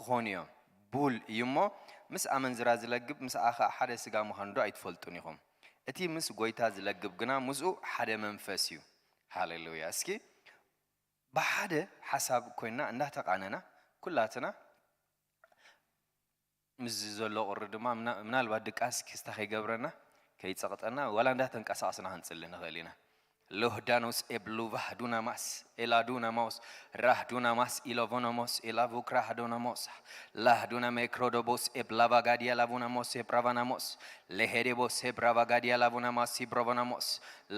ክኾኑ እዮም። ቡል እዩ እሞ፣ ምስ ኣመንዝራ ዝለግብ ምስኣ ኸኣ ሓደ ስጋ ምዃኑ ዶ ኣይትፈልጡን ኢኹም? እቲ ምስ ጐይታ ዝለግብ ግና ምስኡ ሓደ መንፈስ እዩ። ሃሌሉያ። እስኪ ብሓደ ሓሳብ ኮይንና እንዳተቓነና ኩላትና ምስዚ ዘሎ ቁሪ ድማ ምና-፣ ምናልባት ድቃስ ክስታ ከይገብረና፣ ከይጸቕጠና፣ ዋላ እንዳተንቀሳቐስና ክንጽሊ ንኽእል ኢና። ሎህዳኖስ ኤብሉቫ ዱናማስ ኤላዱናማውስ ራህዱናማስ ኢሎቮኖሞስ ኤላቡክራህዶኖሞስ ላህዱና ሜክሮዶቦስ ኤብላቫጋዲያ ላቡናሞስ ኤብራቫናሞስ ለሄዴቦስ ኤብራቫጋዲያ ላቡናማስ ኢብሮቮናሞስ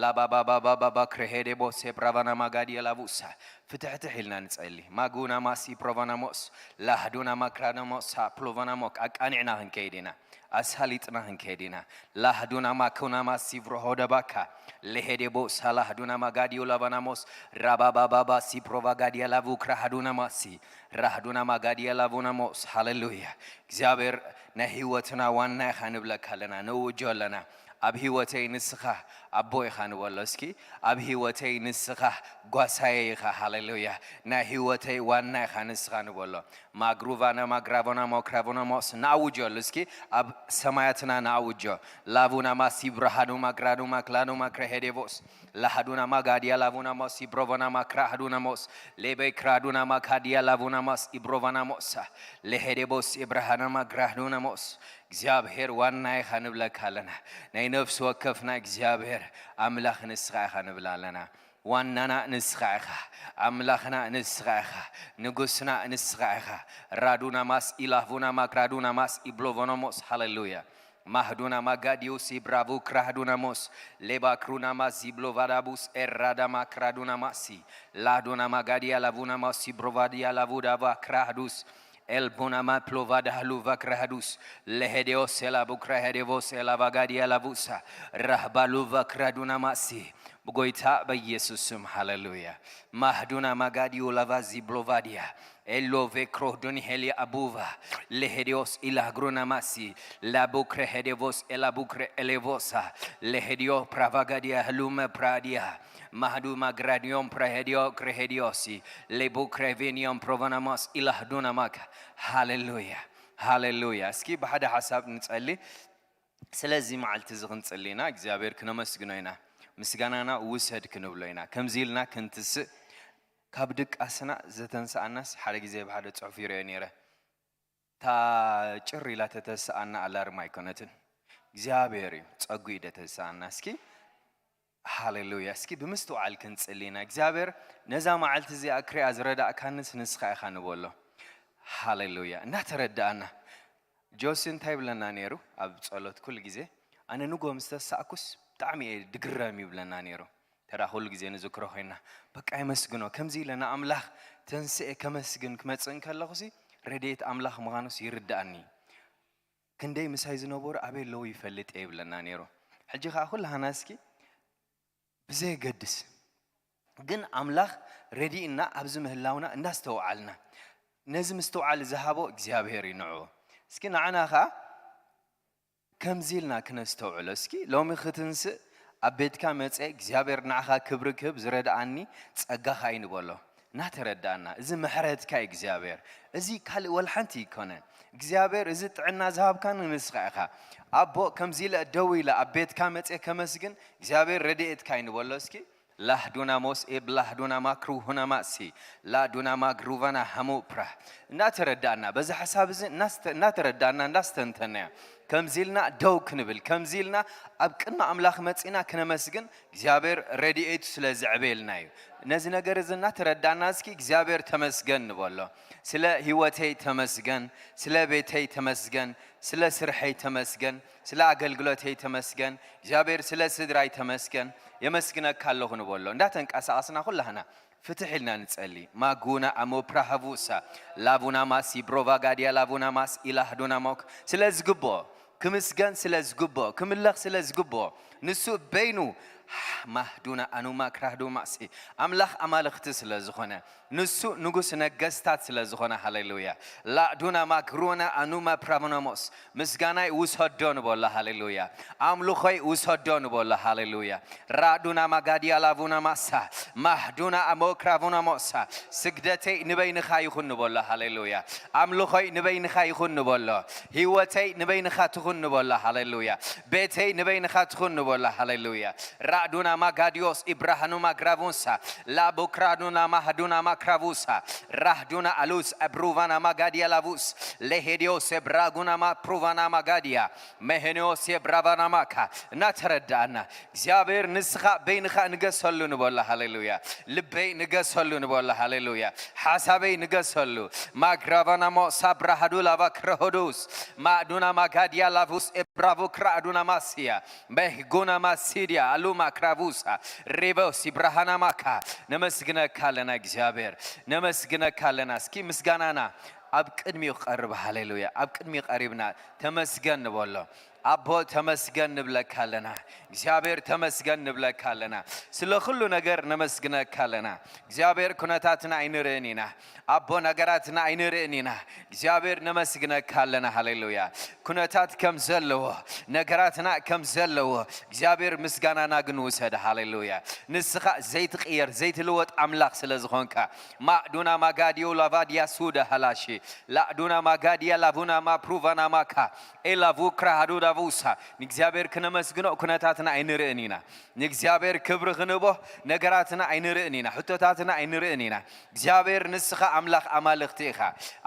ላባባባባባ ክረሄዴቦስ ኤብራቫናማጋዲያ ላቡሳ ፍትሕትሕ ኢልና ንጸሊ። ማጉናማስ ኢብሮቫናሞስ ላህዱና ማክራናሞስ ፕሎቫናሞክ ኣቃኒዕና ክንከይድ ኢና። ኣሳሊጥና ክንከይድ ኢና። ላህዱና ማኩናማ ሲቭሮ ሆደባካ ለሄዴቦ ሳላህዱና ማጋዲዮ ላቫናሞስ ራባባባባ ሲፕሮቫጋዲያ ላቡክ ራህዱና ማሲ ራህዱና ማጋዲያ ላቡናሞስ። ሃሌሉያ። እግዚኣብሔር ናይ ህይወትና ዋና ኢኻ ንብለካ ኣለና፣ ነውጆ ኣለና። ኣብ ህይወተይ ንስኻ ኣቦ ኢኻ ንበሎ እስኪ። ኣብ ህይወተይ ንስኻ ጓሳየ ኢኻ። ሃሌሉያ። ናይ ህይወተይ ዋና ኢኻ ንስኻ ንበሎ። ማግሩቫና ማግራቮና ማክራቮናሞስ ንኣውጀሉ እስኪ። ኣብ ሰማያትና ንኣውጆ። ላቡና ማሲ ብርሃኑ ማግራኑ ማክላኑ ማክረሄዴቮስ ላሃዱና ማጋዲያ ላቡና ማሲ ብሮቮና ማክራሃዱና ሞስ ሌቤ ክራዱና ማካዲያ ላቡና ማስ ኢብሮቫና ሞሳ ለሄዴቦስ ኢብርሃና ማግራህዱና ሞስ እግዚኣብሔር ዋና ኢኻ ንብለካ ኣለና። ናይ ነፍሲ ወከፍና እግዚኣብሔር ኣምላኽ ንስኻ ኢኻ ንብል ኣለና። ዋናና ንስኻ ኢኻ፣ ኣምላኽና ንስኻ ኢኻ፣ ንጉስና ንስኻ ኢኻ። ራዱና ማስ ኢላሁና ማክራዱና ማስ ኢብሎቮኖሞስ። ሃሌሉያ። ማህዱና ማጋዲዩስ ኢብራቡ ክራህዱና ሞስ ሌባክሩና ማስ ዚብሎቫዳቡስ ኤራዳ ማክራዱና ማሲ ላዱና ማጋዲያ ላቡና ማስ ኢብሮቫዲያ ላቡዳቫ ክራህዱስ ኤልቡና ማፕሎቫ ዳህሉቫ ክራህዱስ ለሄዴዎስ ኤላቡ ክራሄዴቮስ ኤላቫጋዲያ ላቡሳ ራህባሉቫ ክራዱና ማሲ ብጎይታ በኢየሱስ ስም። ሃሌሉያ። ማህዱና ማጋዲዮ ላቫዚ ብሎቫዲያ ኤሎ ቬክሮ ዱኒ ሄሊ ኣቡቫ ለሄዴዎስ ኢላግሩና ማሲ ላቡክረ ሄዴቮስ ኤላቡክረ ኤሌቮሳ ለሄዲዮ ፕራቫጋዲያ ህሉመ ፕራዲያ ማህዱ ማግራዲዮም ፕራሄዲዮ ክረሄዲዮሲ ሌቡክሬቪኒዮም ፕሮቨናሞስ ኢላህዱና ማካ። ሃሌሉያ፣ ሃሌሉያ። እስኪ ብሓደ ሓሳብ ንጸሊ። ስለዚ መዓልቲ እዚ ክንጽሊ ኢና፣ እግዚኣብሔር ክነመስግኖ ኢና፣ ምስጋናና ውሰድ ክንብሎ ኢና። ከምዚ ኢልና ክንትስእ፣ ካብ ድቃስና ዘተንስኣናስ ሓደ ግዜ ብሓደ ጽሑፍ ይርእዮ ነይረ። እታ ጭር ኢላ ተተስኣና ኣላርም ኣይኮነትን፣ እግዚኣብሔር እዩ፣ ጸጉ እዩ ደተስኣና። እስኪ ሃሌሉያ። እስኪ ብምስትውዓል ክንጽሊ ኢና። እግዚኣብሔር ነዛ መዓልቲ እዚኣ ክሪኣ ዝረዳእካንስ ንስኻ ኢኻ ንበሎ። ሃሌሉያ። እናተረዳእና ጆሲ እንታይ ይብለና ነይሩ ኣብ ጸሎት ኩሉ ግዜ? ኣነ ንጎ ምስ ተሳእኩስ ብጣዕሚ እየ ድግረም ይብለና ነይሩ። ተራ ኩሉ ግዜ ንዝክሮ ኮይና በቃ የመስግኖ። ከምዚ ኢለ ንኣምላኽ ተንስኤ ከመስግን ክመጽእ እንከለኹሲ ረድኤት ኣምላኽ ምዃኑስ ይርዳእኒ። ክንደይ ምሳይ ዝነበሩ ኣበይ ኣለዉ ይፈልጥ እየ ይብለና ነይሩ። ሕጂ ኸዓ ኩላህና እስኪ ብዘየገድስ ግን ኣምላኽ ረዲእና ኣብዚ ምህላውና እንዳስተውዓልና ነዚ ምስትውዓል ዝሃቦ እግዚኣብሔር እዩ ንዑ። እስኪ ንዓና ኸዓ ከምዚ ኢልና ክነስተውዕሎ እስኪ። ሎሚ ክትንስእ ኣብ ቤትካ መጸ እግዚኣብሔር ንዓኻ ክብሪ ክህብ ዝረድኣኒ ጸጋኻ እዩ ንበሎ። እናተረዳእና፣ እዚ ምሕረትካ እዩ እግዚኣብሔር፣ እዚ ካልእ ወላ ሓንቲ ኣይኮነን። እግዚኣብሔር እዚ ጥዕና ዝሃብካኒ ንስኻ ኢኻ። ኣቦ ከምዚ ኢለ ደው ኢለ ኣብ ቤትካ መጸ ከመስግን እግዚኣብሔር ረድኤትካ እዩ ንበሎ እስኪ። ላህዱና ሞስ ኤብ ላህዱና ማክሩ ሁና ማሲ ላዱና ማግሩቫና ሃሙ ፕራ እናተረዳእና በዚ ሓሳብ እዚ እናስተ-፣ እናተረዳእና እንዳስተንተናዮ ከምዚ ኢልና ደው ክንብል ከምዚ ኢልና ኣብ ቅድሚ ኣምላኽ መጺና ክነመስግን እግዚኣብሔር ረድኤቱ ስለ ዘዕበየልና እዩ። ነዚ ነገር እዚ እናተረዳእና እስኪ እግዚኣብሔር ተመስገን ንበሎ። ስለ ህይወተይ ተመስገን፣ ስለ ቤተይ ተመስገን፣ ስለ ስርሐይ ተመስገን፣ ስለ ኣገልግሎተይ ተመስገን፣ እግዚኣብሔር ስለ ስድራይ ተመስገን፣ የመስግነካ ኣለኹ ንበሎ። እንዳተንቀሳቐስና ኩላህና ፍትሕ ኢልና ንጸሊ። ማጉና ኣሞፕራሃቡሳ ላቡና ማሲ ብሮቫጋዲያ ላቡና ማስ ኢላህዱና ሞክ ስለ ዝግብኦ ክምስገን ስለ ዝግብኦ ክምለኽ ስለ ዝግብኦ ንሱ በይኑ ማህዱና ኣኑማ ክራህዱማሲ ኣምላኽ ኣማልኽቲ ስለ ዝኾነ፣ ንሱ ንጉስ ነገስታት ስለ ዝኾነ፣ ሃሌሉያ። ላዱና ማክሩና ኣኑማ ፕራቮኖሞስ፣ ምስጋናይ ውሰዶ ንበሎ፣ ሃሌሉያ። ኣምልኾይ ውሰዶ ንበሎ፣ ሃሌሉያ። ራዱና ማጋዲያ ላቡና ማሳ፣ ማህዱና ኣሞክራቡና ሞሳ፣ ስግደተይ ንበይንኻ ይኹን ንበሎ፣ ሃሌሉያ። ኣምልኾይ ንበይንኻ ይኹን ንበሎ፣ ህይወተይ ንበይንኻ ትኹን ንበሎ፣ ሃሌሉያ። ቤተይ ንበይንኻ ትኹን ንበሎ፣ ሃሌሉያ። ራዱና ማጋዲዮስ ኢብራሃኑ ማግራቡንሳ፣ ላቡክራዱና ማህዱና ማክራቡሳ፣ ራህዱና ኣሉስ ኣብሩቫና ማጋዲያ ላቡስ፣ ለሄዲዮስ ኤብራጉና ማፕሩቫና ማጋዲያ፣ መሄኒዮስ ኤብራቫና ማካ፣ እናተረዳእና፣ እግዚኣብሔር ንስኻ በይንኻ ንገሰሉ ንበሎ፣ ሃሌሉያ። ልበይ ንገሰሉ ንበሎ፣ ሃሌሉያ። ሓሳበይ ንገሰሉ። ማግራቫና ሞሳ ብራሃዱ ላቫ ክረሆዱስ፣ ማእዱና ማጋዲያ ላቡስ ኤብራቡ ክራእዱና ማስያ፣ መህጉና ማሲድያ ኣሉማ ክራቡሳ፣ ሪቦስ ኢብራሃና ማካ። ነመስግነካ ኣለና እግዚኣብሔር፣ ነመስግነካ ኣለና። እስኪ ምስጋናና ኣብ ቅድሚኡ ክቐርብ፣ ሃሌሉያ። ኣብ ቅድሚኡ ቀሪብና ተመስገን ንበሎ። ኣቦ ተመስገን ንብለካ ኣለና። እግዚኣብሔር ተመስገን ንብለካ ኣለና። ስለ ኩሉ ነገር ነመስግነካ ኣለና። እግዚኣብሔር ኩነታትና ኣይንርእን ኢና። ኣቦ ነገራትና ኣይንርእን ኢና። እግዚኣብሔር ነመስግነካ ኣለና። ሃሌሉያ። ኩነታት ከም ዘለዎ፣ ነገራትና ከም ዘለዎ፣ እግዚኣብሔር ምስጋናና ግን ውሰድ። ሃሌሉያ። ንስኻ ዘይትቕየር ዘይትልወጥ ኣምላኽ ስለ ዝኾንካ፣ ማእዱና ማጋዲዮ ላቫዲያ ሱደ ሃላሺ፣ ላእዱና ማጋዲያ ላቡና ማፕሩቫና ማካ፣ ኤላቡ ክራሃዱ ዳቡሳ። ንእግዚኣብሔር ክነመስግኖ ኩነታትና ኣይንርእን ኢና። ንእግዚኣብሔር ክብሪ ክንቦ ነገራትና ኣይንርእን ኢና፣ ሕቶታትና ኣይንርእን ኢና። እግዚኣብሔር ንስኻ ኣምላኽ ኣማልኽቲ ኢኻ።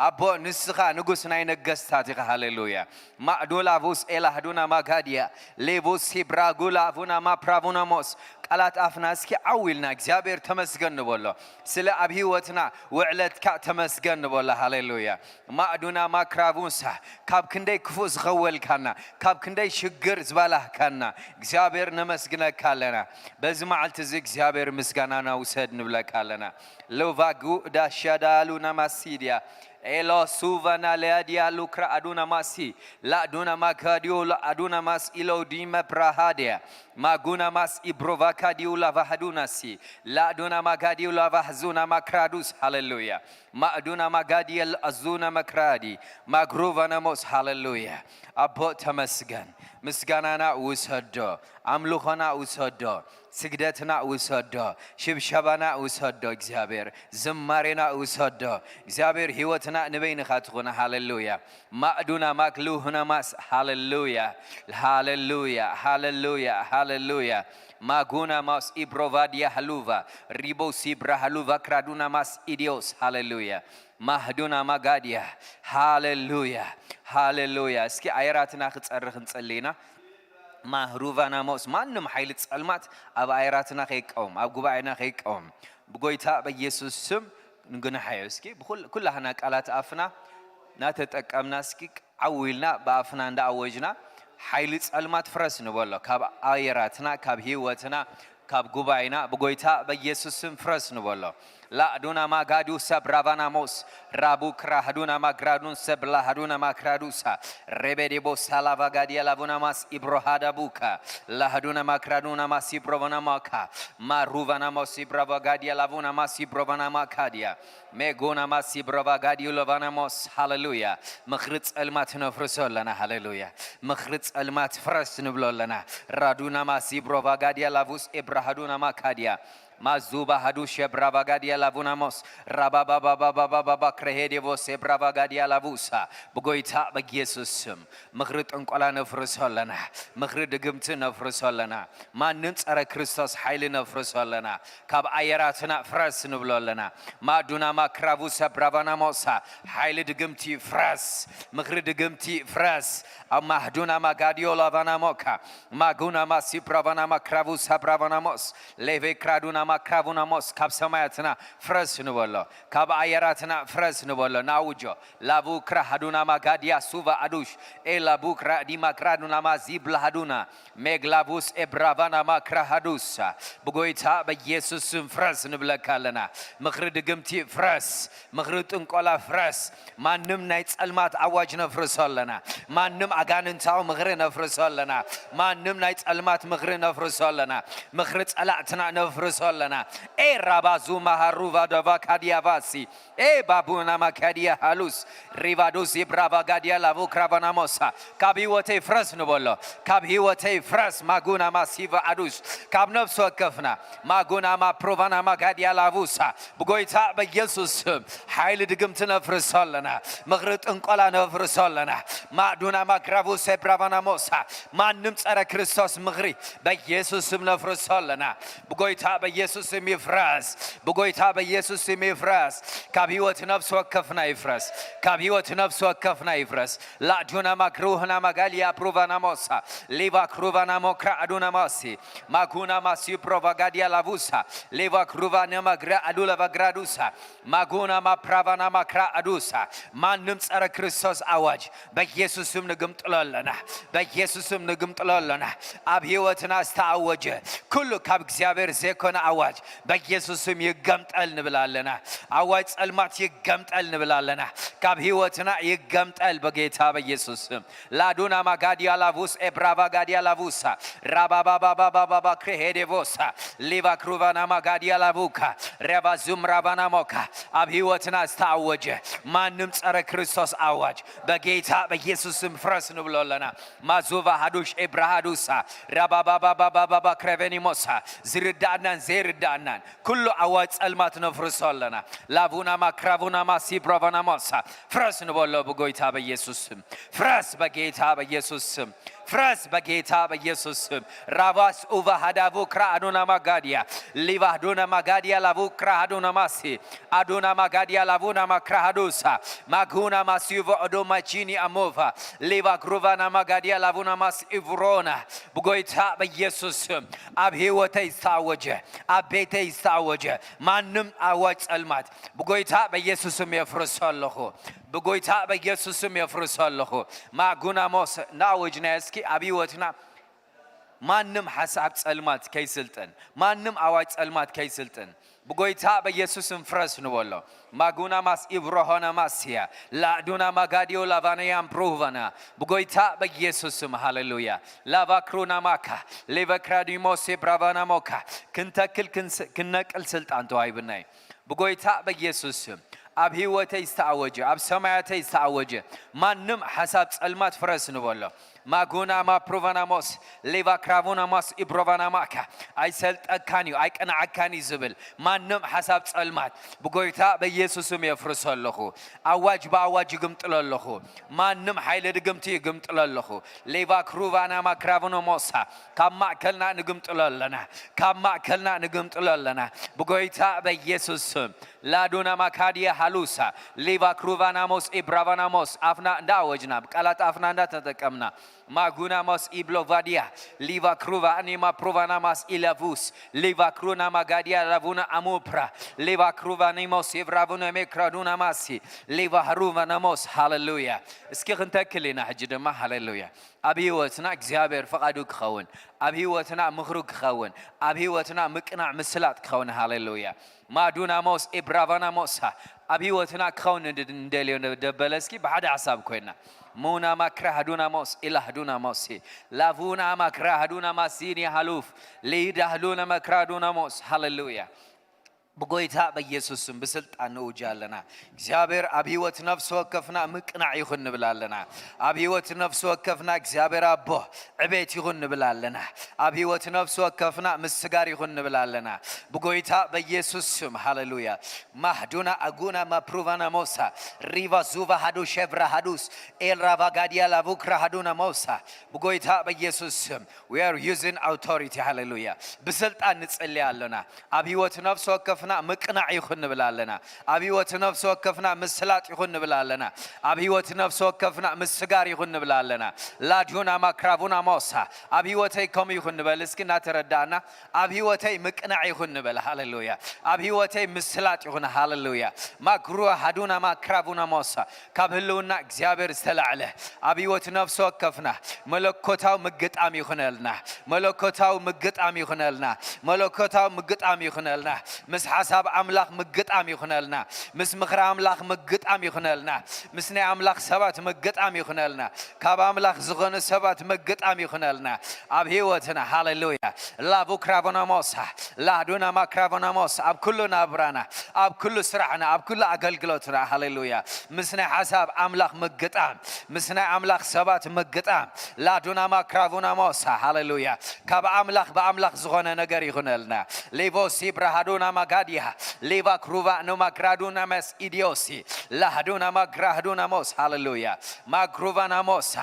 ኣቦ ንስኻ ንጉስ ናይ ነገስታት ኢኻ። ሃሌሉያ። ማእዱላ ቡስ ኤላህዱና ማጋዲያ፣ ሌቡስ ሲብራጉላ ቡና ማፕራቡና ሞስ። ቃላት ኣፍና እስኪ ዓው ኢልና እግዚኣብሔር ተመስገን ንበሎ። ስለ ኣብ ህይወትና ውዕለትካ ተመስገን ንበሎ። ሃሌሉያ። ማእዱና ማክራቡንሳ፣ ካብ ክንደይ ክፉእ ዝኸወልካና፣ ካብ ክንደይ ሽግር ዝባላህካና እግዚኣብሔር ነመስግነካ ኣለና። በዚ መዓልቲ እዚ እግዚኣብሔር ምስጋናና ውሰድ ንብለካ ኣለና። ሎቫጉ ዳሻዳሉ ናማሲድያ፣ ኤሎ ሱቫና ለያዲያ ሉክራ ኣዱና ማሲ፣ ላዱና ማካዲዮ ላኣዱና ማስ ኢሎ ዲመ ፕራሃዲያ፣ ማጉና ማስ ኢብሮቫካዲዮ ላቫሃዱና ሲ፣ ላዱና ማጋዲዮ ላቫህዙና ማክራዱስ። ሃሌሉያ። ማእዱና ማጋዲየል ኣዙና መክራዲ፣ ማግሩቫ ነሞስ። ሃሌሉያ። ኣቦ ተመስገን። ምስጋናና ውሰዶ፣ ኣምልኾና ውሰዶ፣ ስግደትና ውሰዶ፣ ሽብሸባና ውሰዶ። እግዚኣብሔር ዝማሬና ውሰዶ። እግዚኣብሔር ህይወትና ንበይንኻ ትኹን። ሃሌሉያ። ማእዱና ማክሉሁና ማስ። ሃሌሉያ፣ ሃሌሉያ፣ ሃሌሉያ፣ ሃሌሉያ። ማጉና ማስ ኢብሮቫዲያ ሃሉቫ፣ ሪቦ ሲብራ ሃሉቫ ክራዱና ማስ ኢዲዮስ። ሃሌሉያ። ማህዱና ማጋዲያ። ሃሌሉያ፣ ሃሌሉያ። እስኪ ኣየራትና ክጸርኽ እንጸልይና። ማህሩቫና ሞስ፣ ማንም ሓይሊ ጸልማት ኣብ ኣየራትና ከይቃወም፣ ኣብ ጉባኤና ከይቃወም ብጎይታ በኢየሱስ ስም ንግንሓዮ። እስኪ ብኩል-፣ ኩላህና ቃላት ኣፍና እናተጠቀምና እስኪ ዓው ኢልና ብኣፍና እንዳኣወጅና ሓይሊ ጸልማት ፍረስ ንበሎ። ካብ ኣየራትና፣ ካብ ህይወትና፣ ካብ ጉባኤና ብጎይታ በኢየሱስ ስም ፍረስ ንበሎ። ላእዱና ማጋዱ ሰብ ራቫናሞስ ራቡ ክራህዱና ማግራዱን ሰብ ላህዱና ማክራዱሳ ሬቤዴቦ ሳላቫጋዲያ ላቡና ማስ ኢብሮሃዳቡካ ላህዱና ማክራዱና ማስ ኢብሮቫናማካ ማሩቫናሞስ ኢብራቫጋዲያ ላቡና ማስ ኢብሮቫናማካዲያ ሜጎና ማሲ ብሮቫ ጋዲዩ ሎቫና ሞስ። ሃሌሉያ። ምኽሪ ጸልማት ነፍርሶ ኣለና። ሃሌሉያ። ምኽሪ ጸልማት ፍረስ ንብሎ ኣለና። ራዱና ማሲ ብሮቫ ጋዲያ ላቡስ ኤብራሃዱና ማካዲያ ማዙ ባህዱ ሸብራቫ ጋዲያ ላቡና ሞስ ራባባባባባባባ ክረሄዴ ቮስ ኤብራቫ ጋዲያ ላቡሳ ብጎይታ በኢየሱስ ስም ምኽሪ ጥንቆላ ነፍርሶ ኣለና። ምኽሪ ድግምቲ ነፍርሶ ኣለና። ማንም ጸረ ክርስቶስ ሓይሊ ነፍርሶ ኣለና። ካብ ኣየራትና ፍረስ ንብሎ ኣለና። ማዱና ማክራቡ ሰብራቫና ሞሳ ሓይሊ ድግምቲ ፍረስ፣ ምኽሪ ድግምቲ ፍረስ። ኣብ ማህዱና ማጋዲዮ ላቫና ሞካ ማጉና ማሲ ብራቫና ማክራቡ ሰብራቫና ሞስ ሌቬ ክራዱና ማክራቡናሞስ ካብ ሰማያትና ፍረስ ንበሎ፣ ካብ ኣየራትና ፍረስ ንበሎ፣ ናውጆ። ላቡክራ ሃዱና ማጋዲያ ሱቫ ኣዱሽ ኤ ላቡክራ ዲማክራዱናማ ዚብላ ሃዱና ሜግላቡስ ኤብራቫናማ ክራሃዱሳ። ብጎይታ በኢየሱስ ስም ፍረስ ንብለካ ኣለና። ምኽሪ ድግምቲ ፍረስ፣ ምኽሪ ጥንቆላ ፍረስ። ማንም ናይ ጸልማት ኣዋጅ ነፍርሶ ኣለና። ማንም ኣጋንንታዊ ምኽሪ ነፍርሶ ኣለና። ማንም ናይ ጸልማት ምኽሪ ነፍርሶ ኣለና። ምኽሪ ጸላእትና ነፍርሶ ኣለና። ኤ ራባዙ ማሃሩቫ ደቫ ካዲያቫሲ ኤ ባቡና ማካዲያ ሃሉስ ሪቫዱሲ ብራቫ ጋዲያ ላቮ ክራቫናሞሳ። ካብ ህይወተይ ፍረስ ንበሎ። ካብ ህይወተይ ፍረስ ማጉና ማሲቫ ኣዱስ። ካብ ነፍሲ ወከፍና ማጉና ማፕሮቫና ማጋዲያ ላቡሳ። ብጎይታ በኢየሱስ ስም ሓይሊ ድግምቲ ነፍርሶ ኣለና። ምኽሪ ጥንቆላ ነፍርሶ ኣለና። ማዱና ማክራቡስ ኤብራቫናሞሳ። ማንም ጸረ ክርስቶስ ምኽሪ በኢየሱስ ስም ነፍርሶ ኣለና። ብጎይታ በኢየሱስ ስም ይፍረስ። ብጎይታ በኢየሱስ ስም ይፍረስ። ካብ ህይወት ነፍሲ ወከፍና ይፍረስ። ካብ ህይወት ነፍሲ ወከፍና ይፍረስ። ላዱና ማክሩህና ማጋሊያ ፕሩቫና ሞሳ ሊቫ ክሩቫና ሞክራ ኣዱና ማሲ ማኩና ማሲ ፕሮቫጋዲያ ላቡሳ ሊቫ ክሩቫ ነማግራ ኣዱላ ቫግራዱሳ ማጉና ማፕራቫና ማክራ ኣዱሳ። ማንም ጸረ ክርስቶስ ኣዋጅ በኢየሱስም ንግምጥሎ ኣለና። በኢየሱስም ንግምጥሎ ኣለና። ኣብ ህይወትና ዝተኣወጀ ኩሉ ካብ እግዚኣብሔር ዘይኮነ ኣዋጅ በኢየሱስም ይገምጠል ንብል ኣለና። ኣዋጅ ጸልማት ይገምጠል ንብል ኣለና። ካብ ህይወትና ይገምጠል በጌታ በኢየሱስም። ላዱና ማጋዲያ ላቡስ ኤብራቫ ጋዲያ ላቡሳ ራባባባባባባ ክሬሄዴቮሳ ሊቫ ክሩቫና ማጋዲያ ላቡካ ሬቫ ዙም ራቫና ሞካ። ኣብ ህይወትና ዝተኣወጀ ማንም ጸረ ክርስቶስ ኣዋጅ በጌታ በኢየሱስም ፍረስ ንብሎ ኣለና። ማዙቫ ሃዱሽ ኤብራሃዱሳ ራባባባባባባ ክሬቬኒሞሳ ዝርዳእናን ዘይርዳእናን ኩሉ ኣዋጅ ጸልማት ነፍርሶ ኣለና። ላቡና ማክራቡና ማሲብሮቫና ሞሳ ፍረስ ንበሎ ብጎይታ በኢየሱስ ስም። ፍረስ በጌታ በኢየሱስ ስም። ፍረስ በጌታ በኢየሱስ ስም። ራባስ ኡቫ ሃዳቡ ክራ ኣዱና ማጋዲያ ሊቫ ዱና ማጋዲያ ላቡ ክራ ሃዱና ማሲ ኣዱና ማጋዲያ ላቡና ማክራ ሃዱሳ ማጉና ማሲዩቮ ኦዶማ ቺኒ ኣሞቫ ሊቫ ክሩቫና ማጋዲያ ላቡና ማስ ኢቭሮና ብጎይታ በኢየሱስ ስም። ኣብ ህይወተይ ዝተኣወጀ፣ ኣብ ቤተይ ዝተኣወጀ ማንም ኣዋጅ ጸልማት ብጎይታ በኢየሱስም የፍርሶ ኣለኹ። ብጎይታ በኢየሱስም የፍርሶ ኣለኹ። ማጉናሞስ እናኣወጅናዮ እስኪ ኣብ ህይወትና ማንም ሓሳብ ጸልማት ከይስልጥን፣ ማንም ኣዋጅ ጸልማት ከይስልጥን ብጎይታ በኢየሱስም ፍረስ ንበሎ። ማጉናማስ ኢብሮሆናማስያ ላዕዱና ማጋዲዮ ላቫነያም ፕሩቫና ብጎይታ በኢየሱስም ሃሌሉያ። ላቫክሩና ማካ ሌቨክራዲሞሴ ብራቫና ሞካ ክንተክል ክንስ- ክንነቅል ስልጣን ተዋሂብና እዩ። ብጎይታ በኢየሱስ ስም ኣብ ህይወተይ ዝተኣወጀ፣ ኣብ ሰማያተይ ዝተኣወጀ ማንም ሓሳብ ጸልማት ፍረስ ንበሎ። ማጉና ማፕሮቫናሞስ ሌቫ ክራቮናማስ ኢብሮቫናማካ ኣይሰልጠካን እዩ ኣይቀናዓካን እዩ ዝብል ማንም ሓሳብ ጸልማት ብጎይታ በኢየሱስም የፍርሶ ኣለኹ። ኣዋጅ ብኣዋጅ ይግምጥሎ ኣለኹ። ማንም ሓይሊ ድግምቲ ይግምጥሎ ኣለኹ። ሌቫ ክሩቫና ማክራቮኖሞሳ ካብ ማእከልና ንግምጥሎ ኣለና። ካብ ማእከልና ንግምጥሎ ኣለና። ብጎይታ በኢየሱስ ስም ላዱና ማካዲያ ሃሉሳ ሊቫ ክሩቫናሞስ ኢብራቫናሞስ ኣፍና እንዳ ኣወጅና ብቃላት ኣፍና እንዳ ተጠቀምና ማጉናሞስ ኢብሎቫዲያ ሊቫ ክሩቫ ኣኒማ ፕሩቫናማስ ኢላቡስ ሊቫ ክሩና ማጋዲያ ላቡና ኣሙፕራ ሊቫ ክሩቫኒሞስ ኢብራቡና ሜክራዱና ማሲ ሊቫ ሃሩቫናሞስ ሃሌሉያ። እስኪ ክንተክል ኢና ሕጂ ድማ ሃሌሉያ። ኣብ ህይወትና እግዚኣብሔር ፍቓዱ ክኸውን፣ ኣብ ህይወትና ምኽሩ ክኸውን፣ ኣብ ህይወትና ምቅናዕ ምስላጥ ክኸውን ሃሌሉያ። ማዱናሞስ ኢብራቫናሞሳ ኣብ ህይወትና ክኸውን እንድ- እንደልዮ ደበለ እስኪ ብሓደ ሓሳብ ኮይና ሙናማ ክራህዱናሞስ ኢላህዱናሞሲ ላቡናማ ክራህዱናማሲኒ ሃሉፍ ሊዳህዱና መክራዱናሞስ ሃሌሉያ። ብጎይታ በኢየሱስ ስም ብስልጣን ንእውጅ ኣለና። እግዚኣብሔር ኣብ ህይወት ነፍሲ ወከፍና ምቅናዕ ይኹን ንብል ኣለና። ኣብ ህይወት ነፍሲ ወከፍና እግዚኣብሔር ኣቦ ዕቤት ይኹን ንብል ኣለና። ኣብ ህይወት ነፍሲ ወከፍና ምስጋር ይኹን ንብል ኣለና። ብጎይታ በኢየሱስ ስም ሃሌሉያ። ማህዱና ኣጉና ማፕሩቫና ሞሳ ሪቫ ዙቫ ሃዱ ሸቭራ ሃዱስ ኤልራቫ ጋዲያ ላቡክራ ሃዱና ሞሳ ብጎይታ በኢየሱስ ስም we are using authority ሃሌሉያ። ብስልጣን ንጽሊ ኣለና። ኣብ ህይወት ነፍሲ ወከፍ ወከፍና ምቅናዕ ይኹን ንብል ኣለና። ኣብ ህይወት ነፍሲ ወከፍና ምስላጥ ይኹን ንብል ኣለና። ኣብ ህይወት ነፍሲ ወከፍና ምስጋር ይኹን ንብል ኣለና። ላዱና ማክራቡና ሞሳ፣ ኣብ ህይወተይ ከምኡ ይኹን ንበል እስኪ እናተረዳእና። ኣብ ህይወተይ ምቅናዕ ይኹን ንበል። ሃሌሉያ። ኣብ ህይወተይ ምስላጥ ይኹን። ሃሌሉያ። ማክሩዋ ሃዱና ማክራቡና ሞሳ፣ ካብ ህልውና እግዚኣብሔር ዝተላዕለ ኣብ ህይወት ነፍሲ ወከፍና መለኮታዊ ምግጣም ይኹነልና። መለኮታዊ ምግጣም ይኹነልና። መለኮታዊ ምግጣም ይኹነልና። ምስ ሓሳብ ኣምላኽ ምግጣም ይኹነልና። ምስ ምኽሪ ኣምላኽ ምግጣም ይኹነልና። ምስ ናይ ኣምላኽ ሰባት ምግጣም ይኹነልና። ካብ ኣምላኽ ዝኾነ ሰባት ምግጣም ይኹነልና። ኣብ ህይወትና። ሃሌሉያ። ላቡክራቮናሞሳ፣ ላዱና ማክራቮናሞስ፣ ኣብ ኩሉ ናብራና፣ ኣብ ኩሉ ስራሕና፣ ኣብ ኩሉ ኣገልግሎትና። ሃሌሉያ። ምስ ናይ ሓሳብ ኣምላኽ ምግጣም፣ ምስ ናይ ኣምላኽ ሰባት ምግጣም። ላዱና ማክራቮናሞሳ። ሃሌሉያ። ካብ ኣምላኽ ብኣምላኽ ዝኾነ ነገር ይኹነልና። ሊቮ ሲብራሃዱና ማጋዲያ፣ ሊቫ ክሩቫ ኖማክራዱና መስ ኢዲዮሲ፣ ላሃዱና ማግራሃዱና ሞስ። ሃሌሉያ። ማግሩቫና ሞሳ፣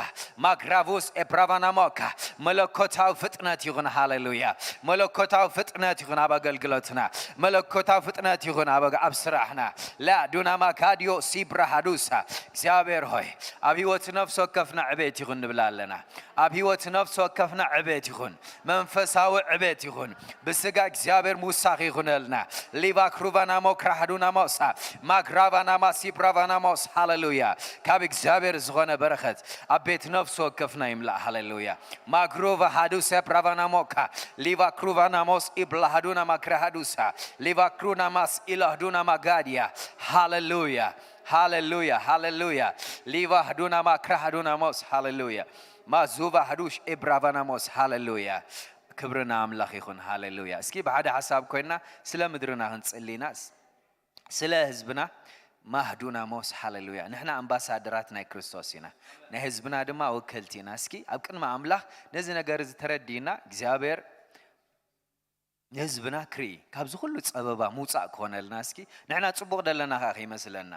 ማግራቡስ ኤብራቫና ሞካ። መለኮታዊ ፍጥነት ይኹን። ሃሌሉያ። መለኮታዊ ፍጥነት ይኹን ኣብ ኣገልግሎትና። መለኮታዊ ፍጥነት ይኹን ኣብ፣ ኣብ ስራሕና። ላዱና ማካዲዮ ሲብራሃዱሳ። እግዚኣብሔር ሆይ፣ ኣብ ህይወት ነፍሲ ወከፍና ዕቤት ይኹን ንብል ኣለና። ኣብ ህይወት ነፍሲ ወከፍና ዕቤት ይኹን። መንፈሳዊ ዕቤት ይኹን። ብስጋ እግዚኣብሔር ምውሳኽ ይኹነልና። ሊቫ ክሩቫና ሞክራ ሃዱና ሞሳ፣ ማግራቫና ማሲብራቫና ሞስ። ሃሌሉያ። ካብ እግዚኣብሔር ዝኾነ በረኸት ኣብ ቤት ነፍሲ ወከፍና ይምላእ። ሃሌሉያ። ማግሮቫ ሃዱሰ ብራቫና ሞካ፣ ሊቫ ክሩቫና ሞስ ኢብላ ሃዱና ማክራ ሃዱሳ፣ ሊቫ ክሩና ማስ ኢላ ሃዱና ማጋዲያ። ሃሌሉያ። ሃሌሉያ። ሃሌሉያ። ሊቫ ሃዱና ማክራ ሃዱና ሞስ። ሃሌሉያ። ማዙቫ ሃዱሽ ኤብራቫና ሞስ። ሃሌሉያ። ክብሪ ንኣምላኽ ይኹን። ሃሌሉያ። እስኪ ብሓደ ሓሳብ ኮይንና ስለ ምድርና ክንጽሊ ኢና። ስ-፣ ስለ ህዝብና ማህዱና ሞስ። ሃሌሉያ። ንሕና ኣምባሳደራት ናይ ክርስቶስ ኢና። ናይ ህዝብና ድማ ወከልቲ ኢና። እስኪ ኣብ ቅድሚ ኣምላኽ ነዚ ነገር እዚ ተረዲእና እግዚኣብሔር ንህዝብና ክርኢ፣ ካብዚ ኩሉ ጸበባ ምውጻእ ክኾነልና። እስኪ ንሕና ጽቡቕ ደለና ከኣ ከይመስለና።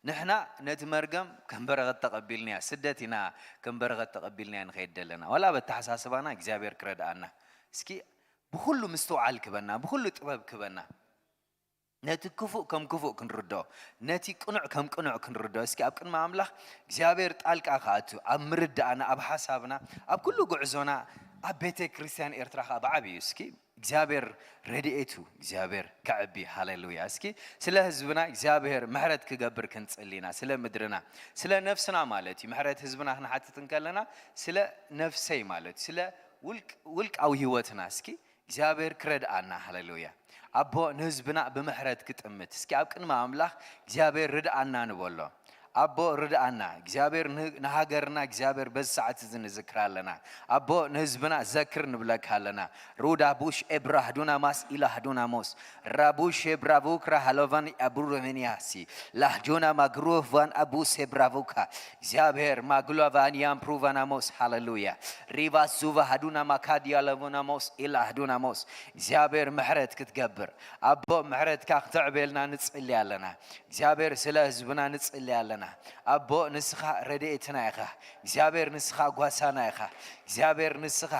ንሕና ነቲ መርገም ከም በረኸት ተቐቢልናዮ፣ ስደት ኢና ከም በረኸት ተቐቢልናዮ ንኸይድ ደለና። ዋላ በተሓሳስባና እግዚኣብሔር ክረድኣና። እስኪ ብኹሉ ምስትውዓል ክበና፣ ብኹሉ ጥበብ ክበና። ነቲ ክፉእ ከም ክፉእ ክንርድኦ፣ ነቲ ቅኑዕ ከም ቅኑዕ ክንርድኦ። እስኪ ኣብ ቅድሚ ኣምላኽ እግዚኣብሔር ጣልቃ ክኣቱ፣ ኣብ ምርዳእና፣ ኣብ ሓሳብና፣ ኣብ ኩሉ ጉዕዞና፣ ኣብ ቤተ ክርስቲያን ኤርትራ ከኣ ብዓብዩ እስኪ እግዚኣብሔር ረድኤቱ እግዚኣብሔር ከዕቢ። ሃሌሉያ። እስኪ ስለ ህዝብና እግዚኣብሔር ምሕረት ክገብር ክንጽሊ ኢና። ስለ ምድርና፣ ስለ ነፍስና ማለት እዩ። ምሕረት ህዝብና ክንሓትት እንከለና ስለ ነፍሰይ ማለት እዩ። ስለ ውልቅ-፣ ውልቃዊ ህይወትና እስኪ እግዚኣብሔር ክረድኣና። ሃሌሉያ። ኣቦ ንህዝብና ብምሕረት ክጥምት እስኪ ኣብ ቅድሚ ኣምላኽ እግዚኣብሔር ርድኣና ንበሎ። ኣቦ ርድኣና እግዚኣብሔር ን-፣ ንሃገርና እግዚኣብሔር በዚ ሰዓት እዚ ንዝክራ ኣለና። ኣቦ ንህዝብና ዘክር ንብለካ ኣለና። ሩዳ ቡሽ ኤብራህዱና ማስ ኢላህዱና ሞስ ራቡሽ ኤብራቡክ ራሃሎቫን ኣቡሩሜንያሲ ላህጁና ማግሩፍ ቫን ኣቡስ ኤብራቡካ እግዚኣብሔር ማግሎቫን ያምፕሩቫና ሞስ። ሃሌሉያ። ሪቫ ሱቫ ሃዱና ማካዲያ ለቮና ሞስ ኢላህዱና ሞስ እግዚኣብሔር ምሕረት ክትገብር ኣቦ ምሕረትካ ክተዕብየልና ንጽሊ ኣለና። እግዚኣብሔር ስለ ህዝብና ንጽሊ ኣለና። ኣቦ ንስኻ ረድኤትና ኢኻ። እግዚኣብሔር ንስኻ ጓሳና ኢኻ። እግዚኣብሔር ንስኻ፣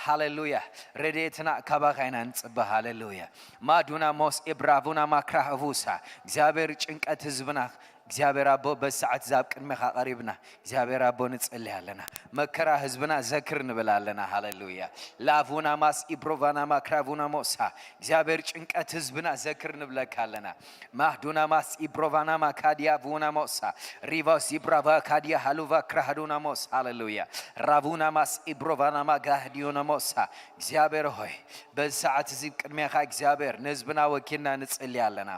ሃሌሉያ፣ ረድኤትና ካባኻ ኢና ንጽበ። ሃሌሉያ። ማዱና ሞስ ኢብራቡና ማክራህቡሳ እግዚኣብሔር ጭንቀት ህዝብና እግዚኣብሔር ኣቦ በዚ ሰዓት እዚ ኣብ ቅድሜኻ ቀሪብና እግዚኣብሔር ኣቦ ንጽሊ ኣለና። መከራ ህዝብና ዘክር ንብል ኣለና። ሃሌሉያ። ላቡና ማስ ኢብሮቫና ማክራቡና ሞሳ እግዚኣብሔር ጭንቀት ህዝብና ዘክር ንብለካ ኣለና። ማህዱና ማስ ኢብሮቫና ማካዲያ ቡና ሞሳ ሪቫ ሲብራቫ ካዲያ ሃሉቫ ክራሃዱና ሞስ። ሃሌሉያ። ራቡና ማስ ኢብሮቫና ማጋህዲዮና ሞሳ እግዚኣብሔር ሆይ በዚ ሰዓት እዚ ቅድሜኻ እግዚኣብሔር ንህዝብና ወኪልና ንጽሊ ኣለና።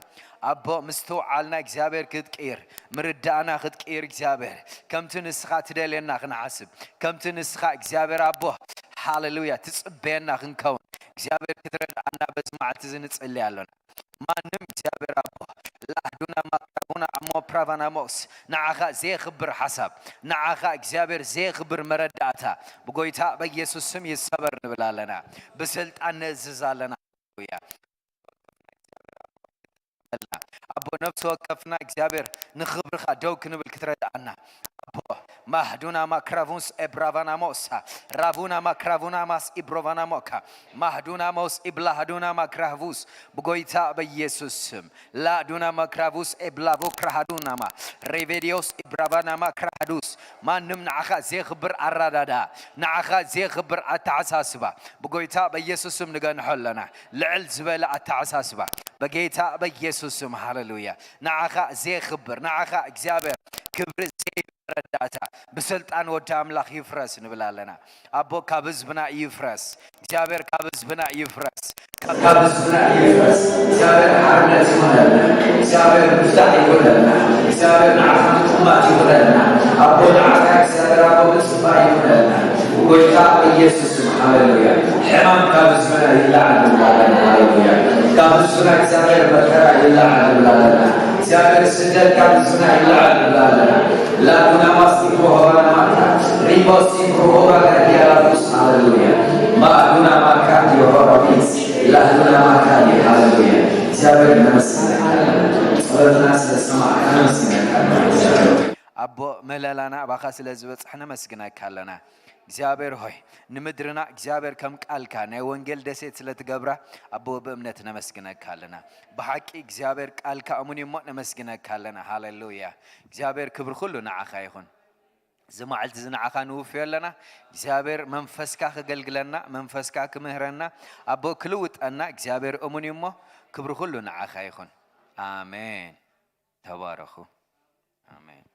ኣቦ ምስትውዓልና እግዚኣብሔር ክትቅይር ምርዳእና ክትቅይር እግዚኣብሔር ከምቲ ንስኻ ትደልየና ክንሓስብ ከምቲ ንስኻ እግዚኣብሔር ኣቦ ሃሌሉያ ትጽበየና ክንከውን እግዚኣብሔር ክትረድኣና በዚ መዓልቲ እዚ ንጽሊ ኣሎና። ማንም እግዚኣብሔር ኣቦ ላህዱና ማካቡና ኣሞ ፕራቫናሞስ ንዓኻ ዘየኽብር ሓሳብ ንዓኻ እግዚኣብሔር ዘየኽብር መረዳእታ ብጎይታ በኢየሱስ ስም ይሰበር ንብል ኣለና። ብስልጣን ነእዝዝ ኣለና። ሃሌሉያ። ኣቦ ነፍሲ ወከፍና እግዚኣብሔር ንኽብርኻ ደው ክንብል ክትረድኣና። ኣቦ ማህዱና ማክራቡንስ ኤብራቫናሞሳ ራቡና ማክራቡና ማስ ኢብሮቫናሞካ ማህዱና ሞስ ኢብላሃዱና ማክራቡስ ብጎይታ በኢየሱስ ስም ላዱና ማክራቡስ ኤብላቮ ክራሃዱናማ ሬቬዲዮስ ኢብራቫናማ ክራሃዱስ ማንም ንዓኻ ዘየኽብር ኣራዳዳ ንዓኻ ዘየኽብር ኣተዓሳስባ ብጎይታ በኢየሱስ ስም ንገንሖ ኣለና። ልዕል ዝበለ ኣተዓሳስባ በጌታ በኢየሱስ ስም ሃሌሉያ። ንዓኻ ዘየኽብር ንዓኻ እግዚኣብሔር ክብሪ ዘይረዳእታ ብስልጣን ወዲ ኣምላኽ ይፍረስ ንብል ኣለና። ኣቦ ካብ ህዝብና ይፍረስ እግዚኣብሔር ካብ ህዝብና ይፍረስ ካብ ህዝብና ይፍረስ እግዚኣብሔር ሓርነት ይሆነልና። እግዚኣብሔር ምፍታሕ ይሆነልና። እግዚኣብሔር ንዓኻ ምጥማት ይሆነልና። ኣቦ ንዓኻ እግዚኣብሔር ኣቦ ምጽፋ ይሆነልና። ጎይታ ኢየሱስ ስም ሃሌሉያ። ሕማም ካብ ህዝብና ይለዓል ንብላለን። ሃሌሉያ። ካብ ህዝብና እግዚኣብሔር መከራ ይለዓል ንብላለን። እግዚኣብሔር ስደት ካብ ህዝብና ይለዓል ንብላለን። ላዱና ማስቲ ፕሮሆባና ማካ ሪቦሲ ፕሮሆባና ዲያላቡስ ሃሌሉያ። ማዱና ማካ ዲሆባቢስ ላዱና ማካ ሃሌሉያ። እግዚኣብሔር ነመስግነካ ጸሎትና ስለ ሰማዕካ ነመስግነካ። ኣቦ ምህለላና ኣባኻ ስለ ዝበጽሕ ነመስግነካ ኣለና። እግዚኣብሔር ሆይ ንምድርና እግዚኣብሔር ከም ቃልካ ናይ ወንጌል ደሴት ስለ ትገብራ ኣቦ ብእምነት ነመስግነካ ኣለና። ብሓቂ እግዚኣብሔር ቃልካ እሙን እሞ ነመስግነካ ኣለና። ሃሌሉያ። እግዚኣብሔር ክብሪ ኩሉ ንዓኻ ይኹን። እዚ መዓልቲ እዚ ንዓኻ ንውፍዮ ኣለና። እግዚኣብሔር መንፈስካ ክገልግለና መንፈስካ ክምህረና ኣቦ ክልውጠና እግዚኣብሔር እሙን እዩ እሞ ክብሪ ኩሉ ንዓኻ ይኹን። ኣሜን። ተባረኹ። ኣሜን።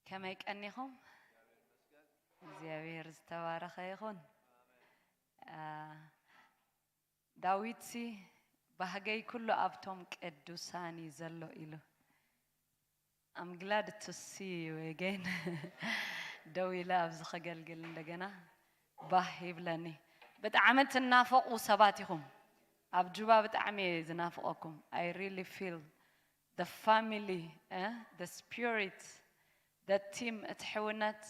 ከመይ ቀኒኹም? እግዚኣብሔር ዝተባረኸ ይኹን። ዳዊትሲ ባህገይ ኩሉ ኣብቶም ቅዱሳን እዩ ዘሎ ኢሉ። I'm glad to see you again። ደው ኢለ ኣብዚ ከገልግል እንደገና ባህ ይብለኒ። ብጣዕሚ ትናፈቑ ሰባት ኢኹም። ኣብ ጁባ ብጣዕሚ እየ ዝናፍቐኩም። I really feel the family, eh? The spirit, the team፣ እቲ ሕውነት፣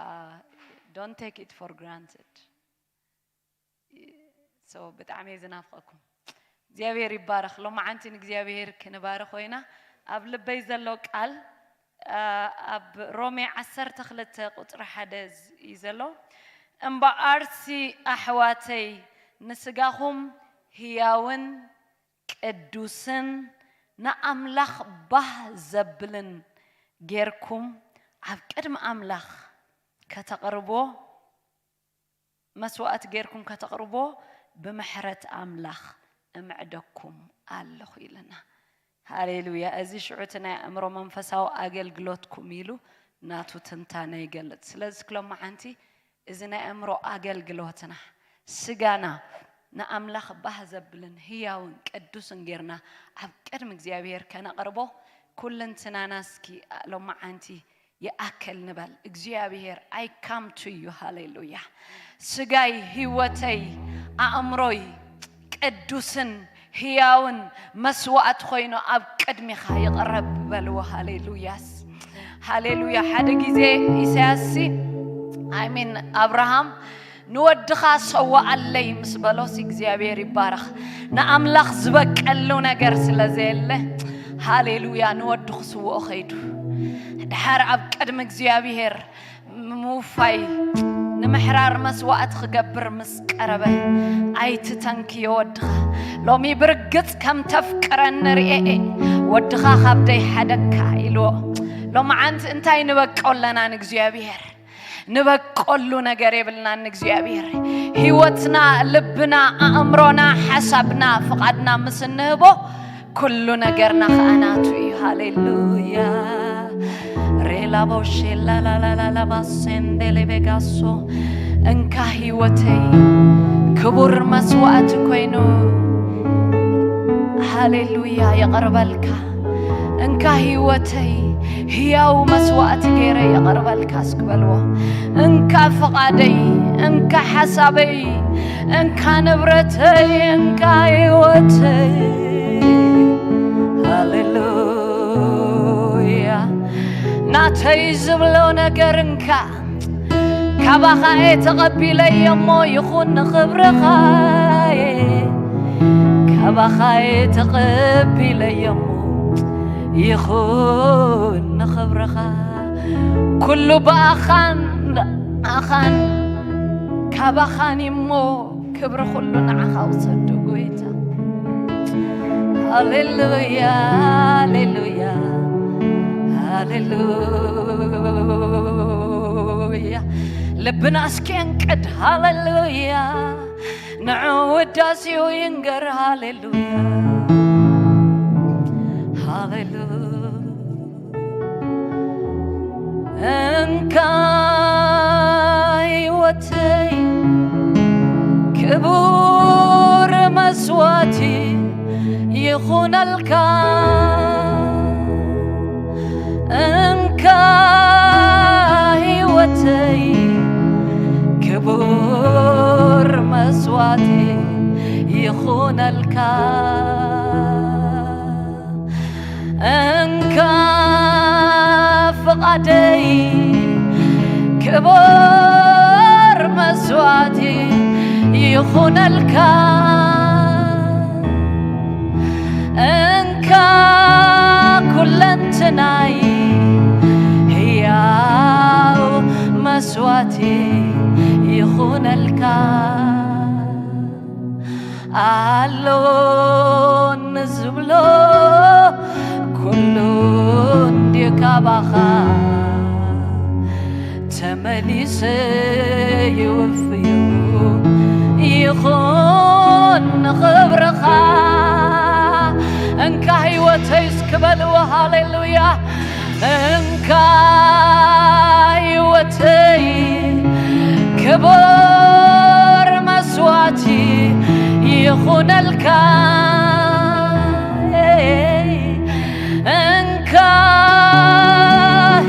uh, don't take it for granted። So ብጣዕሚ እየ ዝናፍቐኩም። እግዚኣብሔር ይባረኽ። ሎማዓንቲ ንእግዚኣብሔር ክንባርኾ ኢና። ኣብ ልበይ ዘሎ ቃል ኣብ ሮሜ ዓሰርተ ክልተ ቁፅሪ ሓደ እዩ ዘሎ። እምበኣርሲ ኣሕዋተይ ንስጋኹም ህያውን ቅዱስን ንኣምላኽ ባህ ዘብልን ጌርኩም ኣብ ቅድሚ ኣምላኽ ከተቕርቦ መስዋእቲ ጌርኩም ከተቕርቦ ብምሕረት ኣምላኽ እምዕደኩም ኣለኹ ኢልና። ሃሌሉያ። እዚ ሽዑ እቲ ናይ ኣእምሮ መንፈሳዊ ኣገልግሎትኩም ኢሉ ናቱ ትንታነ ይገልጽ። ስለዚ ክሎም መዓንቲ እዚ ናይ ኣእምሮ ኣገልግሎትና ስጋና ንኣምላኽ ባህ ዘብልን ህያውን ቅዱስን ጌርና ኣብ ቅድሚ እግዚኣብሔር ከነቕርቦ ኩልንትናና እስኪ ሎም መዓንቲ ይኣክል ንበል እግዚኣብሔር I come to you ሃሌሉያ ስጋይ ህይወተይ ኣእምሮይ ቅዱስን ህያውን መስዋእት ኮይኑ ኣብ ቅድሚኻ ይቕረብ በልዎ ሃሌሉያስ ሃሌሉያ ሓደ ግዜ ኢሳያስ ሲ I mean ኣብርሃም ንወድኻ ሰዋኣለይ ምስ በሎሲ እግዚኣብሔር ይባረኽ ንኣምላኽ ዝበቀሉ ነገር ስለ ዘየለ ሃሌሉያ ንወዱ ክስውኦ ኸይዱ ድሓር ኣብ ቅድሚ እግዚኣብሔር ምውፋይ ንምሕራር መስዋእቲ ክገብር ምስ ቀረበ ኣይትተንክዮ ወድኻ ሎሚ ብርግጽ ከም ተፍቅረኒ ርእየ ወድኻ ካብ ደይ ሓደካ ኢልዎ ሎመዓንቲ እንታይ ንበቆ ኣለና ንእግዚኣብሔር ንበቆሉ ነገር የብልናን እግዚኣብሔር ህይወትና ልብና ኣእምሮና ሓሳብና ፍቓድና ምስ እንህቦ ኩሉ ነገርና ከዓ ናቱ እዩ ሃሌሉያ ሬላቦሼ ላላላላላባሴንዴሌቤጋሶ እንካ ህይወተይ ክቡር መስዋእቲ ኮይኑ ሃሌሉያ የቐርበልካ እንካ ህይወተይ ህያው መስዋእቲ ገይረ የቐርበልካ እስክበልዎ እንካ ፍቓደይ እንካ ሓሳበይ እንካ ንብረተይ እንካ ህይወተይ ሃሌሉያ ተይ ዝብሎ ነገር እንካ ካባኻ እየ ተቐቢለዮ እሞ ይኹን ንኽብርኻ እየ። ካባኻ እየ ተቐቢለዮ እሞ ይኹን ንኽብርኻ። ኩሉ ብኣኻን ንኣኻን ካባኻን እሞ ክብሪ ኩሉ ንዓኻ ውሰዱ ጎይታ። ሃሌሉያ፣ ሃሌሉያ፣ ሃሌሉያ። ልብና እስኪ እንቅድ። ሃሌሉያ፣ ንዑ ውዳሴኡ ይንገር። ሃሌሉያ፣ ሃሌሉያ። እንካ ህይወተይ ክቡር መስዋዕቲ ይኹነልካ። እንካ ህይወተይ ክቡር መስዋዕቲ ይኹነልካ። እንካ ፍቓደይ ክቡር መስዋዕቲ ይኹነልካ። እንካ ኩለንትናይ ህያው መስዋዕቲ ይኹነልካ። ኣሎ ንዝብሎ ኩሉ እንድዩ ካባኻ ተመሊሰ ይውፍዮ ይኹን ንኽብርኻ። እንካ ህይወተይ እስኪ በልዎ። ሃሌሉያ። እንካ ህይወተይ ክቡር መስዋዕቲ ይኹነልካ። እንካ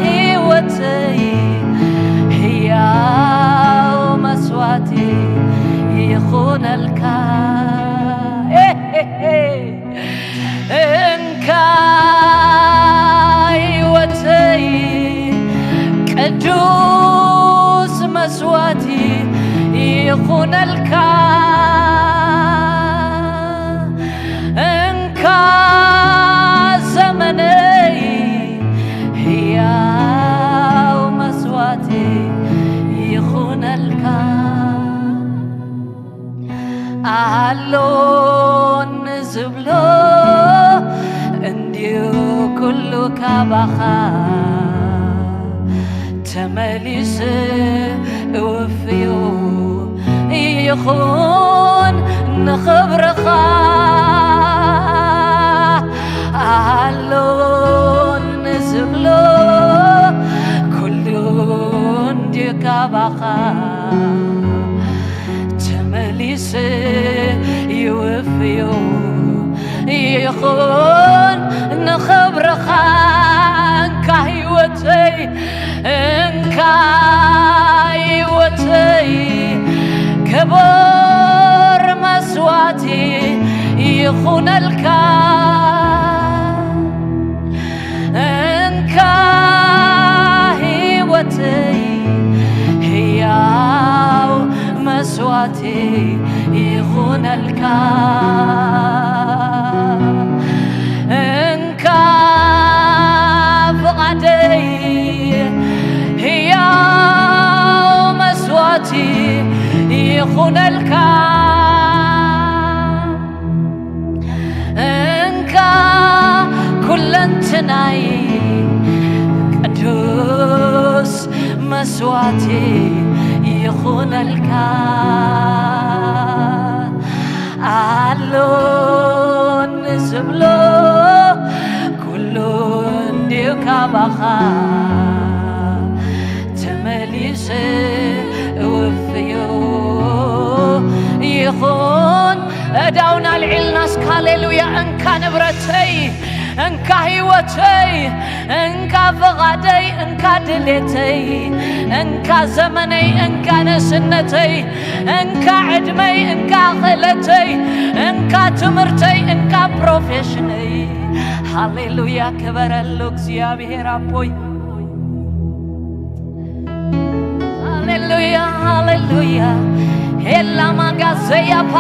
ህይወተይ ህያው መስዋዕቲ ይኹነልካ። እንካ ህይወተይ ቅዱስ መስዋዕቲ ይኹነልካ። እንካ ዘመነይ ህያው መስዋዕቲ ይኹነልካ። ኣሎ ንዝብሎ እንድዩ ኩሉ ካባኻ ተመሊሱ እውፍዮ ይኹን ንኽብርኻ። ኣሎ ንዝብሎ ኩሉ እንድዩ ካባኻ ተመሊሱ ይውፍዮ ይኹን ንኽብርኻ። እንካ ህይወተይ እንካ ህይወተይ ክቡር መስዋዕቲ ይኹነልካ። እንካ ህይወተይ ህያው መስዋዕቲ ይኹነልካ። እንካ ፍቓደይ ህያው መስዋዕቲ ይኹነልካ። እንካ ኩለንትናይ ቅዱስ መስዋዕቲ ይኹነልካ። ኣሎ ንዝብሎ ኩሉ እንድዩ ካባኻ ተመሊሱ እውፍዮ ይኹን። እዳውና ኣልዒልና እስከ ሃሌሉያ። እንካ ንብረተይ፣ እንካ ህይወተይ፣ እንካ ፍቓደይ፣ እንካ ድሌተይ፣ እንካ ዘመነይ፣ እንካ ንእስነተይ፣ እንካ ዕድመይ፣ እንካ ክእለተይ፣ እንካ ትምህርተይ፣ እንካ ፕሮፌሽነይ። ሃሌሉያ፣ ክበረሉ እግዚኣብሔር ኣቦይ። ሃሌሉያ። ሄላ ማጋ ዘያፓ።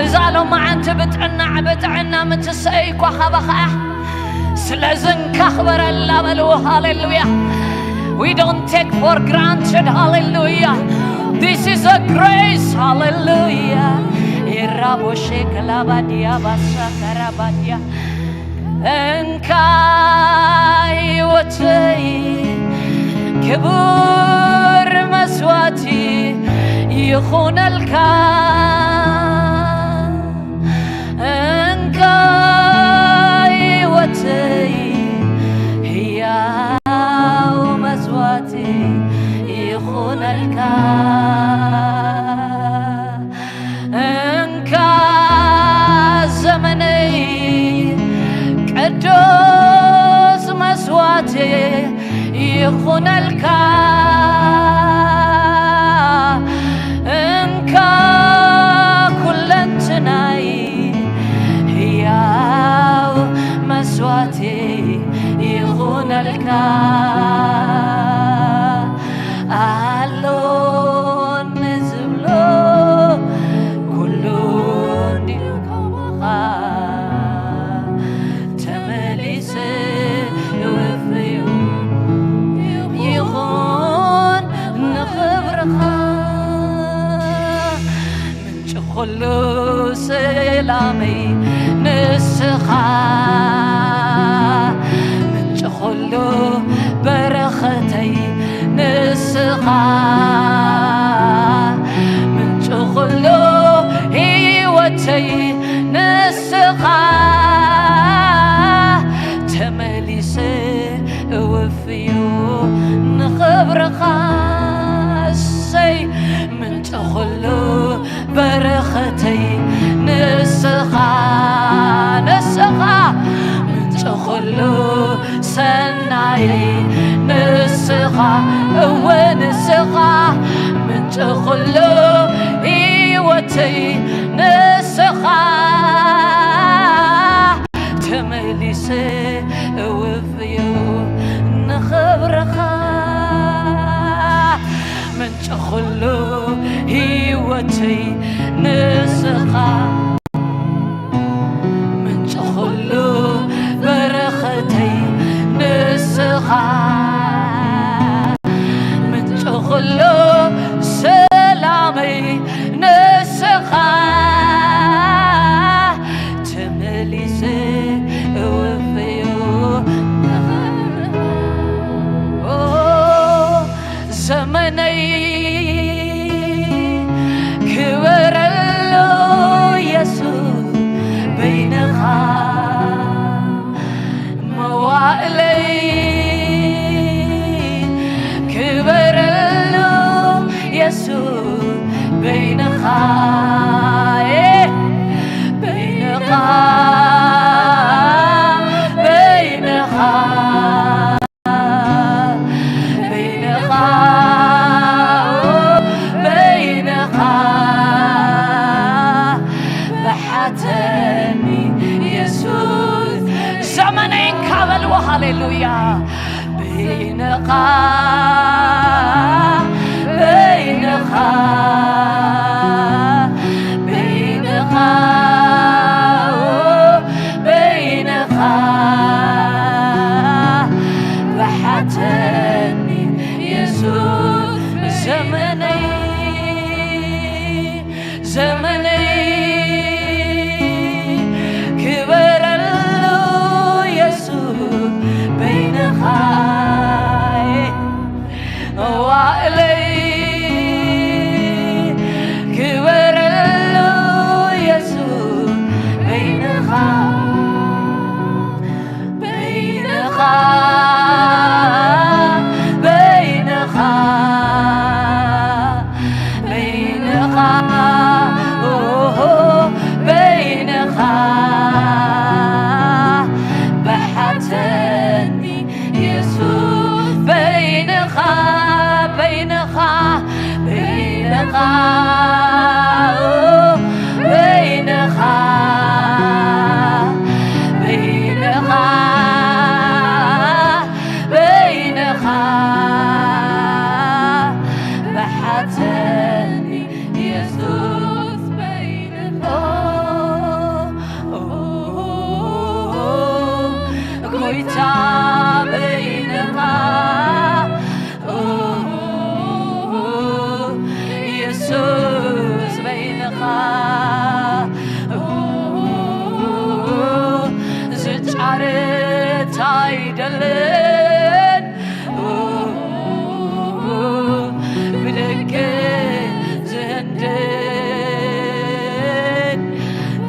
እዛ ሎማዓንቲ ብጥዕና ብጥዕና ምትሰይ እኳ ካባኻ እያ። ስለዚ እንካ ክበረላ በልዎ። ሃሌሉያ። We don't take for granted. ሃሌሉያ። This is a grace. ሃሌሉያ። ኢራቦሼ ከላባዲያ ባሳ ከራባዲያ። እንካ ህይወተይ ክቡር መስዋዕቲ ይኹነልካ። እንካ ህይወተይ ህያው መስዋዕቲ ይኹነልካ። እንካ ዘመነይ ቅዱስ መስዋዕቲ ይኹነልካ። እንካ ኩለንትናይ ህያው መስዋዕቲ ይኹነልካ። ኣሎኒ ዝብሎ ኩሉ እንዲዩ ካባኻ ተመሊሰ እወፍዮ ይኹን ንኽብርኻ። ምንጪ ኩሉ ሰላመይ ንስኻ፣ ምንጪ ኩሉ በረኸተይ ንስኻ፣ ምንጪ ኩሉ ህይወተይ ንስኻ፣ ተመሊሰ እውፍዮ ንኽብርኻ። እሰይ ምንጪ ኩሉ በረኸተይ ንስኻ፣ ንስኻ ምንጪ ኩሉ ሰናየይ ንስኻ፣ እወ ንስኻ ምንጪ ኩሉ ህይወተይ ንስኻ፣ ተመሊሰ እውፍዮ ንኽብርኻ። ምንጪ ኩሉ ህይወተይ ንስኻ፣ ምንጪ ኩሉ በረኸተይ ንስኻ፣ ምንጪ ኩሉ ሰላመይ ንስኻ፣ ተመሊሰ እውፍዮ ንኽብርኻ። ኦ፣ ዘመነይ ክበረሉ የሱስ በይንኻ፣ መዋእለይ ክበረሉ የሱስ በይንኻ፣ በይንኻ፣ በይንኻ፣ በይንኻ፣ በይንኻ ብሓተኒ የሱስ። ዘመነይ እንካ በልዎ፣ ሃሌሉያ። በይንኻ፣ በይንኻ፣ በይንኻ፣ በይንኻ ብሓተኒ የሱስ። ዘመነይ፣ ዘመነይ ክበረሉ የሱስ በይንኻ፣ መዋእለይ ክበረሉ የሱስ በይንኻ። ጎይታ በይንኻ፣ ኦ፣ የሱስ በይንኻ፣ ኦ፣ ዝጫርት ኣይደልን፣ ኦ፣ ብደገ ዝህንድድ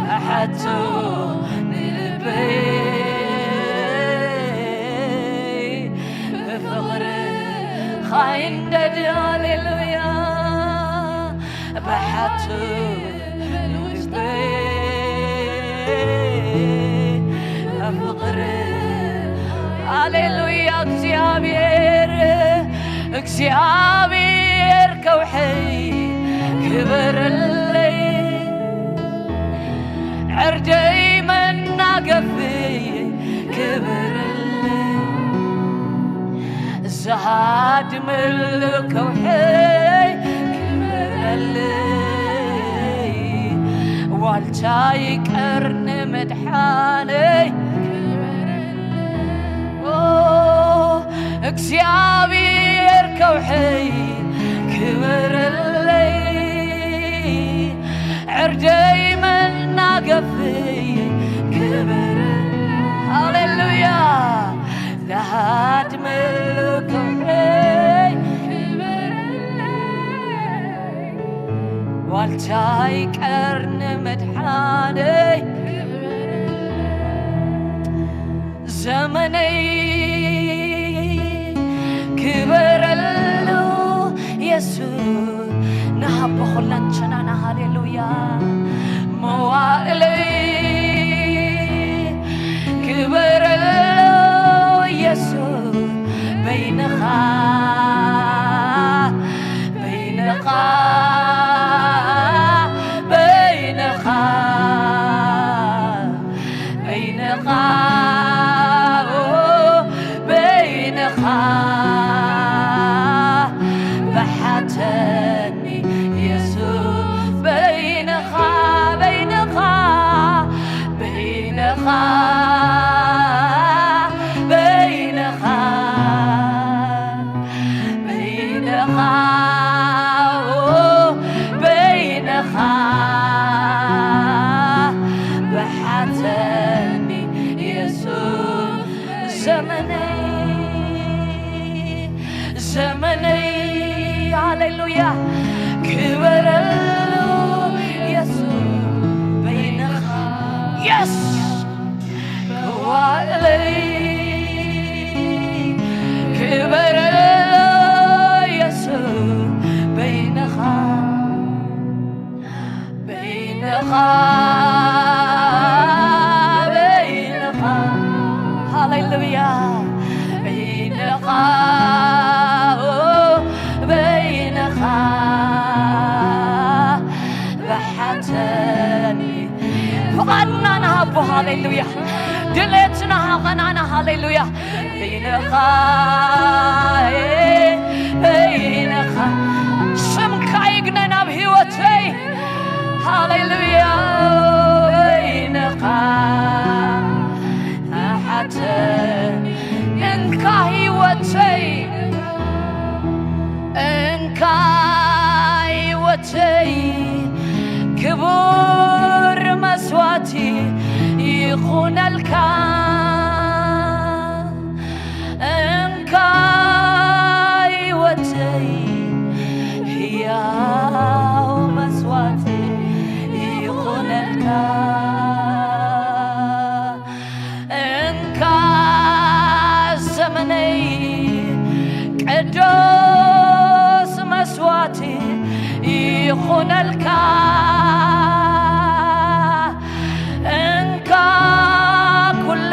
ብሓቱ ንልበይ ብፍቕርኻ ይንደድ። ሃሌሉያ። ብሓቱ ንልበይ ብፍቕሪ። ሃሌሉያ። እግዚኣብሔር፣ እግዚኣብሔር ከውሐይ ክበረለይ፣ ዕርደይ መናገፍይ ክበረለይ፣ ዝሃድመሉ ከውሐይ ክበረለይ፣ ዋልታይ ቀርኒ መድሓነይ ክበረለይ። ኦ፣ እግዚኣብሔር ከውሐይ ክበረለይ፣ ዕርደይ መናገፍይ ክበረለይ። ሃሌሉያ። ዝሃድመሉ ከውሐይ ክበረለይ፣ ዋልታይ ቀርኒ መድሓነይ ዘመነይ ክበረሉ የሱስ። ንሃቦ ኩለን ጨናና። ሃሌሉያ። መዋእለይ ክበረሉ የሱስ። በይንኻ፣ በይንኻ፣ በይንኻ፣ በይንኻ፣ ኦ፣ በይንኻ ብሓተኒ የሱስ። በይንኻ፣ በይንኻ፣ በይንኻ፣ በይንኻ፣ በይንኻ፣ ኦ፣ በይንኻ ብሓተኒ የሱስ። ዘመነይ፣ ዘመነይ፣ ሃሌሉያ፣ ክበረሉ የሱስ። በይንኻ፣ የስ፣ ክዋእለይ ክበረሉ የሱስ። በይንኻ፣ በይንኻ፣ በይንኻ፣ ሃሌሉያ፣ በይንኻ፣ ኦ፣ በይንኻ ብሓተኒ። ፍቓድና ንሃቦ፣ ሃሌሉያ፣ ድሌትና ሃቐናና፣ ሃሌሉያ። በይንኻ፣ በይንኻ፣ ስምካ ይግነን ኣብ ህይወተይ። ሃሌሉያ። በይንኻ ሓተኒ፣ እንካ ህይወተይ፣ እንካ ህይወተይ፣ ክቡር መስዋዕቲ ይኹነልካ። እንካ ህይወተይ፣ ህያው መስዋዕቲ ይኹነልካ። እንካ ዘመነይ፣ ቅዱስ መስዋዕቲ ይኹነልካ። እንካ ኩለ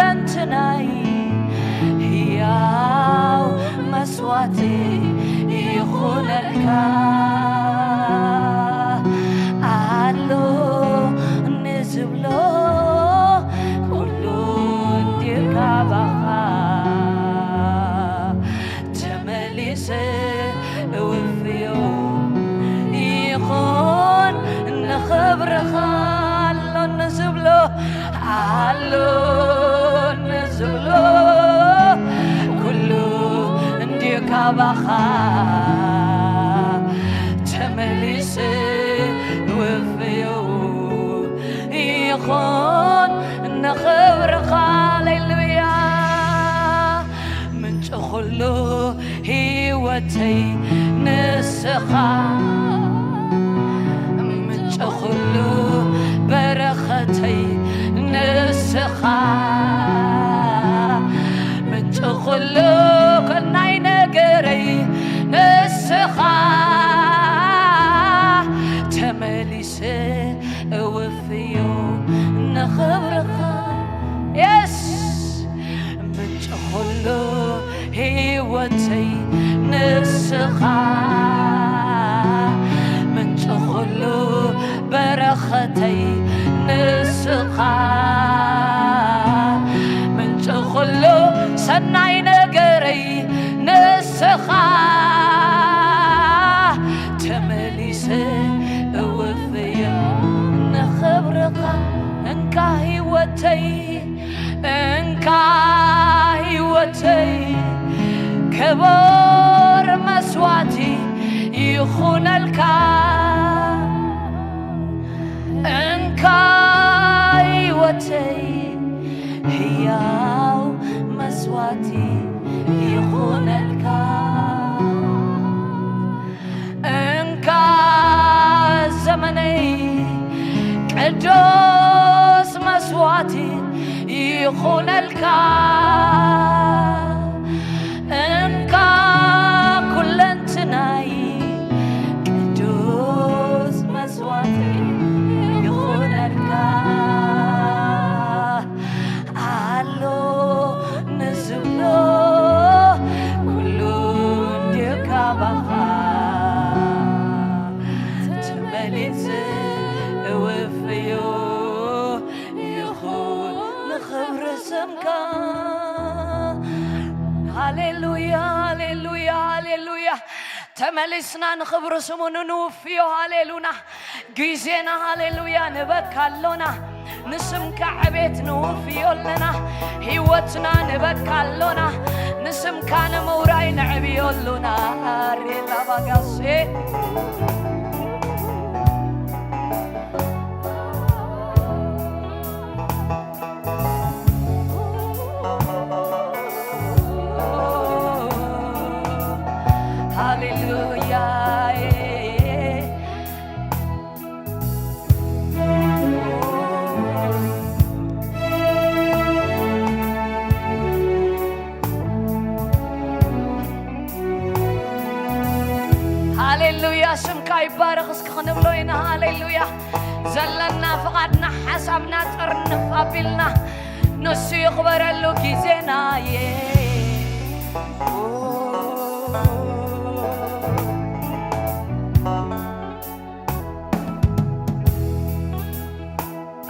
ባኻ ተመሊስ ውፍዩ ይኹን ንኽብርኻ። ሃሌሉያ። ምንጪ ኩሉ ህይወተይ ንስኻ፣ ምንጪ ኩሉ በረኸተይ ንስኻ፣ ምንጪ ኩሉ ናይ ነገረይ ንስኻ፣ ተመሊሰ እውፍዮ ንኽብርኻ። የስ ምንጪ ኩሉ ህይወተይ ንስኻ፣ ምንጪ ኩሉ በረኸተይ ንስኻ፣ ምንጪ ኩሉ ሰናይ ነገረይ ንስኻ፣ ተመሊሰ እውፍዮ ንኽብርኻ። እንካ ህይወተይ እንካ ህይወተይ ክቡር መስዋዕቲ ይኹነልካ። እንካ ህይወተይ ህያው መስዋዕቲ ይኹነልካ። እንካ ዘመነይ ቅዱስ መስዋዕቲ ይኹነልካ። እንካ ኩለንትናይ ቅዱስ መስዋዕቲ ይኹነልካ። ኣሎ ንዝብሎ ኩሉ እንድዩ ካባኻ ተመሊስ እውፍዮ ይኹን ንኽብሪ ስምካ። ሃሌሉያ፣ ሃሌሉያ፣ ሃሌሉያ። ተመሊስና ንኽብሪ ስሙ ንንውፍዮ። ሃሌሉና። ግዜና ሃሌሉያ ንበካ ኣሎና። ንስምካ ዕቤት ንውፍዮ ኣለና። ህይወትና ንበካ ኣሎና። ንስምካ ንምውራይ ንዕብዮ ኣሎና። ሬላ ባጋሴ ሃሌሉያ። ሃሌሉያ፣ ስምካ ይባረኽ። እስኪ ክንብሎ ኢና። ሃሌሉያ። ዘለና ፍቓድና ሓሳብና ጥርንፍ ኣቢልና ንሱ ይኽበረሉ ግዜና እየ።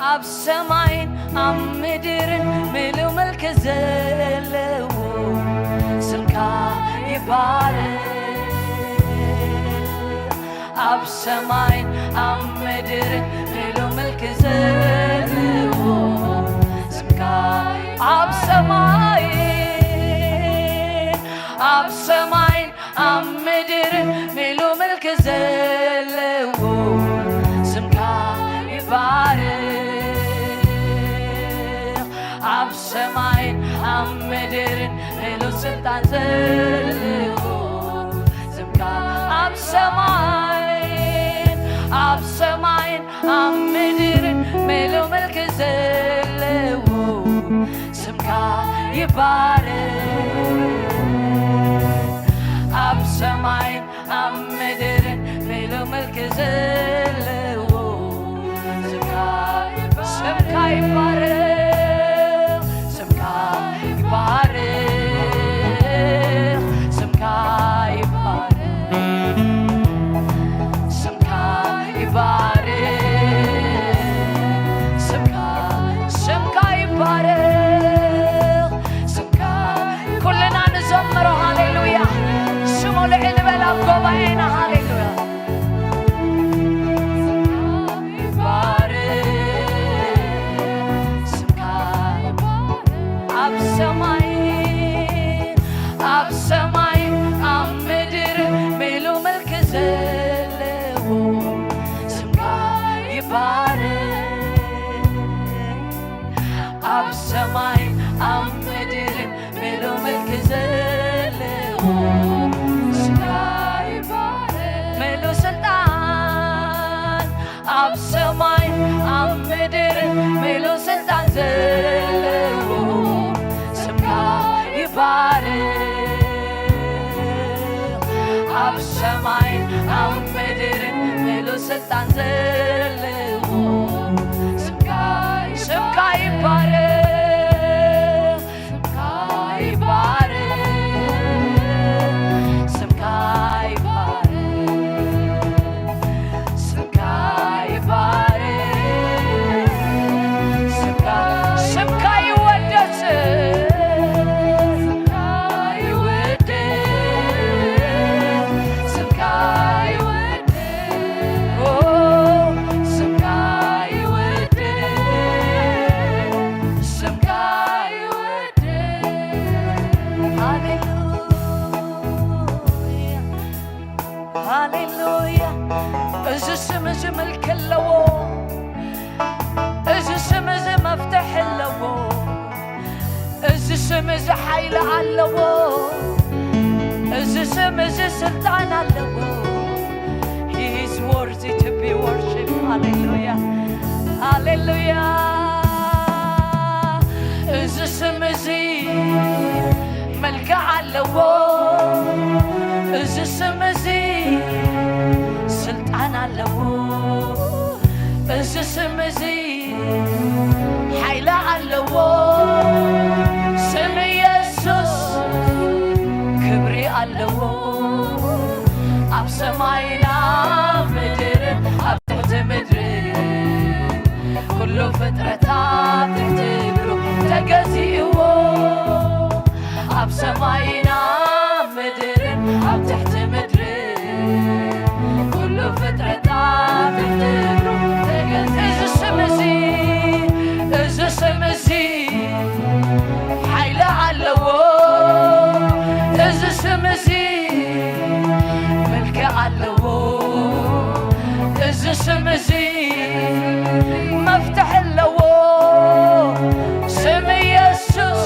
ኣብ ሰማይን ኣብ ምድርን ምሉእ ምልኪ ዘለዎ ስምካ ይባረኽ። ኣብ ሰማይን ኣብ ምድርን ምሉእ ምልኪ ዘለዎ ስምካ ኣብ ሰማይን ኣብ ሰማይን ኣብ ምድርን ምሉእ ምልኪ ዘለዎ ስምካ ይባረኽ። ኣብ ሰማይን ኣብ ምድርን ምሉእ ስልጣን ዘለዎ ስምካ ኣብ ሰማይን ኣብ ሰማይን ኣብ ምድርን ምሉእ ምልኪ ዘለዎ ስምካ ይባረኽ። ኣብ ሰማይን ኣብ ምድርን ምሉእ ምልኪ ዘለዎ ስምካ ይባረኽ። ስምካ ይባረኽ። ስምካ ይባረኽ። ስምካ ይባረኽ። ስምካ፣ ስምካ ይባረኽ። ስምካ ኣብ ምድርን ምሉእ ምልኪ ዘለዎ ስምካ ይባረክ። ምሉእ ስልጣን ኣብ ሰማይ ኣብ ምድርን ምሉእ ስልጣን ዘለዎ ስምካ ይባረክ። ኣብ ሰማይ ኣብ ምድርን ምሉእ ስልጣን ዘለዎ ስምካ ይባረክ። ስምካ ይባረክ። ስምካ ይባረክ። ስምካ ይባረክ። ስምካ፣ ስምካ ይወደስ። ስምካ ይወደስ። ስምካ ይወደስ። ኦ፣ ስምካ ይወደስ። ስምካ ይወደስ። ሃሌሉያ፣ ሃሌሉያ። እዚ ስም እዚ ምልኪ ኣለዎ። እዚ ስም እዚ መፍትሒ ኣለዎ። እዚ ስም እዚ ሓይሊ ኣለዎ። እዚ ስም እዚ ስልጣን ኣለዎ። He is worthy to be worshipped. ሃሌሉያ፣ ሃሌሉያ። እዚ ስም እዚ መልክዕ ኣለዎ። እዚ ስም እዚ ስልጣን ኣለዎ። እዚ ስም እዚ ሓይሊ ኣለዎ። ስም ኢየሱስ ክብሪ ኣለዎ። ኣብ ሰማይና ምድር ኣብ ትሕቲ ምድሪ ኩሉ ፍጥረታት ትሕቲ እግሩ ተገዚእዎ። ኣብ ሰማይና ምድርን ኣብ ትሕቲ ምድሪ ኩሉ ፍጥረታት ትሕቲ እግሩ ተገዚኡ። እዚ ስም እዚ፣ እዚ ስም እዚ ሓይሊ ኣለዎ። እዚ ስም እዚ መልክዕ ኣለዎ። እዚ ስም እዚ መፍትሒ ኣለዎ። ስም ኢየሱስ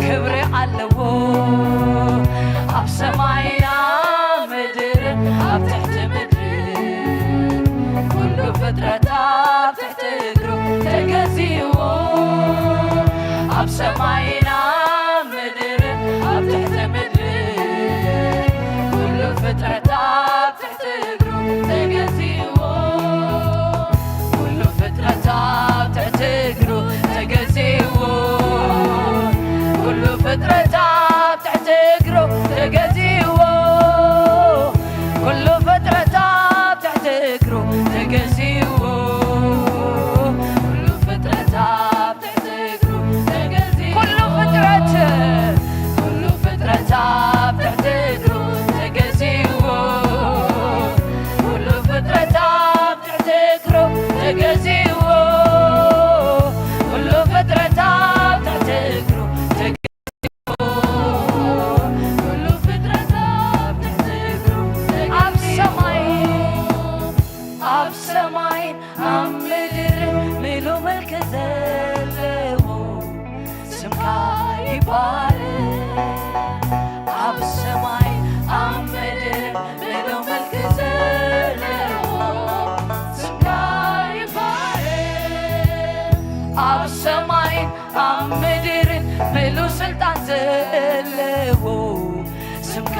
ክብሪ ኣለዎ። ኣብ ሰማይና ምድር ኣብ ትሕቲ ምድሪ ኩሉ ፍጥረት ኣብ ትሕቲ እግሩ ተገዚእዎ። ኣብ ሰማይና ምድር ኣብ ትሕቲ ምድሪ ኩሉ ፍጥረት ኣብ ትሕቲ እግሩ ተገዚእዎ። ኩሉ ፍጥረት ኣብ ትሕቲ እግሩ ተገዚእዎ። ኩሉ ፍጥረት ኣብ ትሕቲ እግሩ ተገዚእዎ። ኩሉ ፍጥረት ኣብ ትሕቲ እግሩ ተገዚእዎ። ኩሉ ፍጥረት ኣብ ትሕቲ እግሩ ተገዚእዎ። ኩሉ ፍጥረት፣ ኩሉ ፍጥረት ኣብ ትሕቲ እግሩ ተገዚእዎ። ኩሉ ፍጥረት ኣብ ትሕቲ እግሩ ተገዚእዎ። ኩሉ ፍጥረት ኣብ ትሕቲ እግሩ ተገዚእዎ። ኩሉ ፍጥረት ኣብ ትሕቲ እግሩ ተገዚእዎ። ኣብ ሰማይ፣ ኣብ ሰማይ ኣብ ምድር ምሉእ ምልኪ ዘለዎ ስምካ ይባረክ። ኣብ ሰማይ ኣብ ምድር ምሉእ ምልኪ ዘለዎ ስምካ ይባረክ። ኣብ ሰማይ ኣብ ምድር ምሉእ ስልጣን ዘለዎ ስምካ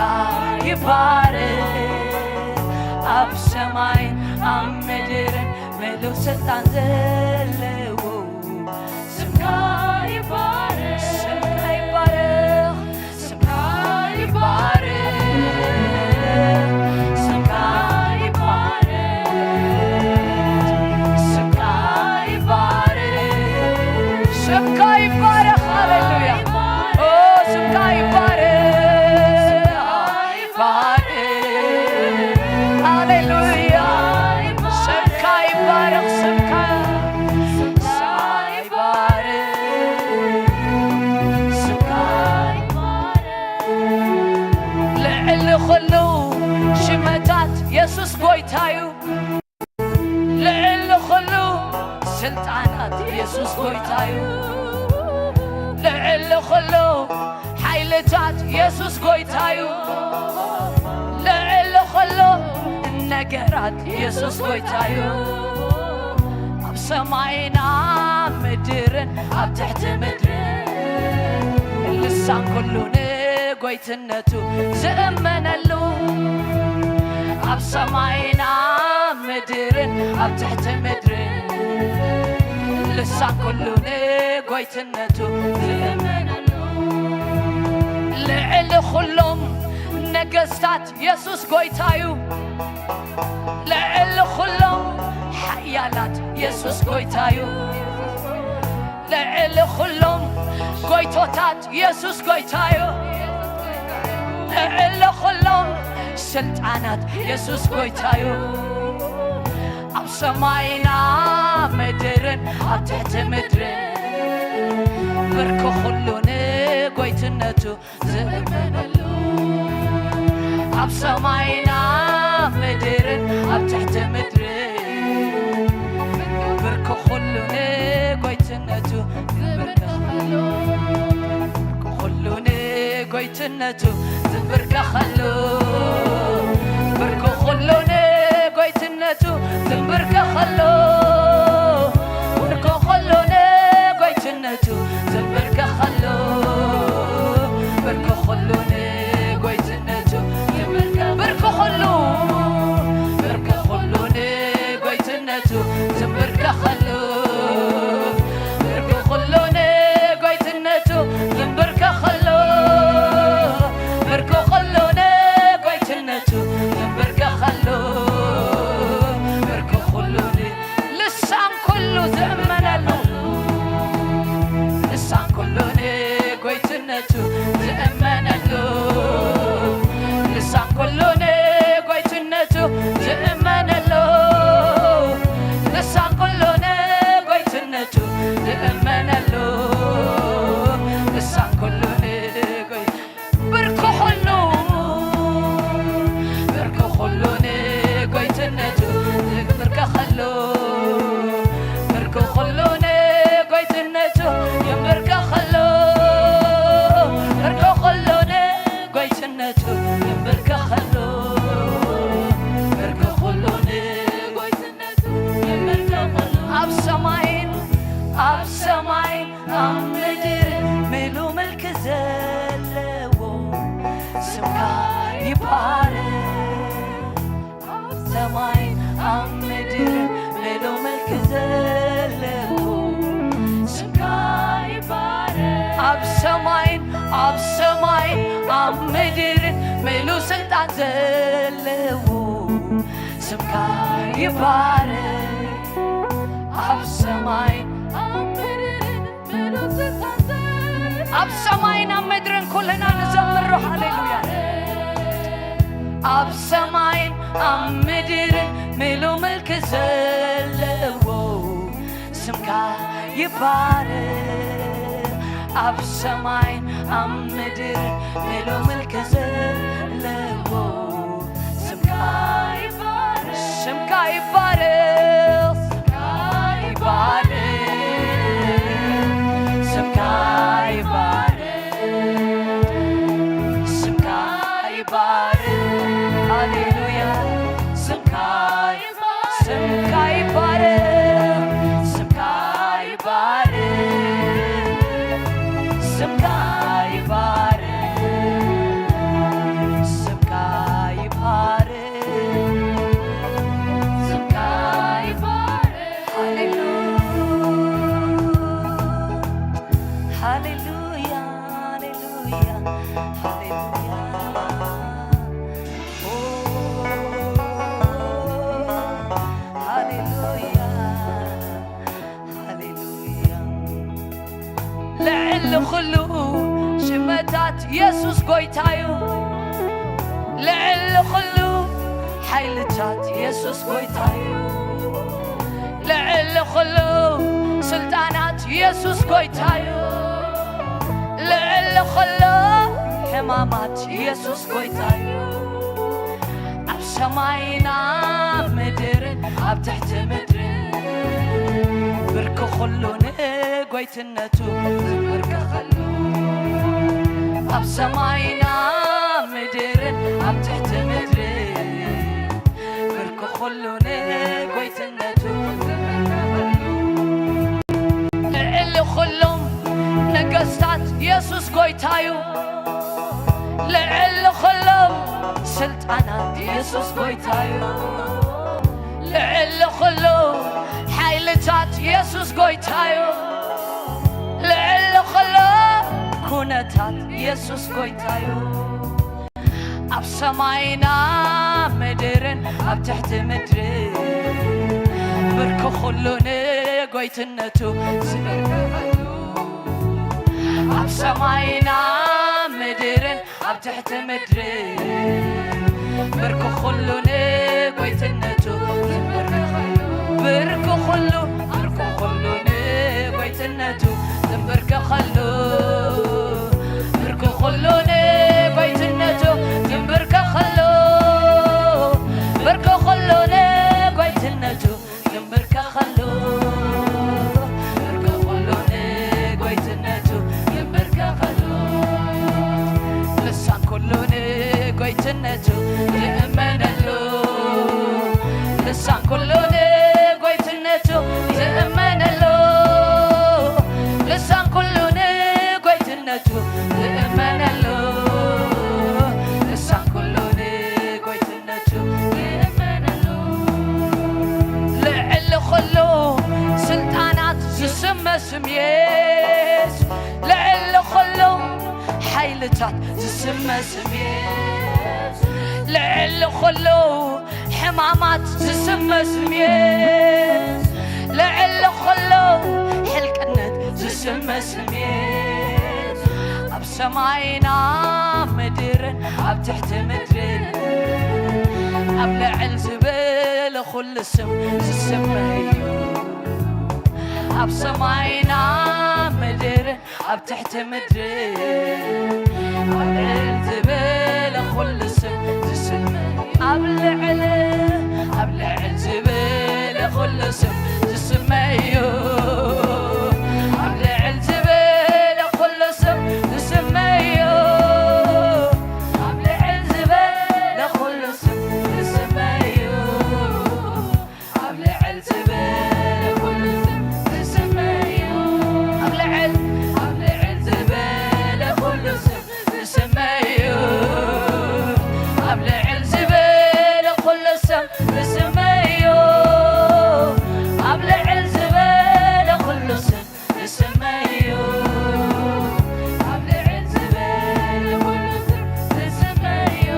ይባረክ። ኣብ ሰማይ ኣብ ምድር ምሉእ ስልጣን ዘለዎ ስምካ ይባረክ። ስምካ ይባረክ። ስምካ ይባረክ። ስምካ ይባረክ። ስምካ ይባረክ። ስምካ ይባረክ። ሃሌሉያ። ኦ፣ ስምካ ይባረክ። ይባረክ። ሃሌሉያ። ስምካ ይባረክ። ስምካ፣ ስምካ ይባረክ። ስምካ ይባረክ። ልዕሊ ኩሉ ሽመታት የሱስ ጎይታ እዩ። ልዕሊ ኩሉ ስልጣናት የሱስ ጎይታ እዩ። የሱስ ጎይታዩ። ልዕሊ ኹሉ ነገራት የሱስ ጎይታዩ። ኣብ ሰማይና ምድርን ኣብ ትሕቲ ምድርን ልሳን ኩሉ ንጎይትነቱ ዝእመነሉ። ኣብ ሰማይና ምድርን ኣብ ትሕቲ ምድርን ልሳን ኩሉ ንጎይትነቱ ዝእመነሉ። ልዕሊ ኩሎም ነገስታት የሱስ ጎይታዩ። ልዕሊ ኩሎም ሓያላት የሱስ ጎይታዩ። ልዕሊ ኩሎም ጎይቶታት የሱስ ጎይታዩ። ልዕሊ ኩሎም ስልጣናት የሱስ ጎይታዩ። ኣብ ሰማይና ምድርን ኣብ ትሕቲ ምድርን ብርኪ ኩሉ ንጎይትነቱ ዝእመነሉ። ኣብ ሰማይና ምድርን ኣብ ትሕቲ ምድርን ብርኪ ኩሉ ንጎይትነቱ ዝብርከኸሉ። ብርኪ ኩሉ ንጎይትነቱ ዝብርከኸሉ። ብርኪ ኩሉ ንጎይትነቱ ዝብርከኸሉ። ብርኪ ኩሉ ንጎይትነቱ ዝብርከኸሉ። ብርኪ ኩሉ ንጎይትነቱ ዝብርከ-፣ ብርኪ ኩሉ፣ ብርኪ ኩሉ ንጎይትነቱ ዝብርከኸሉ። ብርኪ ኩሉ ንጎይትነቱ ዝብርከኸሉ። ብርኪ ኩሉ ንጎይትነቱ ዝብርከኸሉ። ብርኪ ኩሉ ን-፣ ልሳን ኩሉ ዝእመነሉ። ልሳን ኩሉ ንጎይትነቱ ዝእመነሉ። ልሳን ኩሉ ንጎይትነቱ ዝእመነሉ። ልሳን ኩሉ ንጎይትነቱ ዝእመነሉ። ልሳን ኩሉ ንጎይ-፣ ብርኪ ኩሉ፣ ብርኪ ኩሉ ንጎይትነቱ ዝብርከኸሉ። ብርኪ ኩሉ ንጎይትነቱ ይብርከኸሉ። ብርኪ ኩሉ ንጎይትነቱ ይብርከኸሉ። ብርኪ ኩሉ ንጎይትነቱ ይብርከኸሉ። ኣብ ሰማይን ኣብ ሰማይን ኣብ ምድርን ምሉ ምልኪ ዘለዎ ስምካ ይባረክ። ኣብ ሰማይን ኣብ ምድርን ምሉ ምልኪ ዘለዎ ስምካ ይባረክ። ኣብ ሰማይን ኣብ ሰማይን ኣብ ምድርን ምሉ ስልጣን ዘለዎ ስምካ ይባረክ። ኣብ ሰማይን ኣብ ምድርን ምሉ ስልጣን ዘ-፣ ኣብ ሰማይን ኣብ ምድርን ኩልና ንዘምሮ ሃሌሉያ። ኣብ ሰማይን ኣብ ምድርን ምሉ ምልኪ ዘለዎ ስምካ ይባረክ። ኣብ ሰማይን ኣብ ምድርን ምሉ ምልኪ ዘለዎ ስምካ ይባረክ። ስምካ ይባረክ። ስምካ ይባረክ። ስምካ ይባረክ። ስምካ ይባረክ። ሃሌሉያ። ስምካ ይባረክ። ስምካ ይባረክ። ስምካ ይባረክ። ስምካ ይባረክ። ስምካ ይባረክ። ስምካ ይባረክ። ሃሌሉያ። ሃሌሉያ። ሃሌሉያ። ሃሌሉያ። ሃሌሉያ፣ ሃሌሉያ። ልዕሊ ኩሉ ሽመታት የሱስ ጎይታዩ። ልዕሊ ኩሉ ሓይልታት የሱስ ጎይታዩ። ልዕሊ ኩሉ ስልጣናት የሱስ ጎይታዩ። ልዕሊ ኩሉ ሕማማት የሱስ ጎይታዩ። ኣብ ሰማይና ምድርን ኣብ ትሕቲ ምድርን ብርኪ ኩሉ ንጎይትነቱ ዝብርከኸሉ። ኣብ ሰማይና ነገስታት ኢየሱስ ጎይታዩ፣ ልዕሊ ኩሎም ስልጣናት ኢየሱስ ጎይታዩ፣ ልዕሊ ኩሎም ሓይልታት ኢየሱስ ጎይታዩ፣ ልዕሊ ኩሎም ኩነታት ኢየሱስ ጎይታዩ። ኣብ ሰማይና ምድርን ኣብ ትሕቲ ምድሪ ብርኪ ኩሉ ንጎይትነቱ ዝበርክኸሉ። ኣብ ሰማይና ምድርን ኣብ ትሕቲ ምድሪ ብርኪ ኩሉ ንጎይትነቱ ዝንበርከኸሉ። ብርኪ ኩሉ፣ ብርኪ ኩሉ ንጎይትነቱ ዝንበርከኸሉ። ብርኪ ኩሉ ንጎይትነቱ ዝንበርከኸሉ። ብርኪ ኩሉ ንጎይትነቱ ዝንበርከኸሉ። ብርኪ ኩሉ ንጎይትነቱ ዝንበርከኸሉ። ልሳን ኩሉ ንጎይትነቱ ዝእመነሉ። ልሳን ኩሉ ንጎይትነቱ ዝእመነሉ። ልሳን ኩሉ ንጎይትነቱ ዝእመነሉ። ልሳን ኩሉ ንጎይትነቱ ዝእመነሉ። ልዕሊ ኩሉ ስልጣናት ዝስመ ስም የስ፣ ልዕሊ ኩሉ ሓይልታት ዝስመ ስም የስ፣ ልዕሊ ኩሉ ሕማማት ዝስመ ስም የስ፣ ልዕሊ ኩሉ ሕልቅነት ዝስመ ስም የስ። ኣብ ሰማይና ምድርን ኣብ ትሕቲ ምድርን ኣብ ልዕል ዝበለ ኩሉ ስም ዝስመ እዩ። ኣብ ሰማይና ምድርን ኣብ ትሕቲ ምድሪ ኣብ ልዕል ዝበለ ኩሉ ስም ዝስመ፣ ኣብ ልዕል፣ ኣብ ልዕል ዝበለ ኩሉ ስም ዝስመ እዩ። ኣብ ልዕል ዝበለ ኩሉ ስም ዝስመ እዩ። ኣብ ልዕል ዝበለ ኩሉ ስም ዝስመ እዩ። ኣብ ልዕል ዝበለ ኩሉ ስም ዝስመ እዩ። ኣብ ልዕል፣ ኣብ ልዕል ዝበለ ኩሉ ስም ዝስመ እዩ። ኣብ ልዕል ዝበለ ኩሉ ስም ዝስመ እዩ። ኣብ ልዕል ዝበለ ኩሉ ስም ዝስመ እዩ። ኣብ ልዕል ዝበለ ኩሉ ስም ዝስመ እዩ።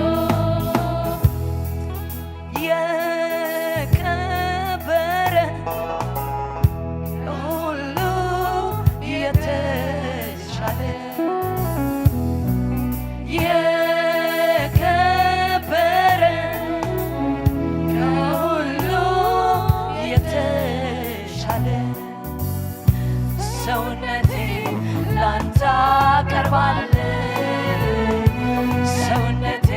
የከበረ፣ ከሁሉ የተሻለ፣ የከበረ፣ ከሁሉ የተሻለ፣ ሰውነቴ ላንተ አቀርባለሁ፣ ሰውነቴ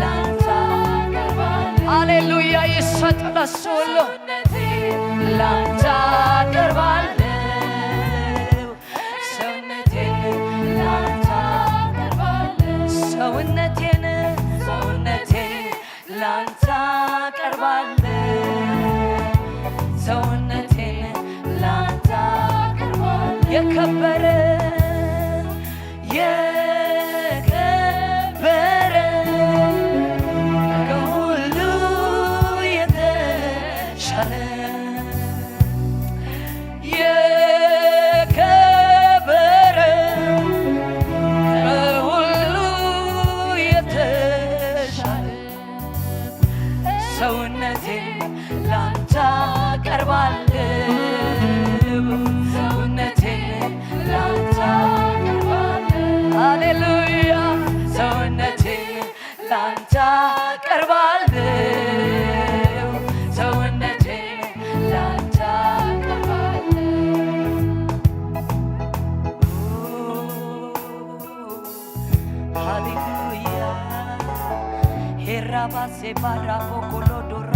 ላንተ አቀርባለሁ። ሃሌሉያ ይሰጥ ለሱ ሁሉ። ሰውነቴ ላንተ አቀርባለሁ፣ ሰውነቴ ላንተ አቀርባለሁ። ሰውነቴን፣ ሰውነቴ ላንተ አቀርባለሁ፣ ሰውነቴን ላንተ አቀርባለሁ። የከበረ፣ የከበረ፣ ከሁሉ የተሻለ፣ የከበረ፣ ከሁሉ የተሻለ፣ ሰውነቴ ላንተ አቀርባለሁ፣ ሰውነቴ ላንተ አቀርባለሁ። ሃሌሉያ። ሰውነቴ ላንተ አቀርባለሁ፣ ሰውነቴ ላንተ አቀርባለሁ። ሃሌሉያ። ሄራባሴ ባራቦ ኮሎዶራ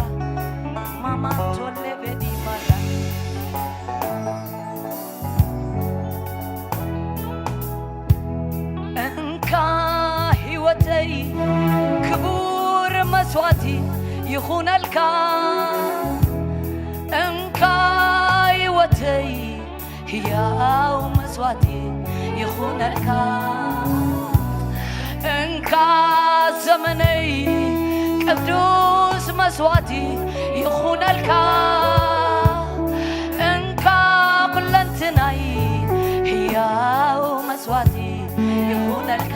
ማማቶሌ ቤዲማራ። እንካ ህይወተይ ክቡር መስዋዕቲ ይኹነልካ። እንካ ህይወተይ ህያው መስዋዕቲ ይኹነልካ። እንካ ዘመነይ ቅዱስ መስዋዕቲ ይኹነልካ። እንካ ኩለንትናይ ህያው መስዋዕቲ ይኹነልካ።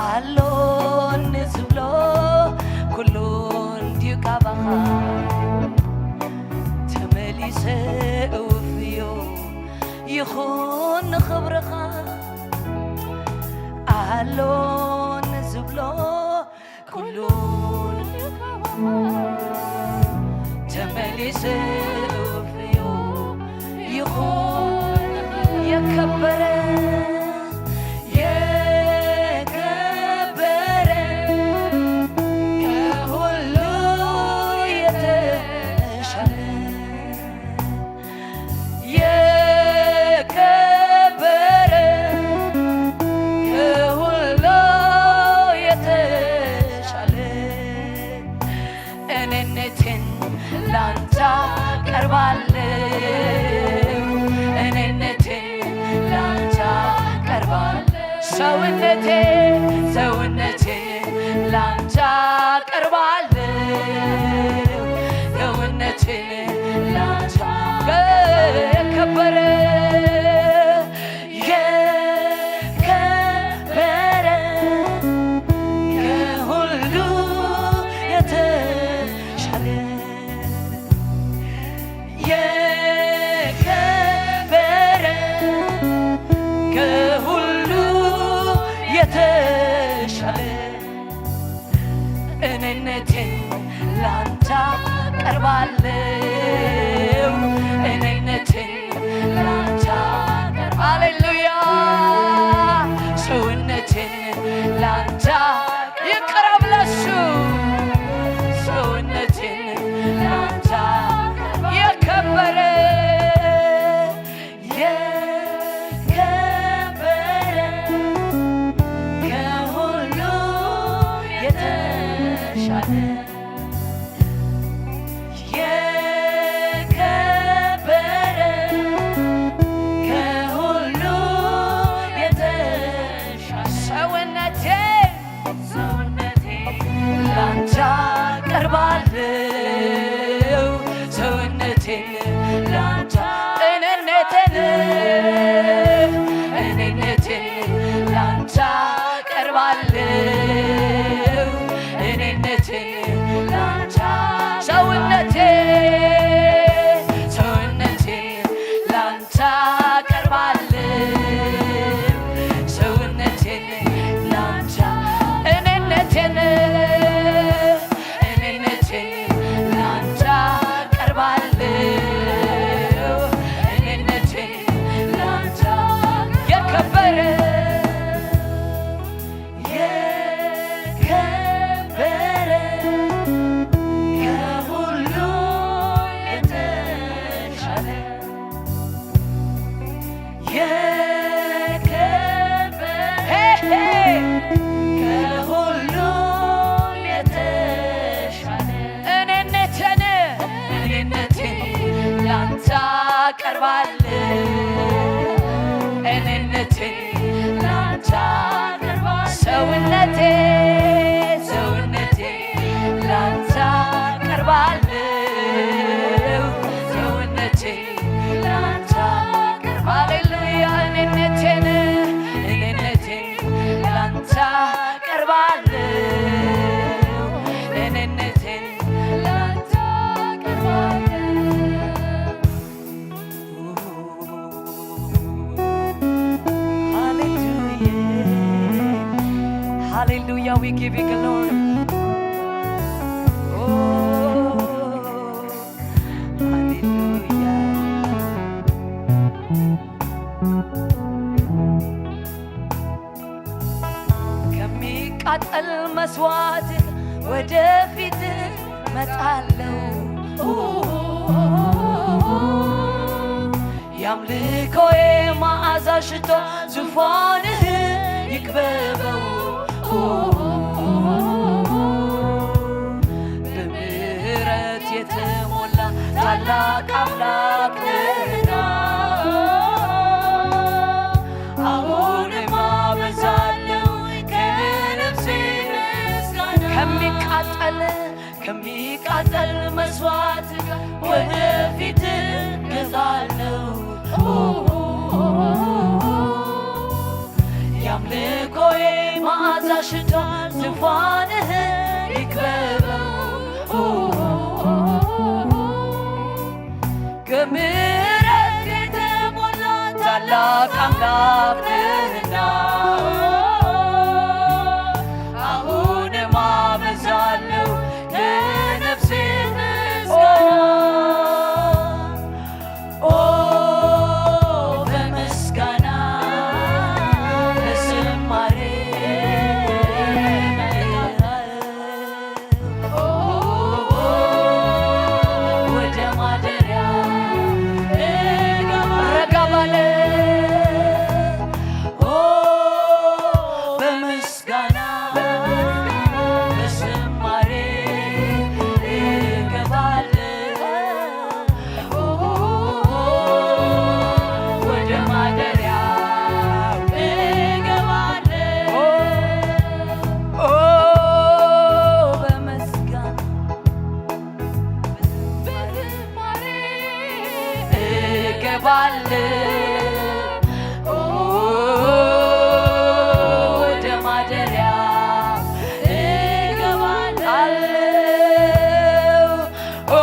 ኣሎኒ ዝብሎ ኩሉ እንድዩ ካባኻ፣ ተመሊሰ እውፍዮ ይኹን ንኽብርኻ። ኣሎኒ ዝብሎ ኩሉ ተመሊሰ እውፍዮ ይኹን። የከበረ፣ የከበረ፣ ከሁሉ የተሻለ፣ የከበረ፣ ከሁሉ የተሻለ፣ እኔነቴን ላንተ አቀርባለሁ። እኔነቴን ላንተ አቀርባለሁ። ሰውነቴ፣ ሰውነቴ ላንተ አቀርባለሁ። ሰውነቴን ላንተ የከበረ፣ የከበረ፣ ከሁሉ የተሻለ፣ የከበረ፣ ከሁሉ የተሻለ፣ እኔነቴን ላንተ አቀርባለሁ። እኔነቴን ላንተ አቀርባለሁ። ሃሌሉያ። ሰውነቴን ላንተ ይቅረብ ለሱ። ሰውነቴን ላንተ የከበረ፣ የከበረ፣ ከሁሉ የተሻለ፣ የከበረ፣ ከሁሉ የተሻለ፣ ሰውነቴ፣ ሰውነቴ ላንተ አቀርባለሁ። ሰውነቴን ላንተ፣ እኔነቴን፣ እኔነቴን ላንተ አቀርባለሁ። እኔነቴን ላንተ፣ ሰውነቴ፣ ሰውነቴ ላንተ አቀርባለሁ። ሰውነቴን ላንተ፣ እኔነቴን፣ እኔነቴን ላንተ አቀርባለሁ። እኔነቴን ላንተ የከበረ፣ የከበረ፣ ከሁሉ የተሻለ፣ የከበረ፣ ከሁሉ የተሻለ፣ እኔነቴን፣ እኔነቴን ላንተ አቀርባለሁ። እኔነቴን ላንተ አቀርባለሁ። ሰውነቴ፣ ሰውነቴ ላንተ አቀርባለሁ። ሰውነቴ ላንተ አቀርባለሁ። ሃሌሉያ። እኔነቴን፣ እኔነቴን ላንተ አቀርባለሁ። እኔነቴን ላንተ አቀርባለሁ። Hallelujah. Hallelujah, we give you glory. Oh, hallelujah. ከሚቃጠል መስዋዕት ወደፊት መጣለው። የአምልኮዬ መዓዛ ሽቶ ዙፋንህ ይክበበው። በምህረት የተሞላ ታላቅ አምላክ ነህና። መስዋዕት ጋር ወደፊት እመጣለሁ። የአምልኮዬ መዓዛ ሽቷል ዙፋንህ ይክበበው። ከምሕረት የተሞላ ታላቅ አምላክ ነህና፣ አሁንም አበዛለሁ ለነፍሴ ምስጋና። ኦ በምስጋና በዝማሬ ወደ ማደሪያ ረጋ ባለ ኦ በምስጋና በዝማሬ እገባለሁ። ወደ ማደሪያው እገባለሁ። ኦ በምስጋና በዝማሬ እገባለሁ። ኦ ወደ ማደሪያ እገባለሁ። ኦ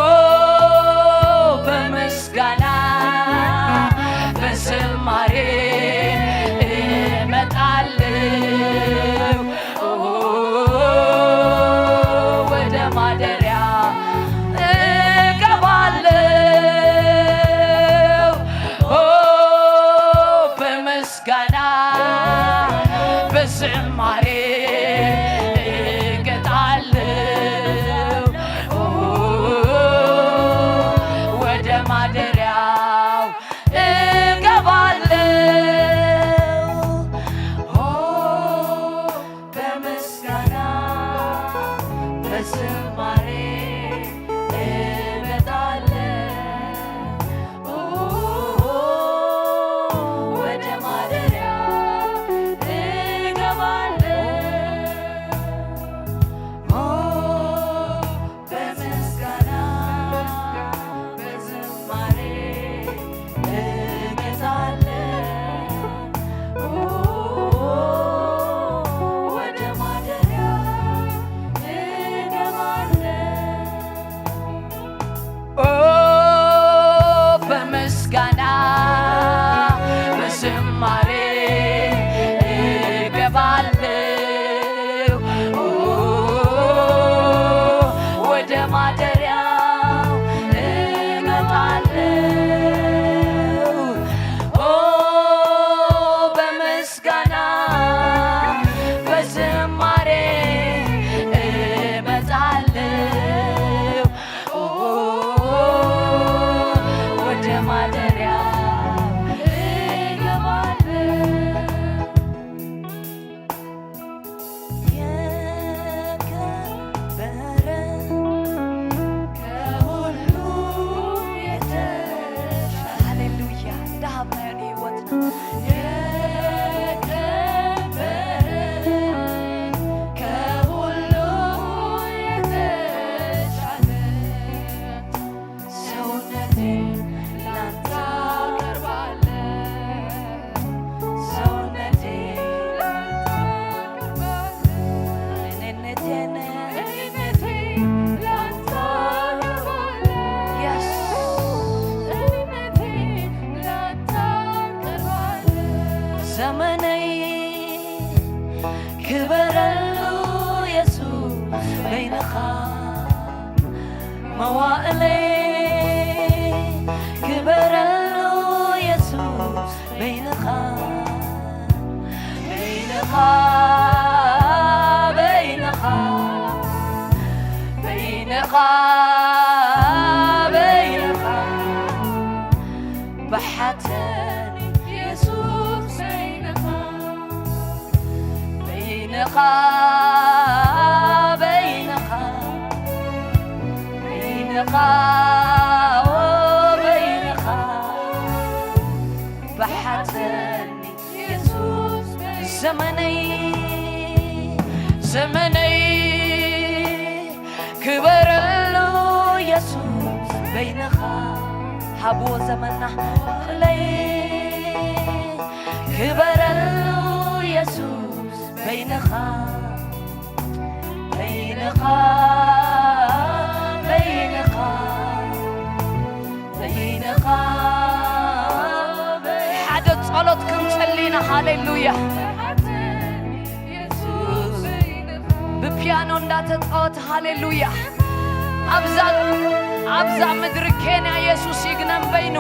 በምስጋና በዝማሬ እመጣለሁ። ኦ ወደ ማደሪያ እገባለሁ። ኦ በምስጋና በዝማሬ እመጣለሁ። ኦ ወደ ማደሪያው እገባለሁ። ኦ በምስጋና በዝማሬ እመጣለሁ። ኦ ወደ ማደሪያ እገባለሁ። ኦ በምስጋና በዝማሬ እመጣለሁ። ወደ ማደሪያ እገባለሁ። ኦ በምስጋና በዝማሬ እገባለሁ። ኦ ወደ ማደሪያው እመጣለሁ። ኦ በምስጋና በዝማሬ እመጣለሁ። ኦ ወደ ማደሪያ እገባለሁ። የከበረ ከሁሉ የተሻለ ሃሌሉያ። ደሃብ ናይ ህይወትና የከበረ ከሁሉ የተሻለ ሰውነቴ ላንተ አቀርባለሁ። ሰውነቴ ላንተ አቀርባለሁ። እኔነቴን እኔነቴ ላንተ አቀርባለሁ። Yes። እኔነቴ ላንተ አቀርባለሁ። ዘመነይ ክበረሉ የሱስ በይንኻ መዋእለይ ክበረሉ የሱስ በይንኻ በይንኻ በይንኻ በይንኻ በይንኻ ብሓተኒ የሱስ በይንኻ በይንኻ በይንኻ በይንኻ ኦ በይንኻ ብሓተኒ የሱስ በይንኻ ዘመነይ ዘመነይ ክበረሉ የሱስ በይንኻ። ሃብዎ ዘመንና። ለይ ክበረሉ የሱስ በይንኻ። በይንኻ በይንኻ በይንኻ። ሓደ ጸሎት ክንጸሊ ኢና። ሃሌሉያ። ብፒያኖ እንዳተጻወተ ሃሌሉያ። ኣብዛ ኣብዛ ምድሪ ኬንያ የሱስ ይግነን በይኑ።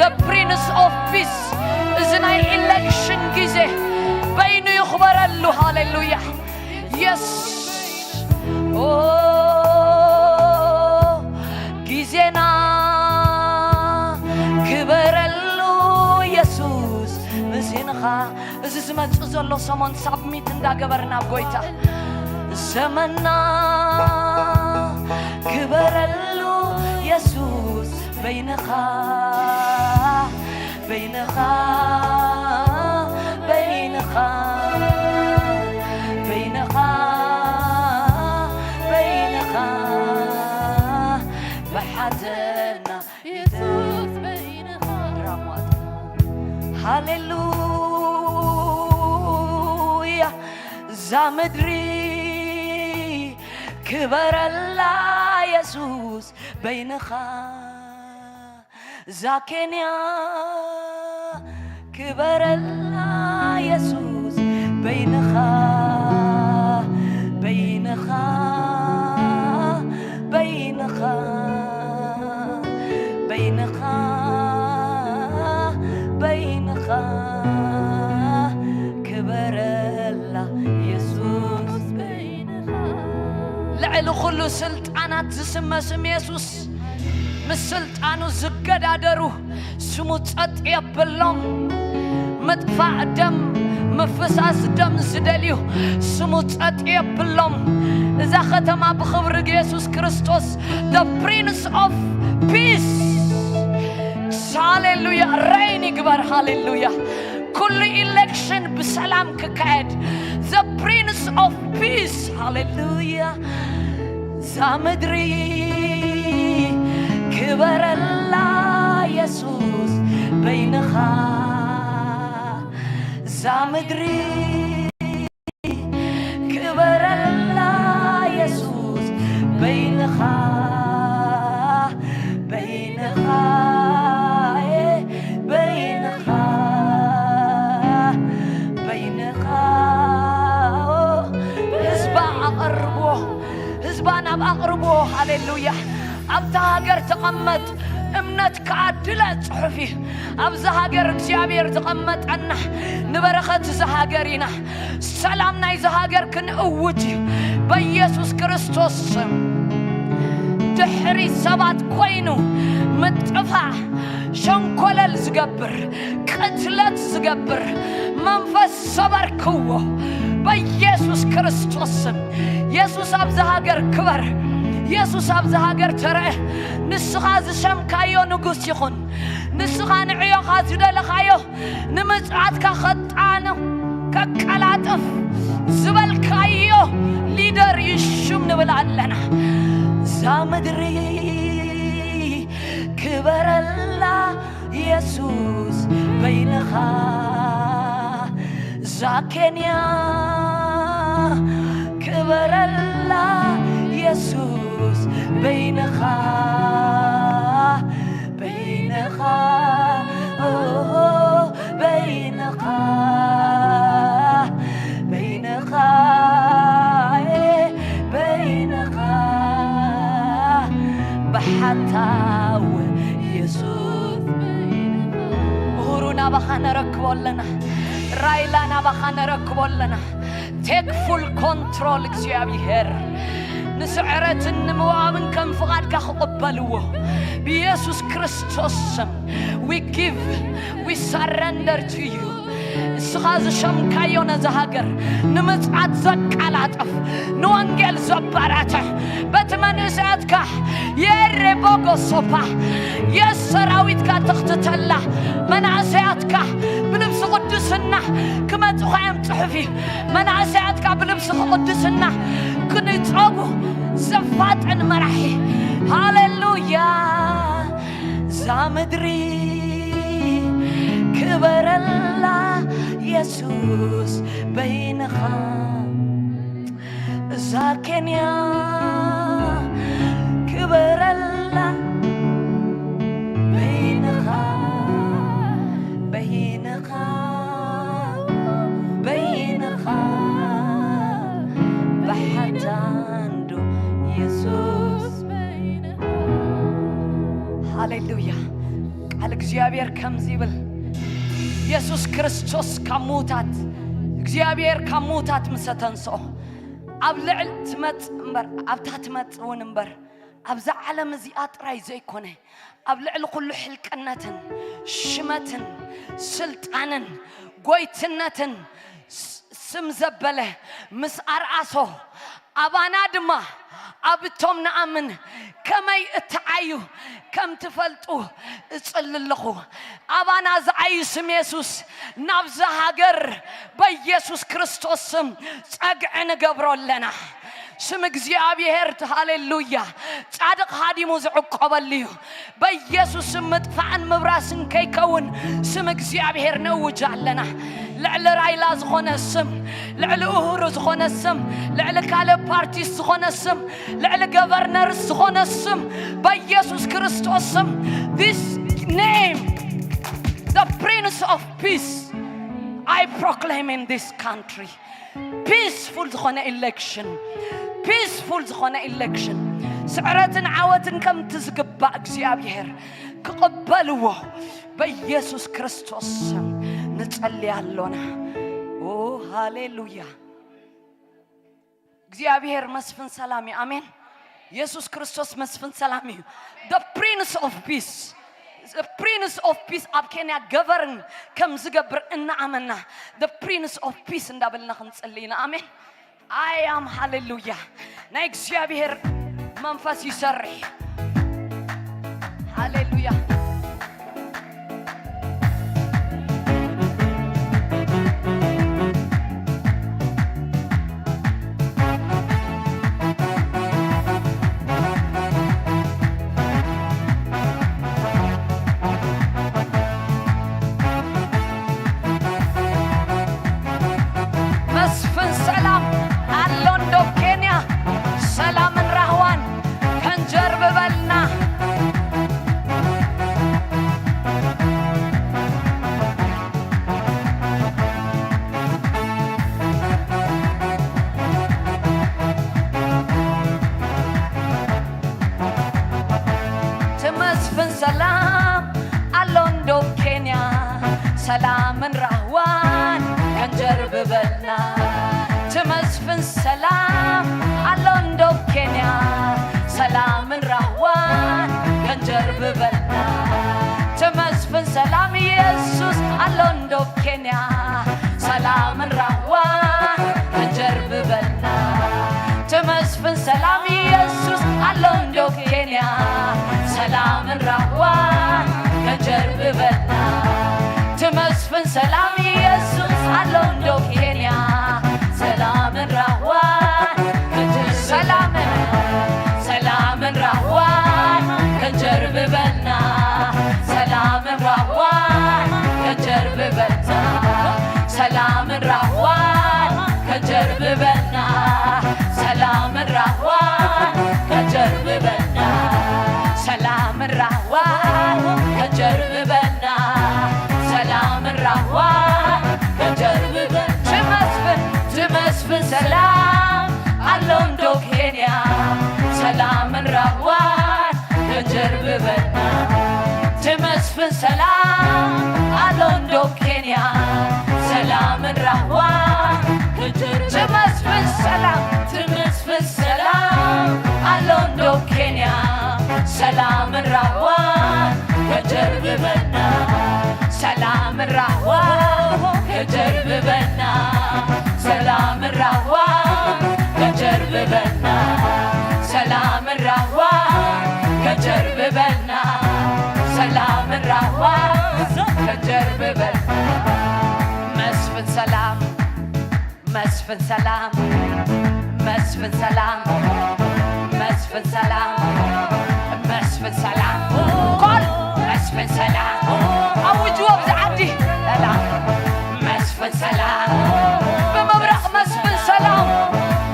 The Prince of Peace። እዚ ናይ ኢሌክሽን ግዜ በይኑ ይኽበረሉ። ሃሌሉያ። የስ ኦ ግዜና ክበረሉ የሱስ ምሲንኻ። እዚ ዝመጽእ ዘሎ ሰሞን ሳብሚት እንዳገበርና ኣብ ጎይታ ዘመና ክበረሉ የሱስ በይንኻ። በይንኻ በይንኻ በይንኻ በይንኻ ብሓዘንና የሱስ በይንኻ። ራማት ሃሌሉያ። እዛ ምድሪ ክበረላ የሱስ በይንኻ። እዛ ኬንያ ክበረላ የሱስ በይንኻ። በይንኻ በይንኻ በይንኻ በይንኻ ክበረላ የሱስ በይንኻ። ልዕሊ ኩሉ ስልጣናት ዝስመ ስም የሱስ ምስ ስልጣኑ ዝገዳደሩ ስሙ ጸጥ የብሎም። ምጥፋእ ደም፣ ምፍሳስ ደም ዝደልዩ ስሙ ጸጥ የብሎም። እዛ ከተማ ብኽብሪ የሱስ ክርስቶስ the Prince of Peace። ሃሌሉያ። ሬይን ይግበር። ሃሌሉያ። ኩሉ ኢሌክሽን ብሰላም ክካየድ the Prince of Peace። ሃሌሉያ። እዛ ምድሪ ክበረላ የሱስ በይንኻ። እዛ ምድሪ ክበረላ የሱስ በይንኻ። በይንኻ በይንኻ በይንኻ ህዝባ ኣቐርቦ ህዝባ ናብ ኣቕርቦ። ሃሌሉያ። ኣብታ ሃገር ተቐመጥ እምነት ከኣ ድለ ጽሑፍ እዩ። ኣብዛ ሃገር እግዚኣብሔር ዝቐመጠና ንበረኸት እዛ ሃገር ኢና። ሰላም ናይዛ ሃገር ክንእውጅ እዩ በኢየሱስ ክርስቶስ ስም። ድሕሪ ሰባት ኮይኑ ምጥፋእ ሸንኮለል ዝገብር ቅትለት ዝገብር መንፈስ ሰበርክዎ በኢየሱስ ክርስቶስ ስም። የሱስ ኣብዛ ሃገር ክበር። የሱስ ኣብዛ ሃገር ተረአ። ንስኻ ዝሸምካዮ ንጉስ ይኹን። ንስኻ ንዕዮኻ ዝደለኻዮ ንምጽኣትካ ከጣነ ከቀላጥፍ ዝበልካዮ ሊደር ይሹም ንብል ኣለና። እዛ ምድሪ ክበረላ የሱስ በይንኻ። እዛ ኬንያ ክበረላ የሱስ በይንኻ። በይንኻ ኦሆ በይንኻ በይንኻ በይንኻ ብሓታው የሱስ ምሁሩ ናባኻ ነረክቦ ኣለና። ራይላ ናባኻ ነረክቦ ኣለና። ቴክ ፉል ኮንትሮል እግዚኣብሔር ንስዕረትን ንምዋምን ከም ፍቓድካ ክቕበልዎ ብኢየሱስ ክርስቶስ ስም we give we surrender to you። እስኻ ዝሸምካዮ ነዛ ሃገር ንምጽኣት ዘቃላጥፍ ንወንጌል ዘባራትዕ በቲ መንእሰያትካ የሬቦጎ ሶፓ የሰራዊትካ ትኽትተላ መናእሰያትካ ብልብሲ ቅዱስና ክመጹኻ እዮም ጽሑፍ እዩ። መናእሰያትካ ብልብሲ ቅዱስና ንጸጉ ዘፋጥን መራሒ። ሃሌሉያ። እዛ ምድሪ ክበረላ የሱስ በይንኻ፣ እዛ ኬንያ ክበረላ በይንኻ፣ በይንኻ፣ በይንኻ፣ ብሓዳንዶ የሱስ። ሃሌሉያ። ቃል እግዚኣብሔር ከምዚ ይብል፣ የሱስ ክርስቶስ ካብ ምዉታት፣ እግዚኣብሔር ካብ ምዉታት ምስ ኣተንስኦ፣ ኣብ ልዕል ትመጽእ እምበር፣ ኣብታ ትመጽእ እውን እምበር፣ ኣብዛ ዓለም እዚኣ ጥራይ ዘይኮነ፣ ኣብ ልዕሊ ኩሉ ሕልቅነትን ሽመትን ስልጣንን ጎይትነትን ስ-፣ ስም ዘበለ ምስ ኣርኣሶ፣ ኣባና ድማ ኣብ እቶም ንኣምን ከመይ እትዓዩ ከም ትፈልጡ እጽሊ ኣለኹ። ኣባና ዝዓዩ ስም የሱስ ናብዛ ሃገር በኢየሱስ ክርስቶስ ስም ጸግዒ ንገብሮ ኣለና። ስም እግዚኣብሔር፣ ሃሌሉያ፣ ጻድቕ ሃዲሙ ዝዕቆበሉ እዩ። በኢየሱስ ስም ምጥፋእን ምብራስን ከይከውን ስም እግዚኣብሔር ነውጅ ኣለና። ልዕሊ ራይላ ዝኾነ ስም፣ ልዕሊ እሁሩ ዝኾነ ስም፣ ልዕሊ ካልእ ፓርቲስ ዝኾነ ስም፣ ልዕሊ ገቨርነርስ ዝኾነ ስም፣ በኢየሱስ ክርስቶስ ስም፣ this name, the Prince of Peace, I proclaim in this country. ፒስፉል ዝኾነ ኢሌክሽን፣ ፒስፉል ዝኾነ ኢሌክሽን፣ ስዕረትን ዓወትን ከምቲ ዝግባእ እግዚኣብሔር ክቕበልዎ በኢየሱስ ክርስቶስ ስም ንጸሊ ኣሎና። ኦ ሃሌሉያ። እግዚኣብሔር መስፍን ሰላም እዩ። ኣሜን። የሱስ ክርስቶስ መስፍን ሰላም እዩ። The Prince of Peace፣ the Prince of Peace ኣብ ኬንያ ገቨርን ከም ዝገብር እናኣመና፣ the Prince of Peace እንዳበልና ክንጽሊ ኢና። ኣሜን። ኣያም ሃሌሉያ። ናይ እግዚኣብሔር መንፈስ ይሰርሕ። ሃሌሉያ። መስፍን ሰላም ኣሎ እንዶ ኬንያ፣ ሰላምን ራህዋን ከንጀርብበልና። ትመስፍን ሰላም ኣሎ እንዶ ኬንያ፣ ሰላምን ራህዋን ከንጀርብበልና። ትመስፍን ሰላም ኣሎ እንዶ ኬንያ፣ ሰላምን ራህዋን ከንጀርብበልና። ትመስፍን ሰላም የሱስ ኣሎ እንዶ ኬንያ፣ ሰላምን ራህዋን ከንጀርብበልና። ትመስፍን ሰላም የሱስ ኣሎ እንዶ ኬንያ፣ ሰላምን ራህዋን ከንጀርብበልና። ትመስፍን ሰላም የሱስ ኣሎ እንዶ ኬንያ፣ ሰላምን ራህዋን ከንጀርብበልና። ሰላምን፣ ሰላምን ራህዋን ከንጀርብበልና። ሰላምን ራህዋን ከንጀርብበልና። ሰላምን ራህዋን ከንጀርብበልና። ሰላምን ራህዋን ከንጀርብበልና። ሰላምን ራህዋን ከንጀርብበልና። ሰላምን ራህዋን ከንጀርብበልና። ትመስፍን፣ ትመስፍን ሰላም ኣሎ እንዶ ኬንያ፣ ሰላምን ራህዋን ከንጀርብበልና። ትመስፍን ሰላም ኣሎ እንዶ ኬንያ፣ ሰላምን ራህዋን ከንጀርብበልና። ትመስፍን ሰላም፣ ትመስፍን ሰላም ኣሎ እንዶ ኬንያ፣ ሰላምን ራህዋን ከንጀርብበልና። ሰላምን ራህዋን ከንጀርብበልና። ሰላምን ራህዋን ከንጀርብበልና። ሰላምን ራህዋን ከንጀርብበልና። ሰላምን ራህዋን ከንጀርብበልና። መስፍን ሰላም፣ መስፍን ሰላም፣ መስፍን ሰላም፣ መስፍን ሰላም፣ መስፍን ሰላም። ኮል መስፍን ሰላም። ኣውጅዎ ኣብዚ ዓዲ። ሰላም፣ መስፍን ሰላም። ብመብረቕ መስፍን ሰላም።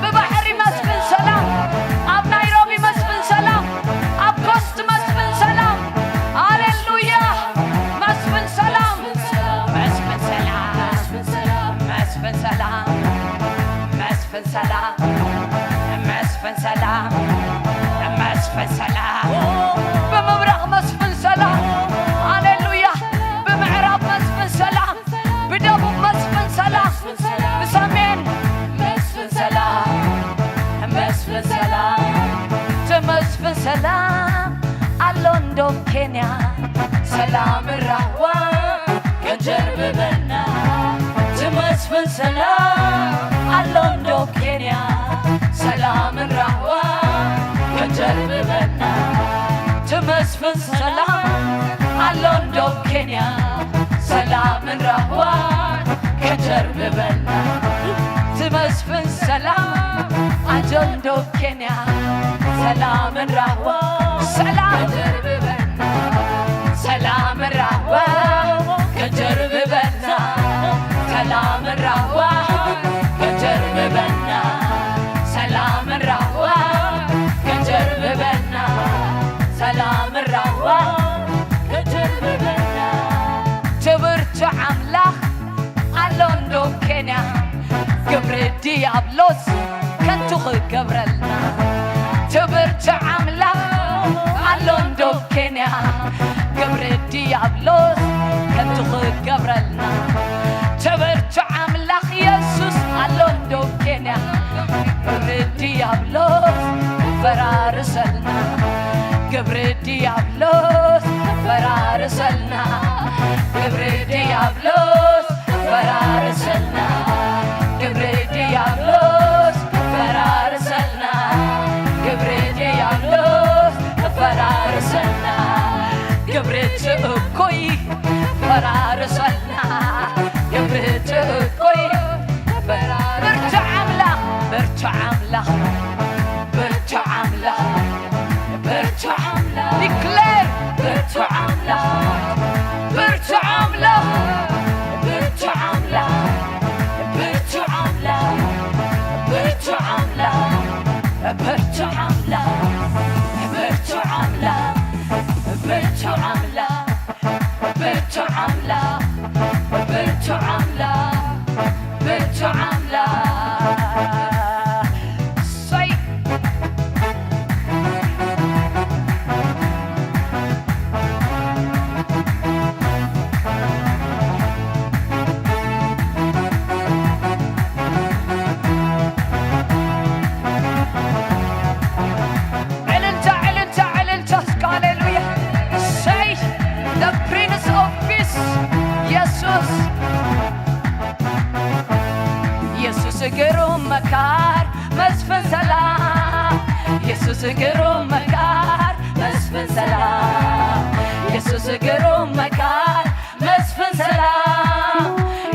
ብባሕሪ መስፍን ሰላም። ኣብ ናይሮቢ መስፍን ሰላም። ኣብ ኮስት መስፍን ሰላም። ሃሌሉያ። መስፍን ሰላም። መስፍን ሰላም። መስፍን ሰላም። መስፍን ሰላም። መስፍን ሰላም። መስፍን ሰላም። ብምብራቕ መስፍን ሰላም። ሃሌሉያ። ብምዕራብ መስፍን ሰላም። ብደቡብ መስፍን ሰላም። ብሰሜን መስፍን ሰላም። መስፍን ሰላም። ትመስፍን ሰላም ኣሎ እንዶ ኬንያ። ሰላም ራህዋ ከጀርብበና። ትመስፍን ሰላም ኣሎ እንዶ ኬንያ። ሰላም ራህዋ ከጀርብበና። ትመስፍን ሰላም ኣሎ እንዶ ኬንያ። ሰላም ራህዋ ከጀርብበና። ትመስፍን ሰላም ኣሎ እንዶ ኬንያ። ሰላም ራህዋ ሰላም ከጀርብበና። ሰላም ራህዋ ከጀርብበና። ሰላም ራህዋ ከጀርብበና። ሰላም ራህዋ ከጀርብበና። ሰላም ራህዋ ከጀርብበና። ትብርቱ ኣምላኽ ኣሎ እንዶ ኬንያ። ግብሪ ዲያብሎስ ከንቱ ክገብረልና። ትብርቱ ኣምላኽ ኣሎ እንዶ ኬንያ። ግብሪ ዲያብሎስ ከንቱ ክገብረልና። ትብርቱ ኣምላኽ የሱስ ኣሎ እንዶ ኬንያ። ግብሪ ዲያብሎስ ፈራርሰልና። ግብሪ ዲያብሎስ ፈራርሰልና። ግብሪ ዲያብሎስ ፈራርሰልና። ግብሪ ዲያብሎስ ፈራርሰልና። ግብሪ ዲያብሎስ ፈራርሰልና። ግብሪ እቲ እኩይ ፈራርሰልና። ግብሪ እቲ እኩይ ፈራርሰልና። ብርቱ ኣምላኽ፣ ብርቱ ኣምላኽ፣ ብርቱ ኣምላኽ፣ ብርቱ ኣምላኽ። Declare ብርቱ ኣምላኽ፣ ብርቱ ኣምላኽ፣ ብርቱ ኣምላኽ፣ ብርቱ ኣምላኽ፣ ብርቱ ኣምላኽ፣ ብርቱ ኣምላኽ፣ ብርቱ ኣምላኽ፣ ብርቱ ኣምላኽ። ብርቱ ኣምላኽ፣ ብርቱ ኣምላኽ፣ ብርቱ ኣምላኽ። እሰይ። ዕልልታ፣ ዕልልታ፣ ዕልልታ እስከ ሃሌሉያ። እሰይ፣ the Prince of Peace የሱስ፣ የሱስ ግሩም መካር መስፍን ሰላም። የሱስ ግሩም መካር መስፍን ሰላም። የሱስ ግሩም መካር መስፍን ሰላም።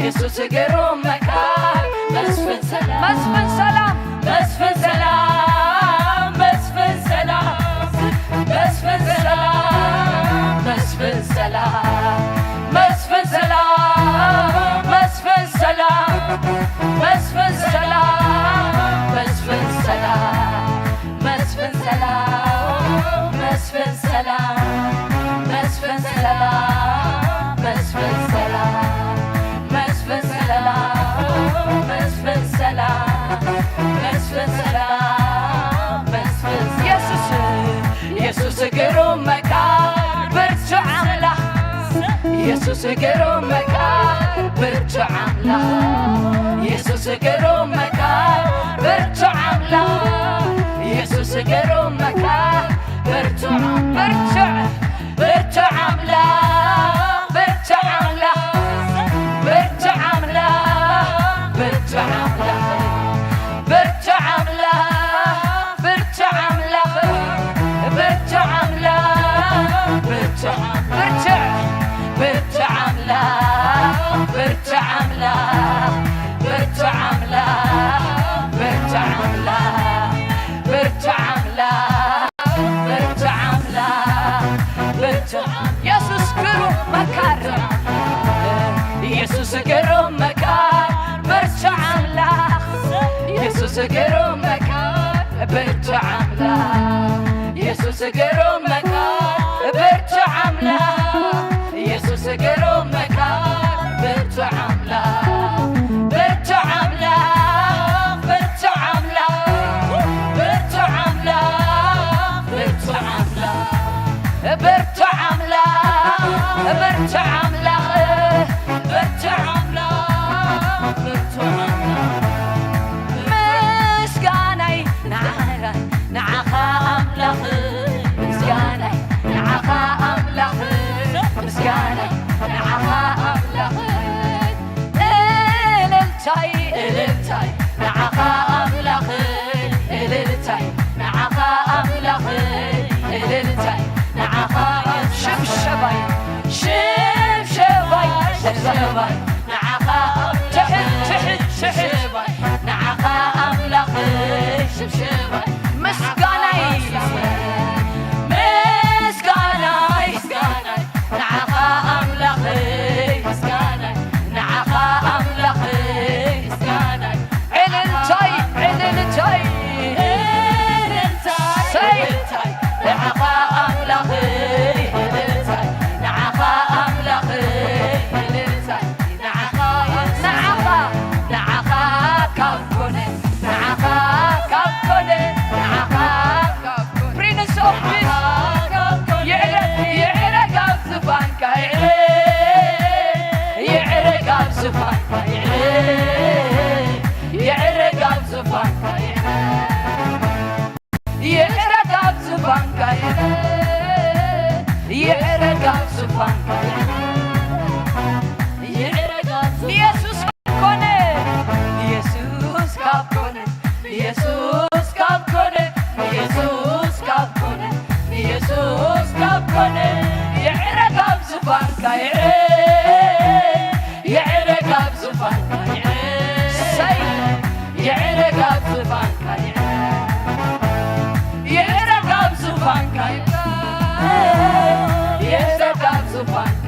የሱስ ግሩም መካር መስፍን ሰላም። መስፍን ሰላም። መስፍን ሰላም። መስፍን ሰላም። መስፍን ሰላም። መስፍን ሰላም። መስፍን ሰላም። መስፍን ሰላም። መስፍን ሰላም። መስፍን ሰላም። መስፍን ሰላም፣ መስፍን ሰላም፣ መስፍን ሰላም፣ መስፍን ሰላም፣ መስፍን ሰላም፣ መስፍን ሰላም፣ መስፍን ሰላም፣ መስፍን ሰላም። የሱስ፣ የሱስ ግሩም መካር ብርቱ ኣምላኽ። የሱስ ግሩም መካር ብርቱ ኣምላኽ። የሱስ ግሩም መካር ብርቱ ኣምላኽ። የሱስ ግሩም መካር ብርቱ፣ ብርቱ፣ ብርቱ ኣምላኽ። ብርቱ ኣምላኽ። ብርቱ ኣምላኽ። ብርቱ ኣምላኽ። ብርቱ ኣምላኽ። ብርቱ ኣምላኽ። ብርቱ ኣምላኽ። ብርቱ፣ ብርቱ፣ ብርቱ ኣምላኽ። ብርቱ ኣምላኽ። ብርቱ ኣምላኽ። ግሩም መካር ብርቱዕ ኣምላኽ፣ ኢየሱስ ግሩም መካር ብርቱዕ ኣምላኽ፣ ብርቱዕ ኣምላኽ፣ ብርቱዕ ኣምላኽ፣ ብርቱዕ ኣምላኽ፣ ብርቱዕ ኣምላኽ፣ ብርቱዕ ኣምላኽ፣ ብርቱዕ ኣምላኽ፣ ብርቱዕ ኣምላኽ፣ ብርቱዕ ኣምላኽ። ምስጋናይ ንዓኻ፣ ንዓኻ ኣምላኽይ፣ ምስጋናይ ንዓኻ ኣምላኽይ፣ ምስጋናይ ንዓኻ ኣምላኽይ። እልልታይ፣ እልልታይ ንዓኻ ኣምላኽይ፣ እልልታይ ንዓኻ ኣምላኽይ፣ እልልታይ ንዓኻ። ሽብሸባይ፣ ሽብሸባይ፣ ሽብሸባይ ንዓኻ ትሕት፣ ትሕት፣ ትሕት። ንዓኻ ኣምላኽይ ሽብሸባይ፣ ምስጋናይ፣ ምስጋናይ፣ ምስጋናይ ንዓኻ ኣምላኽይ፣ ምስጋናይ ንዓኻ ኣምላኽይ፣ ምስጋናይ። ዕልልታይ፣ ዕልልታይ፣ ዕልልታይ፣ ሰይ። ዕልልታይ ንዓኻ ኣምላኽይ፣ ዕልልታይ ንዓኻ ኣምላኽይ፣ ዕልልታይ ንዓኻ፣ ንዓኻ፣ ንዓኻ ካብ ኮነ፣ ንዓኻ ካብ ኮነ፣ ንዓኻ ካብ ኮነ። Prince of Peace፣ ይዕረ-፣ ይዕረግ ኣብ ዝፋንካ፣ ይዕረ-፣ ይዕረግ ኣብ ዝፋንካ፣ ይዕረ-፣ ይዕረግ ኣብ ዝፋንካ፣ ይዕረ-፣ ይዕረግ ኣብ ዝፋንካ፣ ይዕረግ ኣብ ዝፋንካ፣ ይዕረግ ኣብ ዝፋንካ። ኢየሱስ ካብ ኮነ፣ ኢየሱስ ካብ ኮነ፣ ኢየሱስ ካብ ኮነ፣ ኢየሱስ ካብ ኮነ፣ ኢየሱስ ካብ ኮነ። ይዕረግ ኣብ ዝፋንካ፣ ይዕረ-፣ ይዕረግ ኣብ ዝፋንካ፣ ይዕረ-፣ ሰይ። ይዕረግ ኣብ ዝፋንካ፣ ይዕረግ ኣብ ዝፋንካ፣ ይዕረግ ኣብ ዝፋንካ፣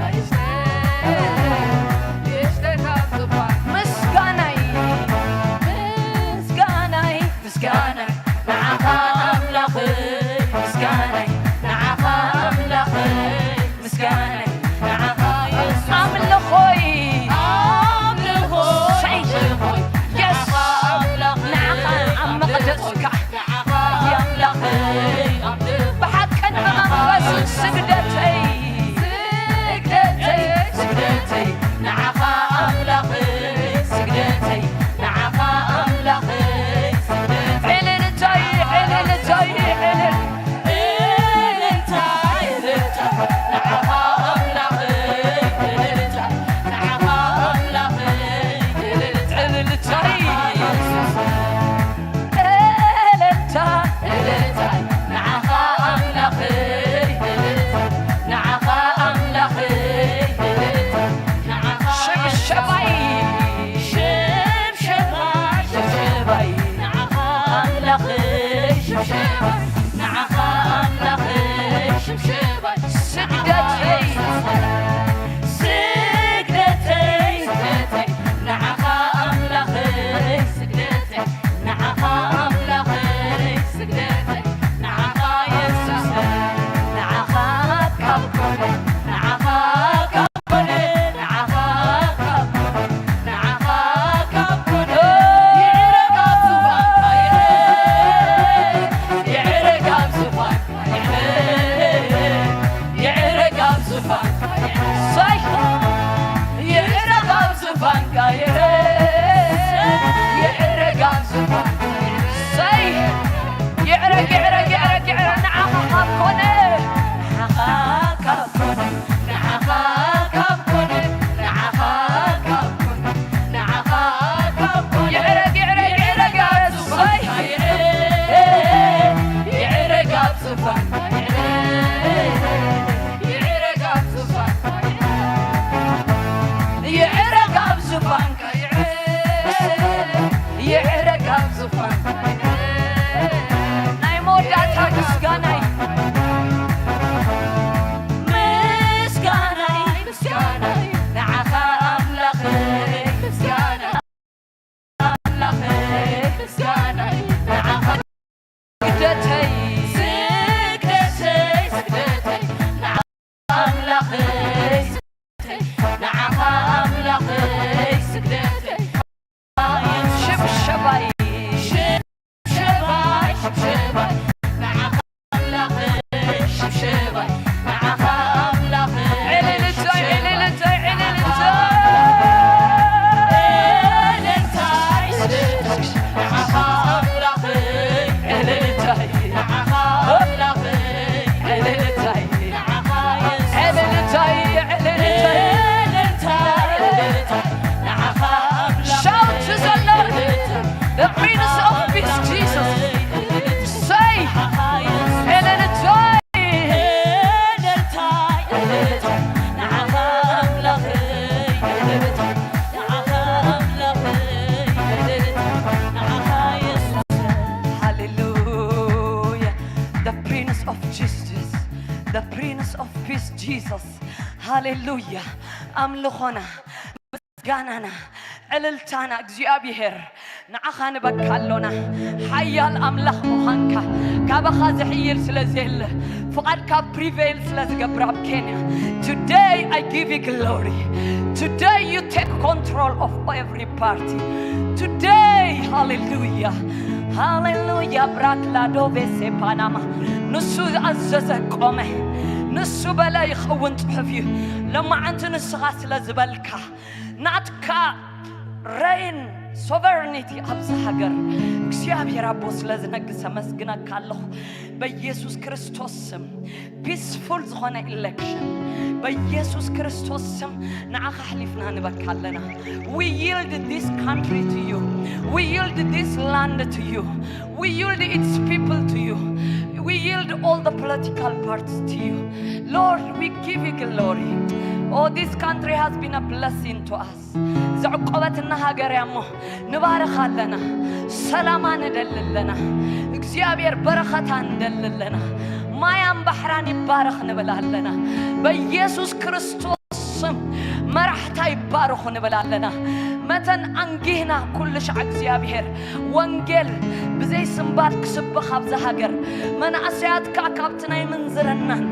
ይዕረግ ኣብ ዝፋንካ። ምስጋናይ፣ ምስጋናይ፣ ምስጋናይ ንዓኻ ኣምላኽይ፣ ምስጋናይ ንዓኻ ኣምላኽይ። ምስጋናይ ንዓኻ ኣምልኾይ፣ ኣምልኾይ፣ ሰይ፣ ኣምልኾይ፣ የስ፣ ንዓኻ ኣምላኽ፣ ንዓኻ ኣብ መቕደስካ፣ ንዓኻ ኣምላኸይ፣ ብሓቅን ብመንፈስን ስግደተይ፣ ስግደተይ፣ ስግደተይ ንዓኻ ኣምላኸይ፣ ስግደተይ ንዓኻ ኣምላኸይ፣ ስግደተይ። ዕልልታይ፣ ዕልልታይ፣ ዕልል ሽብሸባይ፣ ሽብሸባይ፣ ሽብሸባይ፣ ንዓኻ ኣምላኸይ፣ ሽብሸባይ፣ ንዓኻ ኣምላኸይ፣ ሽብሸባይ፣ ስግደተይ፣ ስግደተይ፣ ስግደተይ፣ ንዓኻ ኣምላኸይ፣ ስግደተይ፣ ንዓኻ ኣምላኸይ፣ ስግደተይ፣ ንዓኻ የሱሰይ፣ ንዓኻ ካብ ኮነ፣ ንዓኻ ካብ ይዕረግ፣ ይዕረግ፣ ይዕረግ፣ ይዕረግ፣ ንዓኻ ካብ ኮነ፣ ንዓኻ ካብ ኮነ፣ ንዓኻ ካብ ኮነ፣ ንዓኻ ካብ ኮነ፣ ንዓኻ ካብ ኮነ። ይዕረግ፣ ይዕረግ፣ ይዕረግ፣ እሰይ። ይዕረግ ኣብ ዝፋንካ፣ ይዕረግ፣ ይዕረግ ኣብ ዝፋንካ፣ ይዕረግ፣ ይዕረግ ኣብ ዝፋንካ፣ ይዕረግ። Jesus. ሃሌሉያ። ኣምልኾና፣ ምስጋናና፣ ዕልልታና እግዚኣብሔር ንዓኻ ንበካ ኣሎና። ሓያል ኣምላኽ ምዃንካ፣ ካባኻ ዝሕይል ስለ ዘየለ፣ ፍቓድካ ፕሪቬይል ስለ ዝገብር ኣብ ኬንያ። Today I give you glory. Today you take control of every party. Today ሃሌሉያ፣ ሃሌሉያ። ብራክላዶቬ ሴፓናማ፣ ንሱ ኣዘዘ ቆመ፣ ንሱ በለ ይኸውን ጽሑፍ እዩ። ለማዓንቲ ንስኻ ስለ ዝበልካ፣ ናትካ ሬን ሶቨርኒቲ ኣብዚ ሃገር እግዚኣብሔር ኣቦ ስለ ዝነግሰ መስግነካ ኣለኹ። በኢየሱስ ክርስቶስ ስም ፒስፉል ዝኾነ ኢሌክሽን በኢየሱስ ክርስቶስ ስም ንዓኻ ኣሕሊፍና ንበካ ኣለና። We yield this country to you. We yield this land to you. We yield its people to you. We yield all the political parties to you. Lord, we give you glory. Oh, this country has been a blessing to us. ዘዕቆበትና ሃገር እያ እሞ ንባርኻ ኣለና። ሰላማ ንደሊ ኣለና። እግዚኣብሔር በረኸታ ንደሊ ኣለና። ማያን ባሕራን ይባረኽ ንብል ኣለና። በኢየሱስ ክርስቶስ ስም መራሕታ ይባረኹ ንብል ኣለና። መተን ኣንጊህና ኩሉ ሻዕ እግዚኣብሔር ወንጌል ብዘይ ስንባድ ክስበኽ ኣብዛ ሃገር፣ መናእሰያትካ ካብቲ ናይ ምንዝርናን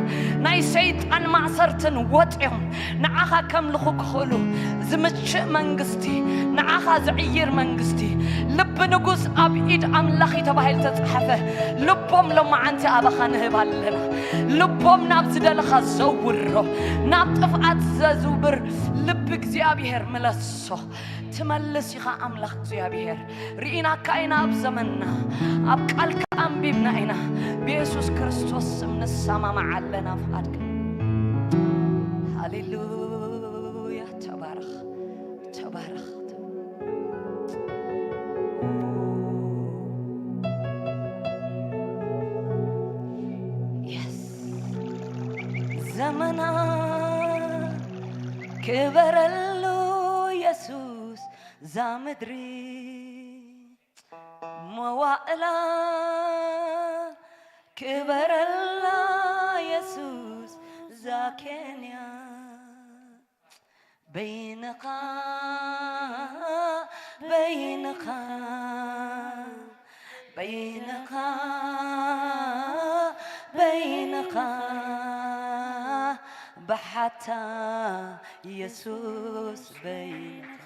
ናይ ሰይጣን ማእሰርትን ወፂኦም ንዓኻ ከምልኹ ክኽእሉ ዝምችእ መንግስቲ፣ ንዓኻ ዝዕይር መንግስቲ፣ ልቢ ንጉስ ኣብ ኢድ ኣምላኽ እዩ ተባሂሉ ተጻሓፈ። ልቦም ሎማዓንቲ ኣባኻ ንህብ ኣለና። ልቦም ናብ ዝደለኻ ዘውሮ፣ ናብ ጥፍኣት ዘዝውር ልቢ እግዚኣብሔር ምለሶ። ትመልስ ኢኻ ኣምላኽ እግዚኣብሔር። ርኢናካ ኢና ኣብ ዘመንና፣ ኣብ ቃልካ ኣንቢብና ኢና። ብየሱስ ክርስቶስ ስም ንሰማማዕ ኣለና። ፍቓድካ ሃሌሉያ። ተባረኽ፣ ተባረኽ። የስ። ዘመና ክበረሉ የሱስ ዛ ምድሪ፣ መዋእላ ክበረላ የሱስ ዛ ኬንያ። በይንኻ፣ በይንኻ፣ በይንኻ፣ በይንኻ ብሓታ የሱስ በይንኻ።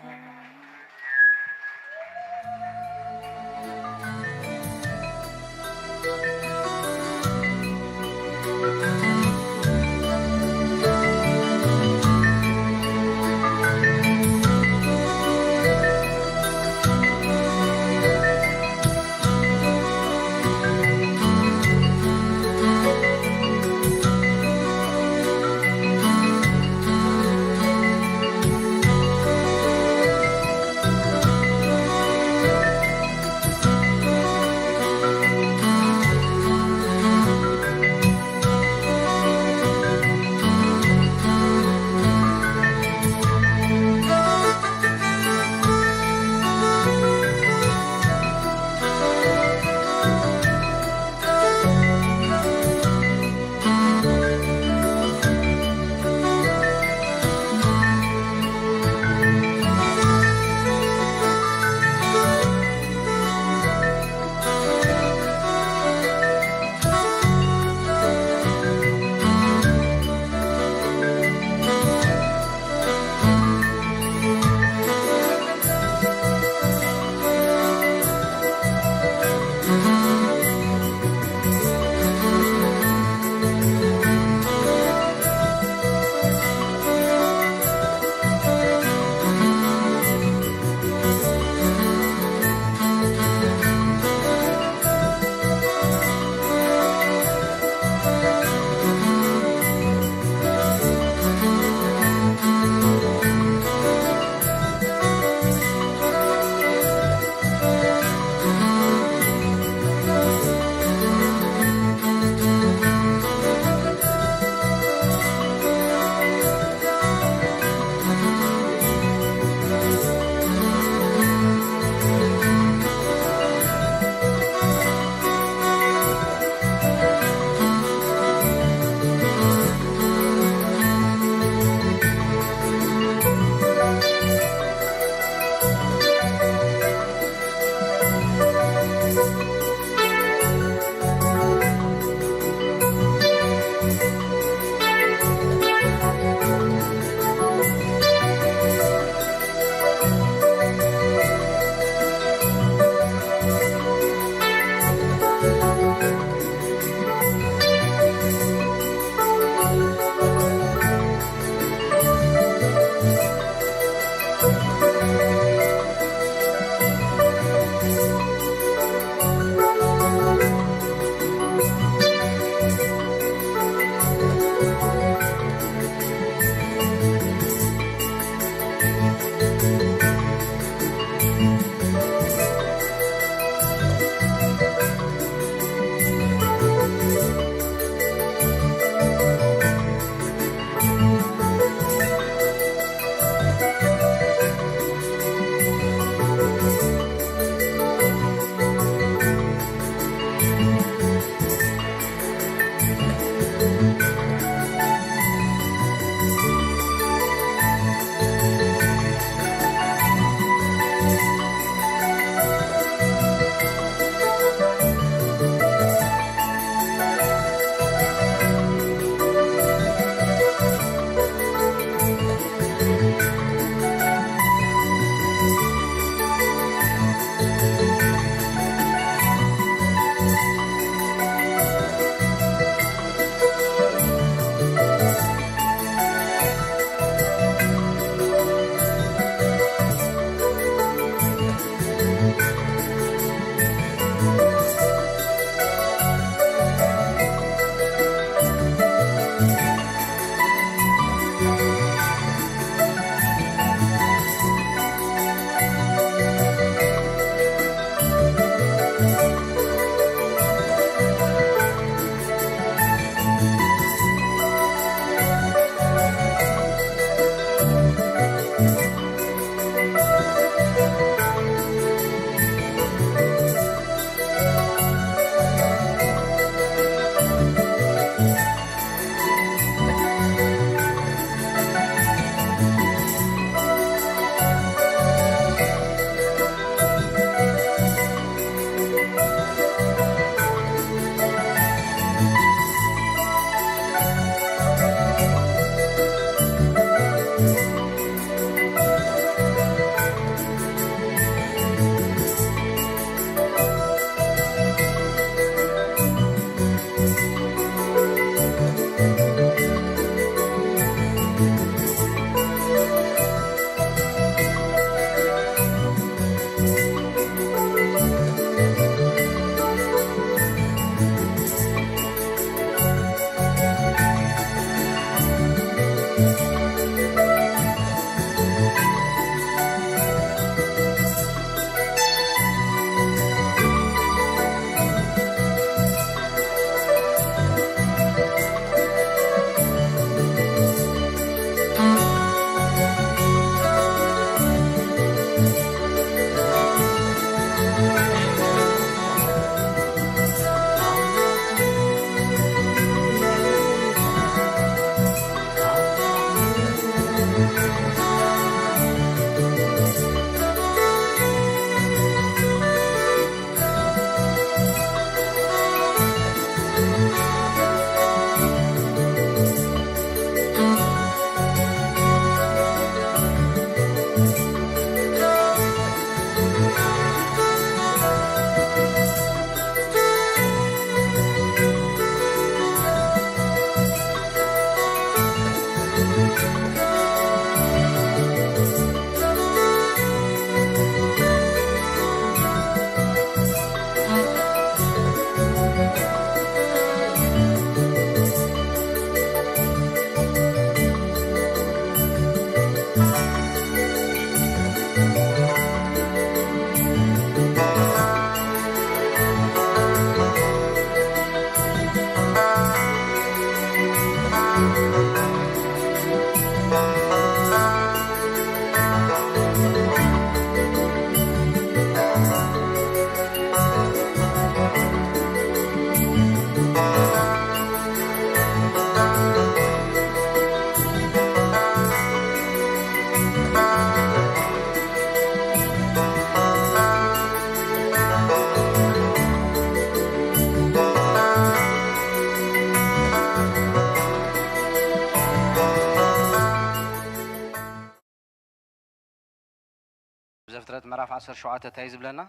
ምዕራፍ ዓሰርተ ሸውዓተ እንታይ ዝብለና?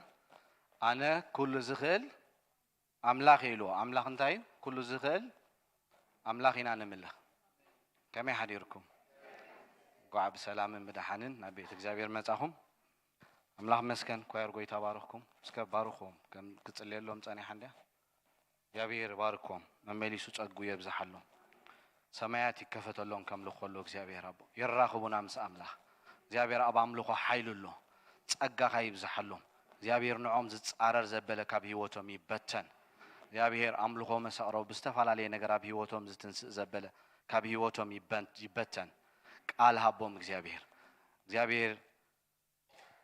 ኣነ ኩሉ ዝኽእል ኣምላኽ እየ ኢልዎ። ኣምላኽ እንታይ እዩ? ኩሉ ዝኽእል ኣምላኽ ኢና ንምልኽ። ከመይ ሓዲርኩም? እንኳዕ ብሰላምን ብደሓንን ናብ ቤት እግዚኣብሔር መጻኹም። ኣምላኽ መስገን። ኳየር ጎይታ ባርኽኩም። እስከ ባርኽዎም። ከም ክጽልየሎም ጸኒሓ እንድያ። እግዚኣብሔር ይባርኮም፣ መመሊሱ ጸግኡ የብዝሓሎም። ሰማያት ይከፈተሎም ከምልኽ ከሎ እግዚኣብሔር ኣቦ። ይራኽቡና ምስ ኣምላኽ። እግዚኣብሔር ኣብ ኣምልኾ ሓይሉ ኣሎ። ጸጋኻ ይብዝሓሎም። እግዚኣብሔር ንዖም ዝጻረር ዘበለ ካብ ህይወቶም ይበተን። እግዚኣብሔር ኣምልኾ መሰቕረቡ ብዝተፈላለየ ነገር ኣብ ህይወቶም ዝትንስእ ዘበለ ካብ ህይወቶም ይበን-፣ ይበተን። ቃል ሃቦም እግዚኣብሔር። እግዚኣብሔር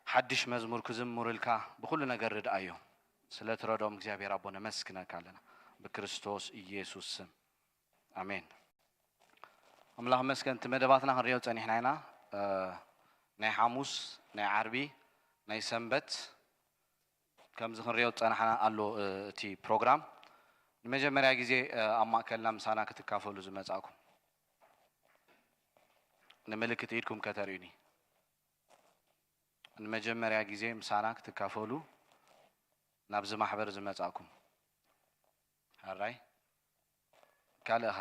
ሓድሽ መዝሙር ክዝምሩልካ ብኹሉ ነገር ርድኣዮም። ስለ ትረድኦም እግዚኣብሔር ኣቦ ነመስግነካ ኣለና። ብክርስቶስ ኢየሱስ ስም። ኣሜን። ኣምላኽ መስገን። እቲ መደባትና ክንሪኦ ጸኒሕና ኢና። እ፣ ናይ ሓሙስ፣ ናይ ዓርቢ፣ ናይ ሰንበት ከምዚ ክንሪኦ ዝጸናሕና ኣሎ፣ እ፣ እቲ ፕሮግራም። ንመጀመርያ ግዜ፣ እ፣ ኣብ ማእከልና ምሳና ክትካፈሉ ዝመጻእኩም፣ ንምልክት ኢድኩም ከተርእዩኒ። ንመጀመርያ ግዜ ምሳና ክትካፈሉ ናብዚ ማሕበር ዝመጻእኩም፣ ሕራይ። ካልእኸ?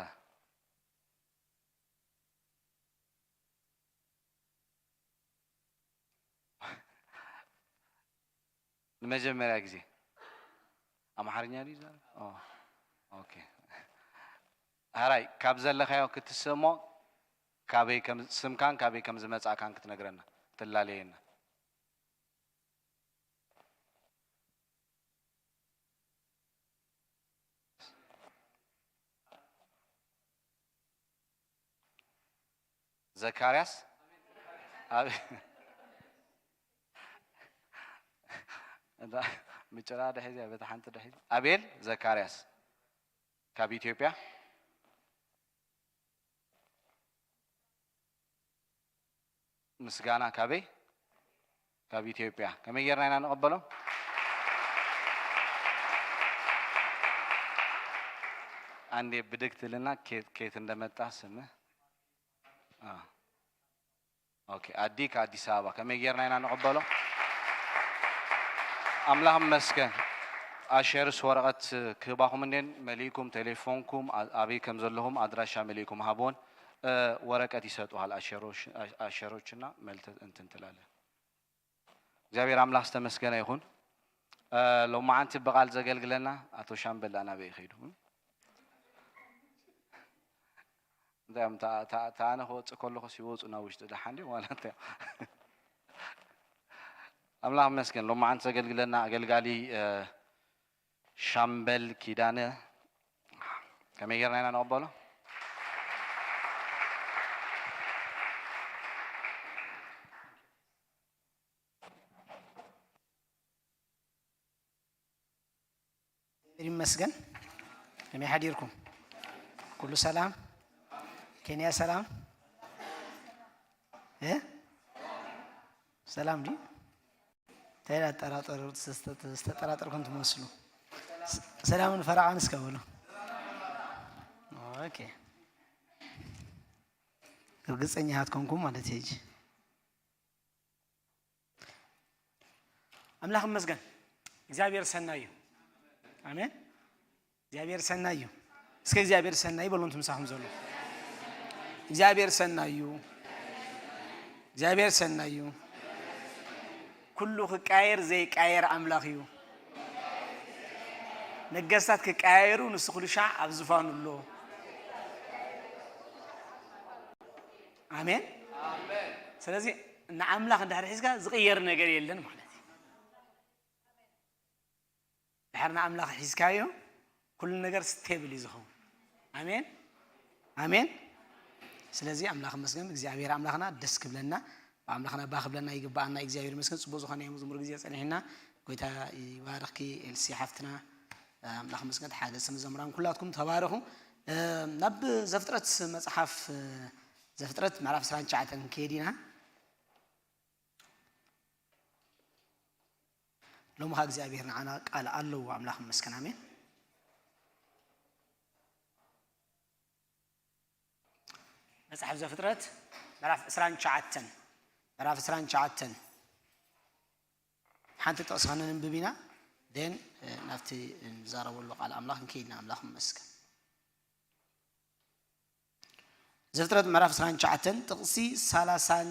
ንመጀመርያ ግዜ ኣምሓርኛ ድዩ ዝዛረብ? ኦ፣ ኦኬ። ሕራይ፣ ካብ ዘለኻዮ ክትስእሞ፣ ካበይ ከም፣ ስምካን ካበይ ከም ዝመጻእካን ክትነግረና፣ ክትላለየና። ዘካርያስ? ኣብ-፣ እንዳ ምጭራ ድሒዘ፣ በታ ሓንቲ ድሒዘ። ኣቤል ዘካርያስ ካብ ኢትዮጵያ። ምስጋና ካበይ? ካብ ኢትዮጵያ። ከመይ ጌርና ኢና ንቐበሎ? ኣንዴ ብድግ ትልና፣ ኬት፣ ኬት እንደመጣ ስምህ? አ። ኦኬ፣ ኣዲ ከኣዲስ ኣበባ። ከመይ ጌርና ኢና ንቐበሎ? ኣምላኽ መስገን። ኣሸርስ ወረቐት ክህባኹም እንዴን መሊእኩም፣ ቴሌፎንኩም፣ ኣ-፣ ኣበይ ከም ዘለኹም ኣድራሻ መሊእኩም ሃብዎን። እ፣ ወረቀት ይሰጡሃል ኣሸሮች-፣ ኣ-፣ ኣሸሮችና መልተ እንትን ትላለን። እግዚኣብሔር ኣምላኽ ዝተመስገነ ይኹን። እ፣ ሎማዓንቲ ብቓል ዘገልግለና ኣቶ ሻምበል ኣናበይ ይኸይዱ? እንታይ እዮም፣ እታ፣ እታ፣ እታ ኣነ ክወፅእ ከለኹስ ይወፁ ናብ ውሽጢ ደሓን ድዩ? ዋላ እንታይ እዮም? ኣምላኽ ይመስገን። ሎማዓንቲ ዘገልግለና ኣገልጋሊ፣ እ፣ ሻምበል ኪዳነ ከመይ ጌርና ኢና ንቐበሎ? ይመስገን። ከመይ ሓዲርኩም? ኩሉ ሰላም? ኬንያ ሰላም? እ? ሰላም ድዩ? እንታይ ኣጠራጠሩ-፣ ዝተጠራጠርኩም ትመስሉ? ስ-፣ ሰላምን ፈረቓን እስከ በሉ። ኦኬ። ርግጸኛታት ኮንኩም ማለት እዩ። ኣምላኽ ይመስገን። እግዚኣብሔር ሰናይ እዩ። ኣሜን። እግዚኣብሔር ሰናይ እዩ። እስከ እግዚኣብሔር ሰናይ በሉ፣ እቲ ምሳኹም ዘሎ። እግዚኣብሔር ሰናይ እዩ። እግዚኣብሔር ሰናይ እዩ። ኩሉ ክቃየር ዘይቃየር ኣምላኽ እዩ። ነገስታት ክቀያየሩ፣ ንሱ ኩሉ ሻዕ ኣብ ዝፋኑ ኣሎ። ኣሜን። ስለዚ ንኣምላኽ እንድሕር ሒዝካ ዝቕየር ነገር የለን ማለት እዩ። ድሕር ንኣምላኽ ሒዝካዮ፣ ኩሉ ነገር ስቴብል እዩ ዝኸውን። ኣሜን፣ ኣሜን። ስለዚ ኣምላኽ ይመስገን፣ እግዚኣብሔር ኣምላኽና ደስ ክብለና፣ ብኣምላኽና ባህ ክብለና ይግብኣና። እግዚኣብሔር ይመስገን። ጽቡቕ ዝኾነ ናይ መዝሙር ግዜ ጸኒሕና። ጎይታ ይባርኽኪ ኤልሲ ሓፍትና። ኣምላኽ ይመስገን። ሓደ ስም ዘምራን ኩላትኩም ተባረኹ። እ፣ ናብ ዘፍጥረት መጽሓፍ፣ እ፣ ዘፍጥረት ምዕራፍ ዕስራን ትሽዓተን ክንከይድ ኢና። ሎሚ ኸኣ እግዚኣብሔር ንዓና ቃል ኣለዎ። ኣምላኽ ይመስገን። ኣሜን። መጽሓፍ ዘፍጥረት ምዕራፍ ዕስራን ትሽዓተን፣ ምዕራፍ ዕስራን ትሽዓተን። ሓንቲ ጥቕሲ ከነንብብ ኢና። ን ናብቲ ንዛረበሉ ቃል ኣምላኽ ንከይድና። ኣምላኽ ይመስገን። ዘፍጥረት ምዕራፍ ዕስራን ትሽዓተን ጥቕሲ ሰላሳን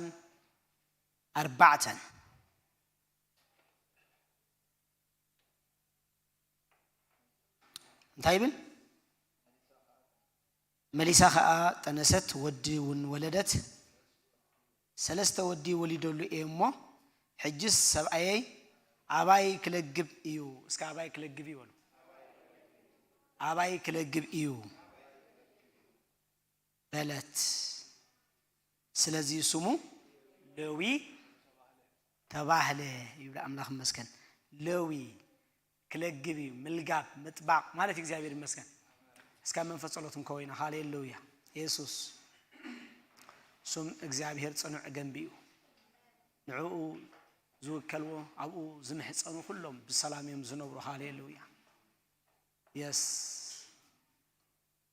ኣርባዕተን እንታይ ይብል? መሊሳ ኸኣ ጠነሰት፣ ወዲ እውን ወለደት። ሰለስተ ወዲ ወሊደሉ እየ እሞ፣ ሕጅስ ሰብኣየይ ኣባይ ክለግብ እዩ። እስከ ኣባይ ክለግብ እዩ በሉ። ኣባይ ክለግብ እዩ በለት። ስለዚ ስሙ ሌዊ ተባህለ ይብል። ኣምላኽ ይመስገን። ሌዊ ክለግብ እዩ። ምልጋብ፣ ምጥባቕ ማለት እዩ። እግዚኣብሔር ይመስገን። እስከ ኣብ መንፈስ ጸሎት እንከወይና። ሃሌሉያ። የሱስ ስም እግዚኣብሔር ጽኑዕ ገንቢ እዩ። ንዕኡ ዝውከልዎ፣ ኣብኡ ዝምሕጸኑ ኩሎም ብሰላም እዮም ዝነብሩ። ሃሌሉያ። የስ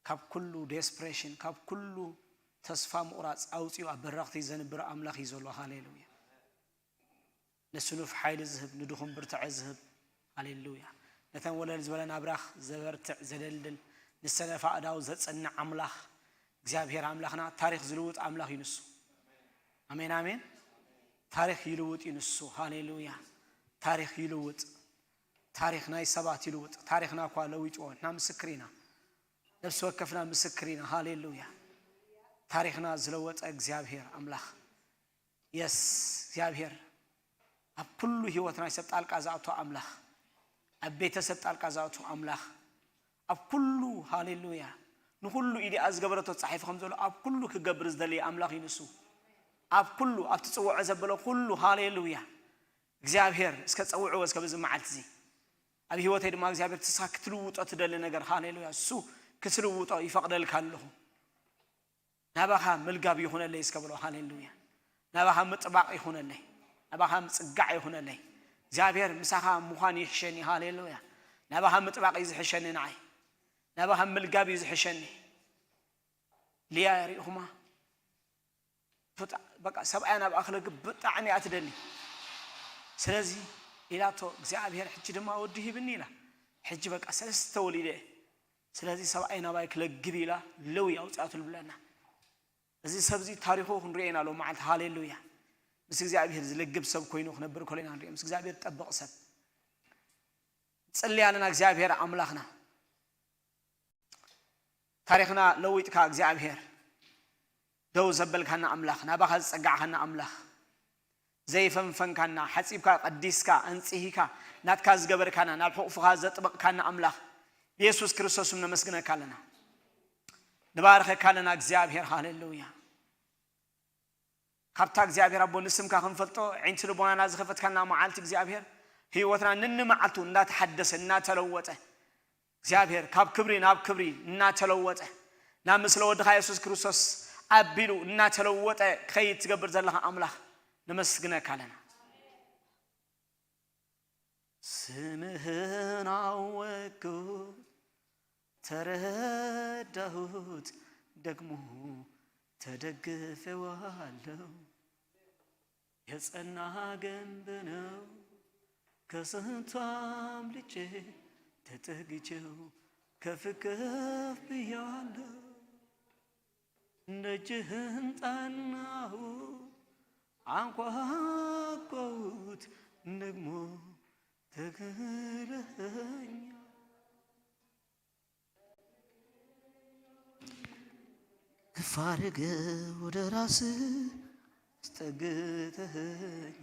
ካብ ኩሉ ዴስፕሬሽን፣ ካብ ኩሉ ተስፋ ምቑራጽ ኣውጺኡ ኣብ በረኽቲ ዘንብር ኣምላኽ እዩ ዘሎ። ሃሌሉያ። ንስኑፍ ሓይሊ ዝህብ፣ ንድኹም ብርትዐ ዝህብ። ሃሌሉያ። ነተን ወለል ዝበለን ኣብራኽ ዘበርትዕ፣ ዘደልድል፣ ንሰነፍ ኣእዳው ዘጽንዕ ኣምላኽ እግዚኣብሔር ኣምላኽና ታሪኽ ዝልውጥ ኣምላኽ እዩ ንሱ። ኣሜን፣ ኣሜን። ታሪኽ ይልውጥ እዩ ንሱ። ሃሌሉያ። ታሪኽ ይልውጥ። ታሪኽ ናይ ሰባት ይልውጥ። ታሪኽና እኳ ለዊጥዎ፣ ንሕና ምስክር ኢና። ነፍሲ ወከፍና ምስክር ኢና። ሃሌሉያ። ታሪኽና ዝለወጠ እግዚኣብሔር ኣምላኽ። የስ፣ እግዚኣብሔር ኣብ ኩሉ ህይወት ናይ ሰብ ጣልቃ ዝኣቱ ኣምላኽ፣ ኣብ ቤተሰብ ጣልቃ ዝኣቱ ኣምላኽ፣ ኣብ ኩሉ፣ ሃሌሉያ፣ ንኹሉ ኢዲኣ ዝገበረቶ ተጻሒፉ ከም ዘሎ ኣብ ኩሉ ክገብር ዝደሊ ኣምላኽ እዩ ንሱ። ኣብ ኩሉ፣ ኣብቲ ጽውዖ ዘበሎ ኩሉ፣ ሃሌሉያ፣ እግዚኣብሔር እስከ ጸውዕዎ እስከ በዚ መዓልቲ እዚ። ኣብ ህይወተይ ድማ እግዚኣብሔር ንስኻ ክትልውጦ ትደሊ ነገር፣ ሃሌሉያ፣ እሱ ክትልውጦ ይፈቕደልካ ኣለኹ። ናባኻ ምልጋብ ይኹነለይ እስከ በሎ። ሃሌሉያ። ናባኻ ምጥባቕ ይኹነለይ። ናባኻ ምጽጋዕ ይኹነለይ። እግዚኣብሔር ምሳኻ ምዃን ይሕሸኒ። ሃሌሉያ። ናባኻ ምጥባቕ እዩ ዝሕሸኒ ንዓይ። ናባኻ ምልጋብ እዩ ዝሕሸኒ። ልያ ርኢኹማ? ብጣ-፣ በቃ ሰብኣያ ናብኣ ክለግብ ብጣዕሚ እያ ትደሊ። ስለዚ ኢላቶ፣ እግዚኣብሔር ሕጂ ድማ ወዲ ሂብኒ ኢላ። ሕጂ በቃ ሰለስተ ወሊደ እየ። ስለዚ ሰብኣይ ናባይ ክለግብ ኢላ ሌዊ ኣውፅኣትሉ ብለና። እዚ ሰብዚ ታሪኹ ክንሪኦ ኢና ሎም መዓልቲ። ሃሌሉያ። ምስ እግዚኣብሔር ዝልግብ ሰብ ኮይኑ ክነብር ከሎ ኢና ንሪኦ። ምስ እግዚኣብሔር ጠብቕ ሰብ። ንጽሊ ኣለና እግዚኣብሔር ኣምላኽና። ታሪኽና ለዊጥካ እግዚኣብሔር። ደው ዘበልካና ኣምላኽ፣ ናባኻ ዝጸጋዕካና ኣምላኽ። ዘይፈንፈንካና፣ ሓጺብካ፣ ቀዲስካ፣ ኣንጽሂካ፣ ናትካ ዝገበርካና፣ ናብ ሕቑፍኻ ዘጥበቕካና ኣምላኽ። ብየሱስ ክርስቶስ ስም ነመስግነካ ኣለና። ንባርኸካ ኣለና እግዚኣብሔር። ሃሌሉያ። ካብታ እግዚኣብሔር ኣቦ ንስምካ ክንፈልጦ፣ ዒንቲ ልቦናና ዝኸፈትካና መዓልቲ እግዚኣብሔር፣ ህይወትና ንንመዓልቱ እናተሓደሰ፣ እናተለወጠ፣ እግዚኣብሔር ካብ ክብሪ ናብ ክብሪ እናተለወጠ፣ ናብ ምስለ ወድኻ የሱስ ክርስቶስ ኣቢሉ እናተለወጠ ክኸይድ ትገብር ዘለኻ ኣምላኽ ነመስግነካ ኣለና። ስምህን ኣወቅኩት፣ ተረዳሁት፣ ደግሞ ተደግፌዋለሁ። የጸና ግንብ ነው፣ ከስንቱ አምልጬ ተጠግቼው ከፍ ከፍ ብያለሁ። ደጅህን ጠናሁ፣ አንኳኳሁት፣ ደግሞ ተከፍተልኛል። ከፍ አድርገህ ወደ ራስህ አስጠግተኸኝ፣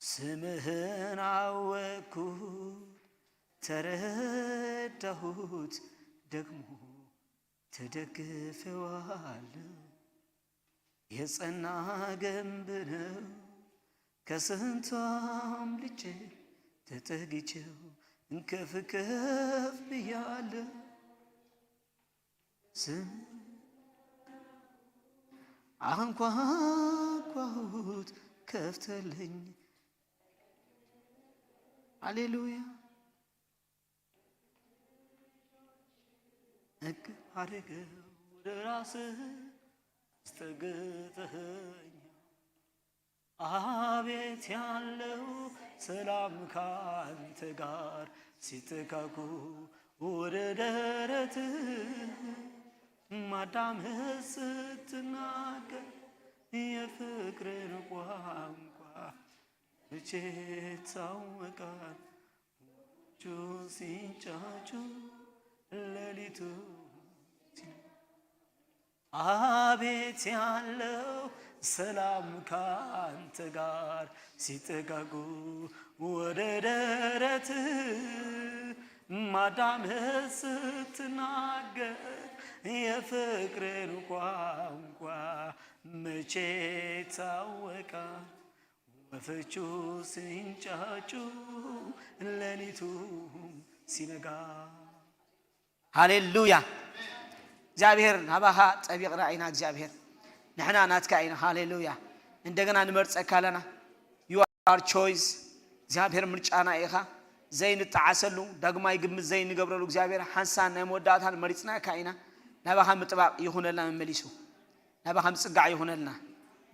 ስምህን አወቅኩት፣ ተረዳሁት፣ ደግሞ ተደግፌዋለሁ። የጸና ግንብ ነው፣ ከስንቱ አምልጬ ተጠግቼው ከፍ ከፍ ብያለሁ። ስም አንኳኳሁት፣ ከፍተልኝ። ሃሌሉያ። እቅፍ አድርገህ ወደ ራስህ አስጠግተኸኝ። አቤት ያለው ሰላም ካንተ ጋር ሲጠጋጉ ወደ ደረት ማዳምህ ስትናገር የፍቅርን ቋንቋ መቼ ይታወቃል? ወፎቹ ሲንጫጩ ሌሊቱ ሲነ- አቤት ያለው ሰላም ካንተ ጋር ሲጠጋጉ ወደ ደረት ማዳምህ ስትናገር የፍቅርን ቋንቋ መቼ ይታወቃል? ወፎቹ ሲንጫጩ ሌሊቱ ሲነጋ። ሃሌሉያ። እግዚኣብሔር ናባኻ ጠቢቕና ኢና። እግዚኣብሔር ንሕና ናትካ ኢና። ሃሌሉያ። እንደገና ንመርጸካ ኣለና። You are choice። እግዚኣብሔር ምርጫና ኢኻ። ዘይንጠዓሰሉ፣ ዳግማይ ግምት ዘይንገብረሉ እግዚኣብሔር ሓንሳን ናይ መወዳእታን መሪጽናካ ኢና። ናባኻ ምጥባቕ ይኹነልና መመሊሱ። ናባኻ ምጽጋዕ ይኹነልና።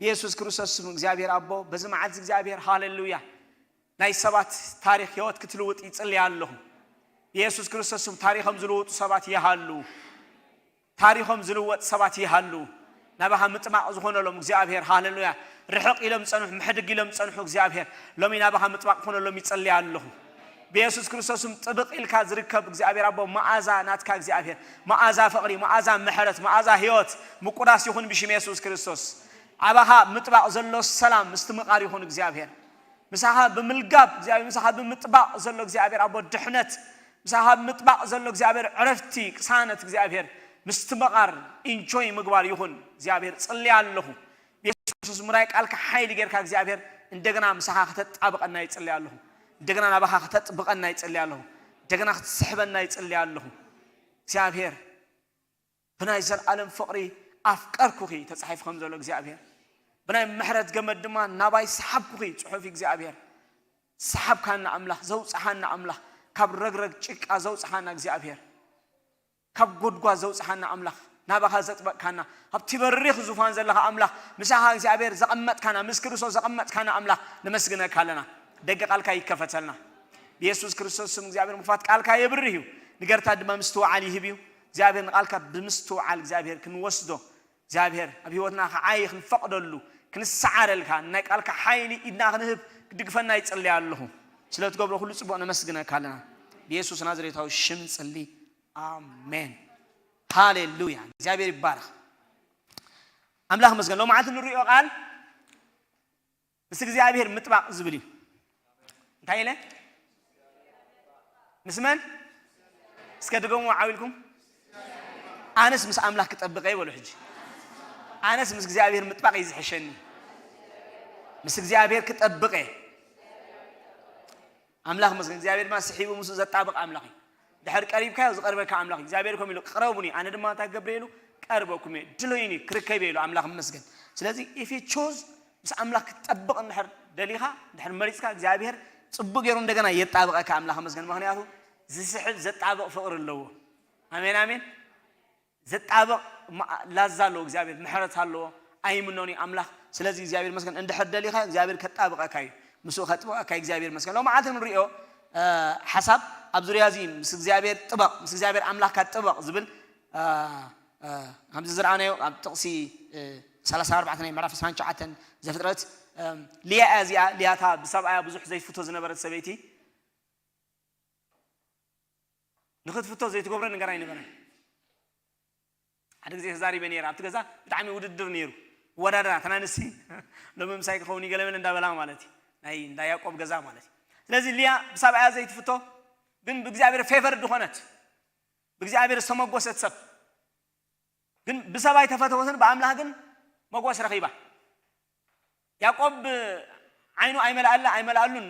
ብየሱስ ክርስቶስ ስም እግዚኣብሔር ኣቦ፣ በዚ መዓልቲ እግዚኣብሔር ሃሌሉያ ናይ ሰባት ታሪኽ ህይወት ክትልውጥ ይጽሊ ኣለኹ። ብየሱስ ክርስቶስ ስም ታሪኾም ዝልውጡ ሰባት ይሃሉ። ታሪኾም ዝልወጥ ሰባት ይሃሉ። ናባኻ ምጥማቕ ዝኾነሎም እግዚኣብሔር ሃሌሉያ። ርሕቕ ኢሎም ጸንሑ፣ ምሕድግ ኢሎም ጸንሑ እግዚኣብሔር ሎሚ ናባኻ ምጥማቕ ክኾነሎም ይጽሊ ኣለኹ። ብየሱስ ክርስቶስ ስም ጥብቕ ኢልካ ዝርከብ እግዚኣብሔር ኣቦ መኣዛ ናትካ እግዚኣብሔር መኣዛ ፍቕሪ፣ መኣዛ ምሕረት፣ መኣዛ ህይወት ምቁዳስ ይኹን ብሽም የሱስ ክርስቶስ። ኣባኻ ምጥባቕ ዘሎ ሰላም ምስትምቓር ይኹን እግዚኣብሔር ምሳኻ ብምልጋብ እግዚኣብሔር ምሳኻ ብምጥባቕ ዘሎ እግዚኣብሔር ኣቦ ድሕነት ምሳኻ ብምጥባቕ ዘሎ እግዚኣብሔር ዕረፍቲ ቅሳነት እግዚኣብሔር ምስትምቓር ኢንጆይ ምግባር ይኹን እግዚኣብሔር ጽልያ ኣለኹ። ብየሱስ ክርስቶስ ምራይ ቃልካ ሓይሊ ጌርካ እግዚኣብሔር እንደገና ምሳኻ ከተጣብቐና ይጽልያ ኣለኹ። እንደገና ናባኻ ከተጥብቐና ይጽልያ ኣለኹ። እንደገና ክትስሕበና ይጽልያ ኣለኹ። እግዚኣብሔር ብናይ ዘልኣለም ፍቕሪ ኣፍቀርኩኺ ተጻሒፉ ከም ዘሎ እግዚኣብሔር ብናይ ምሕረት ገመድ ድማ ናባይ ሰሓብኩኺ ጽሑፍ እግዚኣብሔር ሰሓብካና ኣምላኽ ዘውጽሓና ኣምላኽ ካብ ረግረግ ጭቃ ዘውጽሓና እግዚኣብሔር ካብ ጎድጓድ ዘውጽሓና ኣምላኽ ናባኻ ዘጥበቅካና ኣብቲ በሪኽ ዙፋን ዘለኻ ኣምላኽ ምሳኻ እግዚኣብሔር ዘቐመጥካና ምስ ክርስቶስ ዘቐመጥካና ኣምላኽ ነመስግነካ ኣለና። ደገ ቃልካ ይከፈተልና ብየሱስ ክርስቶስ ስም እግዚኣብሔር ምኽፋት ቃልካ የብርህ እዩ። ንገርታ ድማ ምስትውዓል ይህብ እዩ። እግዚኣብሔር ንቃልካ ብምስትውዓል እግዚኣብሔር ክንወስዶ እግዚኣብሔር ኣብ ህይወትና ክዓይ ክንፈቕደሉ ክንሰዓረልካ ናይ ቃልካ ሓይሊ ኢድና ክንህብ ክድግፈና ይጽልያ ኣለኹ። ስለ ትገብሮ ኩሉ ጽቡቕ ነመስግነካ ኣለና። ብየሱስ ናዝሬታዊ ሽም ንጽሊ። ኣሜን። ሃሌሉያ። እግዚኣብሔር ይባረኽ። ኣምላኽ መስገን ሎማዓልቲ ንሪኦ ቃል ምስ እግዚኣብሔር ምጥባቕ ዝብል እዩ። እንታይ ኢለ? ምስ መን? እስከ ድገሙ ዓው ኢልኩም። ኣነስ ምስ ኣምላኽ ክጠብቐ ይበሉ ሕጂ። ኣነስ ምስ እግዚኣብሔር ምጥባቕ እዩ ዝሕሸኒ። ምስ እግዚኣብሔር ክጠብቐ ኣምላኽ መስገን እግዚኣብሔር ድማ ስሒቡ ምስ ዘጣብቕ ኣምላኽ እዩ። ድሕር ቀሪብካዮ ዝቐርበካ ኣምላኽ እዩ። እግዚኣብሔር ከም ኢሉ ቅረቡኒ ኣነ ድማ እንታይ ክገብር ኢሉ ቀርበኩም እየ ድለዩኒ ክርከብ እየ ኢሉ ኣምላኽ መስገን። ስለዚ if you choose ምስ ኣምላኽ ክትጠብቕ እንድሕር ደሊኻ እንድሕር መሪፅካ እግዚኣብሔር ፅቡቅ ገይሩ እንደገና የጣብቐካ ኣምላኽ መስገን። ምክንያቱ ዝስሕብ ዘጣብቕ ፍቕሪ ኣለዎ። ኣሜን ኣሜን። ዘጣብቕ ላዛ ኣለዎ እግዚኣብሔር ምሕረት ኣለዎ። ኣይምኖን እዩ ኣምላኽ። ስለዚ እግዚኣብሔር መስገን እንድሕር ደሊኻ እግዚኣብሔር ከጣብቐካ እዩ። ምስኡ ከጥብቐካ እዩ እግዚኣብሔር መስገን። ሎም መዓልቲ ንሪኦ ሓሳብ ኣብ ዙርያ እዚ ምስ እግዚኣብሔር ጥበቕ ምስ እግዚኣብሔር ኣምላኽካ ጥበቕ ዝብል ከምዚ ዝረኣናዮ ኣብ ጥቕሲ ሰላሳ ኣርባዕተ ናይ ምዕራፍ ዕስራን ትሽዓተን ዘፍጥረት ሊያ እያ እዚኣ። ሊያታ ብሰብኣያ ብዙሕ ዘይፍቶ ዝነበረት ሰበይቲ ንኽትፍቶ ዘይትገብሮ ነገር ኣይነበረን። ሓደ ግዜ ተዛሪበ ነይረ ኣብቲ ገዛ ብጣዕሚ ውድድር ነይሩ። ወዳድራ ተናንሲ ሎሚ ምሳይ ክኸውን ይገለመን እንዳበላ ማለት እዩ ናይ እንዳ ያዕቆብ ገዛ ማለት እዩ። ስለዚ ሊያ ብሰብኣያ ዘይትፍቶ ግን ብእግዚኣብሔር ፌቨር ዝኾነት ብእግዚኣብሔር ዝተመጎሰት ሰብ ግን ብሰብ ኣይተፈተወትን ብኣምላኽ ግን መጎስ ረኺባ። ያዕቆብ ዓይኑ ኣይመልኣላ ኣይመልኣሉን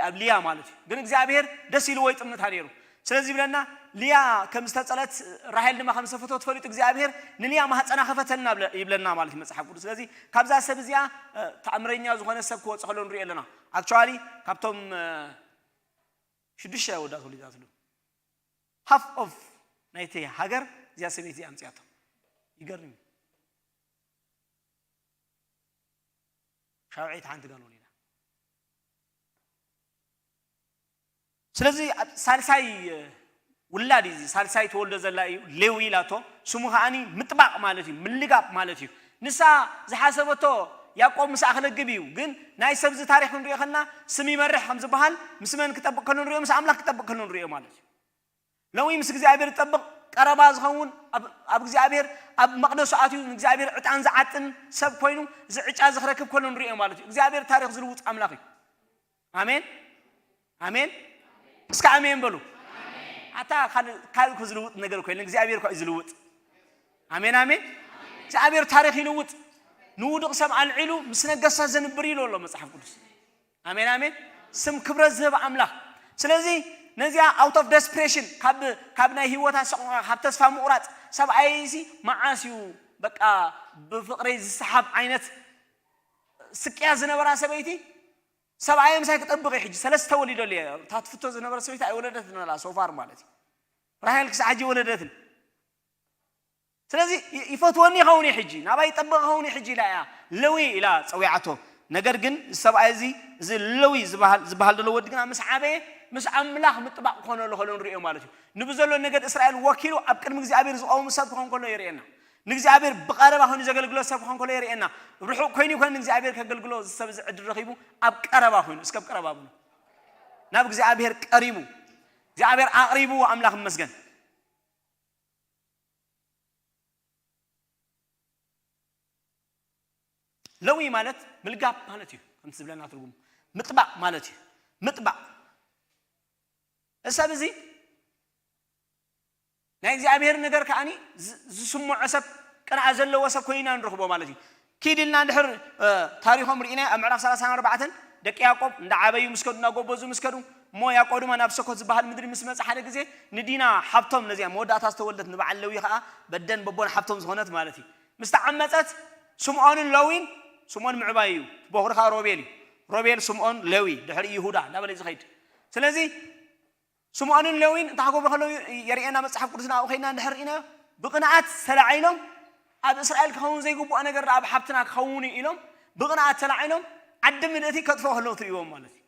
ኣብ ሊያ ማለት እዩ። ግን እግዚኣብሔር ደስ ኢልዎ ይጥምታ ነይሩ። ስለዚ ይብለና ሊያ ከም ዝተጸለት ራሄል ድማ ከም ዝተፈተወት ፈሊጡ እግዚኣብሔር ንሊያ ማህፀና ከፈተልና ይብለና ማለት እዩ መጽሓፍ ቅዱስ። ስለዚ ካብዛ ሰብ እዚኣ ተኣምረኛ ዝኾነ ሰብ ክወጽእ ከሎ ንሪኦ ኣለና። ኣክቹዋሊ ካብቶም ሽዱሽተ ወዳት ወሊዳትሉ ሃፍ ኦፍ ናይቲ ሃገር እዚኣ ሰበይቲ ኣምፅያቶ። ይገርም እዩ። ሻውዒት ሓንቲ ጋሎን ኢና። ስለዚ ኣብ ሳልሳይ ውላድ እዩ፣ ሳልሳይ ተወልዶ ዘላ እዩ፣ ሌዊ ኢላቶ። ስሙ ከዓኒ ምጥባቕ ማለት እዩ፣ ምልጋብ ማለት እዩ። ንሳ ዝሓሰበቶ ያዕቆብ ምስኣ ክለግብ እዩ። ግን ናይ ሰብዚ ታሪኽ ክንሪኦ ከለና ስም ይመርሕ ከም ዝበሃል ምስ መን ክጠብቕ ከሎ ንሪኦ? ምስ ኣምላኽ ክጠብቕ ከሎ ንሪኦ ማለት እዩ። ሎሚ ምስ እግዚኣብሔር ዝጠብቕ ቀረባ ዝኸውን ኣብ እግዚኣብሔር ኣብ መቕደሱ ኣትዩ ንእግዚኣብሔር ዕጣን ዝዓጥን ሰብ ኮይኑ እዚ ዕጫ ዝክረክብ ከሎ ንሪኦ ማለት እዩ። እግዚኣብሔር ታሪኽ ዝልውጥ ኣምላኽ እዩ። ኣሜን ኣሜን። እስከ ኣሜን በሉ። ኣታ ካልእ እኮ ዝልውጥ ነገር እኮ የለን፣ እግዚኣብሔር እኮ እዩ ዝልውጥ። ኣሜን ኣሜን። እግዚኣብሔር ታሪኽ ይልውጥ። ንውዱቕ ሰብ ኣልዒሉ ምስ ነገሳ ዘንብር ኢሉ ኣሎ መጽሓፍ ቅዱስ። ኣሜን ኣሜን። ስም ክብረት ዝህብ ኣምላኽ። ስለዚ ነዚኣ out of desperation ካብ ናይ ህይወታ ሰቆቃ ካብ ተስፋ ምቑራጽ ሰብኣይሲ መዓስ እዩ በቃ ብፍቕረይ ዝሰሓብ ዓይነት ስቅያ ዝነበራ ሰበይቲ ሰብኣየ ምሳይ ክጠብቕ ሕጂ ሰለስተ ወሊዶ እየ እታ ትፍቶ ዝነበረ ሰበይቲ ኣይወለደትን ኣላ so far ማለት እዩ። ራሄል ክሳዕ ሕጂ ወለደትን። ስለዚ ይፈትወኒ ይኸውን እዩ ሕጂ ናባይ ይጠብቕ ይኸውን እዩ ሕጂ ኢላ እያ ለዊ ኢላ ጸዊዓቶ። ነገር ግን ሰብኣይ እዚ እዚ ለዊ ዝበሃል ዘሎ ወዲ ግና ምስ ዓበየ ምስ ኣምላኽ ምጥባቕ ክኾነሉ ከሎ ንሪኦ ማለት እዩ። ንብዘሎ ነገድ እስራኤል ወኪሉ ኣብ ቅድሚ እግዚኣብሔር ዝቐውም ሰብ ክኾን ከሎ የርእየና። ንእግዚኣብሔር ብቐረባ ኮይኑ ዘገልግሎ ሰብ ክኾን ከሎ የርእየና። ርሑቕ ኮይኑ ይኮን ንእግዚኣብሔር ከገልግሎ እዚ ሰብ እዚ ዕድል ረኺቡ ኣብ ቀረባ ኮይኑ እስከ ኣብ ቀረባ ብሉ ናብ እግዚኣብሔር ቀሪቡ እግዚኣብሔር ኣቕሪቡ ኣምላኽ ይመስገን። ለዊ ማለት ምልጋብ ማለት እዩ። ከምቲ ዝብለና ትርጉም ምጥባቕ ማለት እዩ። ምጥባቕ እሰብ እዚ ናይ እግዚኣብሔር ነገር ከዓኒ ዝስምዖ ሰብ ቅንዓ ዘለዎ ሰብ ኮይና ንረኽቦ ማለት እዩ። ኪድ ኢልና እንድሕር ታሪኾም ርኢና ኣብ ምዕራፍ ሰላሳን ኣርባዕተን ደቂ ያዕቆብ እንዳዓበዩ ምስ ከዱ እናጎበዙ ምስ ከዱ እሞ ያዕቆብ ድማ ናብ ሰኮት ዝበሃል ምድሪ ምስ መፀ ሓደ ግዜ ንዲና ሓብቶም ነዚኣ መወዳእታ ዝተወልደት ንበዓል ለዊ ከዓ በደን በቦን ሓብቶም ዝኾነት ማለት እዩ ምስ ተዓመፀት ስምዖንን ለዊን ስምዖን ምዕባይ እዩ። ቦኽሪ ከዓ ሮቤል እዩ። ሮቤል ስምዖን ለዊ ድሕሪ ይሁዳ እንዳበለ እዩ ዝኸይድ። ስለዚ ስምዖንን ሌዊን እንታይ ክገብሩ ከለዉ የርእየና መጽሓፍ ቅዱስና ኣብኡ ከይድና እንድሕር ርኢናዮ ብቕንኣት ተላዒሎም ኣብ እስራኤል ክኸውን ዘይግብኦ ነገር ኣብ ሓብትና ክኸውን እዩ ኢሎም ብቕንኣት ተላዒሎም ዓዲ ምልእቲ ከጥፍኦ ከለዉ ትርእይዎም ማለት እዩ።